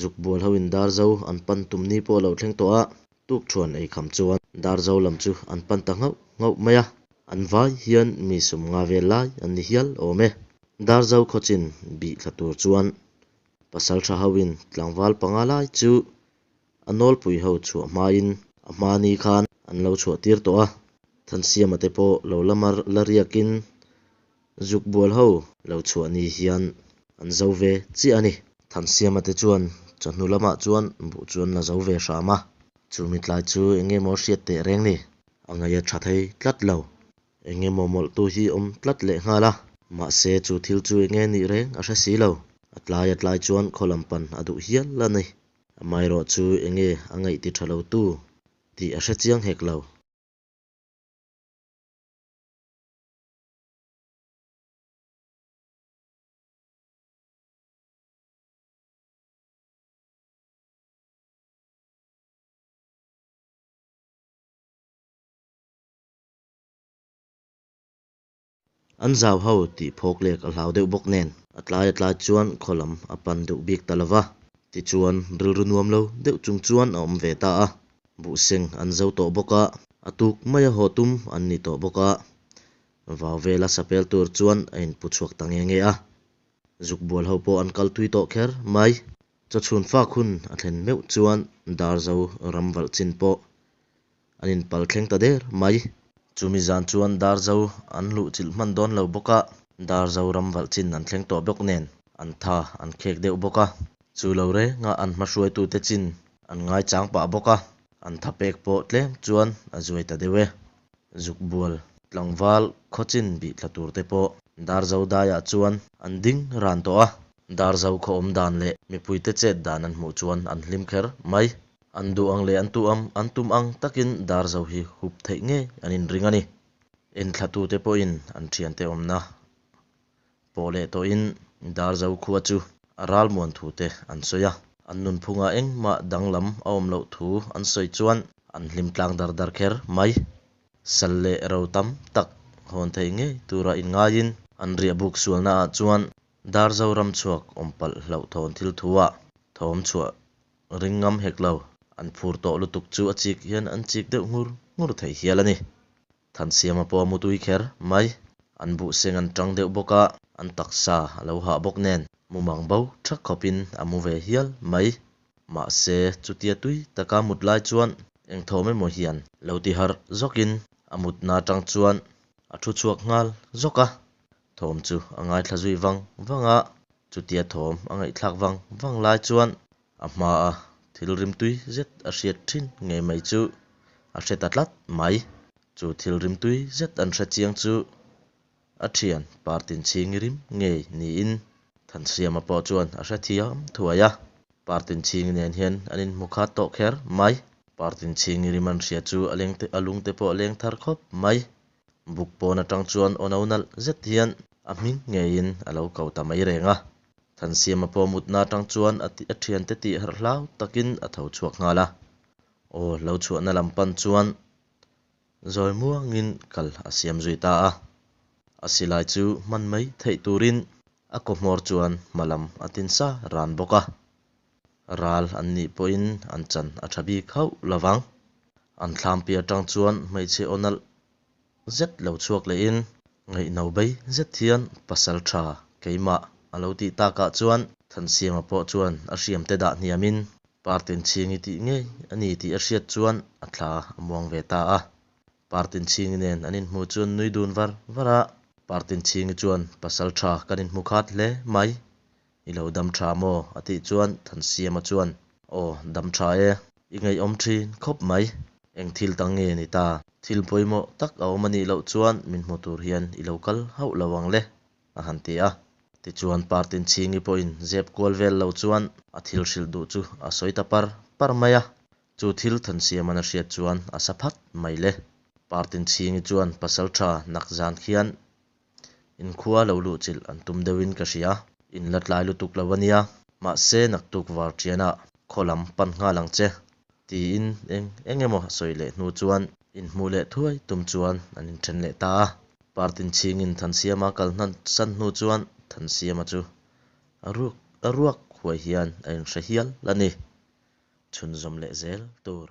Zuk bual hoin Darzo an pan tum ni pawh a lo thleng tawh a, tukṭhuan ei kham chuan Darzo lam chu an pan ta nghauh nghauh mai a, an vai hian mi sum nga vel lai an ni hial awm e. Darzo khawchin bih thla tur chuan pasalṭha hoin tlangval panga lai chu a nawlpui ho chhuah hmain a hma ni khan an lo chhuah tir tawh a, Thansiama te pawh lo la mar la riakin Zuk bual ho lo chhuah ni hian an zo ve chiah a ni. Thansiama te chuan chawhnu lamah chuan buh chu an la zo ve hram a, chumi tlai chu eng emaw hriat teh reng ni, a ngaih a tha thei tlat lo. Eng emaw mawlhtu hi awm tlat leh nghal a, mahse chu thil chu eng nge nih reng a hre si lo. A tlai a tlai chuan khaw lam pan a duh hial a ni. Amaherawh chu eng nge a ngaih ti tha lo tu tih a hre chiang hek lo. An zau ho tih phawk lek a hlau deuh bawk nen a tlai a tlai chuan khaw lam a pan deuh bik ta lo va. Tichuan rilru nuam lo deuh chung chuan a awm ve ta a. Buhseng an zo tawh bawk a, a tuk maia haw tum an ni tawh bawk a, vau vela sapel tur chuan a inpu chhuak ta nge nge a. Zuk bual ho pawh an kal tui tawh kher mai. Chawchhun fak hun a thlen meuh chuan Darzo ram valh chin pawh an inpal thleng ta der mai. Chumi zan chuan Darzo an luhchilh hman dawn lo bawk a, Darzo ram valh chin an thleng tawh bawk nen an tha an khek deuh bawk a. Chu lo renga an hmahruaitute chin an ngaichang pah bawk a, an tha pek pawh tlem chuan a zuai ta deuh e. Zuk bual tlangval khawchin bih thla tur te pawh Darzo daiah chuan an ding ran tawh a. Darzo khaw awm dan leh mipuite chet dan an hmuh chuan an hlim kher mai. An duh ang leh an tu am an tum ang takin Darzo hi hup theih ngei an inring a ni. Enthlatute pawhin an thiante awmna pawh leh tawhin Darzo khua chu a ralmuan thu te an sawi a. An nunphungah engmah danglam a awm loh thu an sawi chuan an hlim tlang dar dar kher mai. Sal leh ro tam tak hawn theih ngei tura inngaiin an riahbuk sualnaah chuan Darzo ram chhuak awm palh hlauhthawn thil thuah thawm chhuah ring ngam hek lo. An phur tawh lutuk chu a chik hian an chik deuh ngur ngur thei hial a ni. Thansiama pawh a mutui kher mai. An buhseng an tang deuh bawk a, an taksa a lo hah bawk nen mumang bo thak khawpin a mu ve hial mai. Mahse, chutia tui taka mut lai chuan eng thawm emaw hian lo ti harh zawkin a mutna atang chuan a thu chhuak nghal zawk a. Thawm chu a ngaithla zui vang vang a, chutia thawm a ngaihthlak vang vang lai chuan a hmaa thil rimtui zet a hriat thin ngei mai chu a hre ta tlat mai. Chu thil rimtui zet an hre chiang chu a thian Partinchhingi rim ngei niin Thansiama pawh chuan a hre thiam thuai a. Partinchhingi nen hian an inhmu khat tawh kher mai. Partinchhingi rim an hria chu a leng a lungte pawh a leng thar khawp mai. Buk pawn atang chuan aw no nalh zet hian a hming ngeiin a lo ko ta mai reng a. Thansiama pawh mutna atang chuan a a thiante tih harh hlau takin a tho chhuak nghal a. Aw lo chhuahna lam pan chuan zawi muangin kal a siam zui ta a. A silai chu hman mai theih turin a kaw hmawr chuan hma lam a tin sa ran bawk a. Ral an nih pawhin an chan a tha bik hauh lo vang. An thlampi atang chuan hmeichhe aw nalh zet lo chhuak lehin ngaihno bei zet hian pasal tha keimah a lo tih takah chuan Thansiama pawh chuan a hriamte dah hniamin Partinchhingi tih ngei a ni tih a hriat chuan a thla a muang ve ta a. Partinchhingi nen an inhmu chuan nui dun var var a, Partinchhingi chuan pasal tha kan inhmu khat hle mai I lo dam tha maw? a tih chuan Thansiama chuan, Aw, dam tha e. I ngaihawm thin khawp mai. Eng thil tang nge ni ta? Thil pawimawh tak a awm a nih loh chuan min hmu tur hian i lo kal hauh lo ang le, a han ti a. Tichuan Partinchhingi pawhin zep kual vel lo chuan a thil hrilh duh chu a sawi ta par par mai a. Chu thil Thansiama'n a hriat chuan a sa phat mai le. Partinchhingi chuan pasal tha nak zan khian Inkhua lo luhchilh an tum deuhin ka hria. In la tlai lutuk lo a nia. Mahse, naktuk var ṭianah khaw lam pan nghal ang che, tiin eng eng emaw a sawi leh hnu chuan inhmuh leh thuai tum chuan an inṭhen leh ta a. Partinchhingin Thansiama kal hnan san hnu chuan Thansiama chu a ruk a ruak huai hian a inhre hial a ni. Chhunzawm leh zel tur.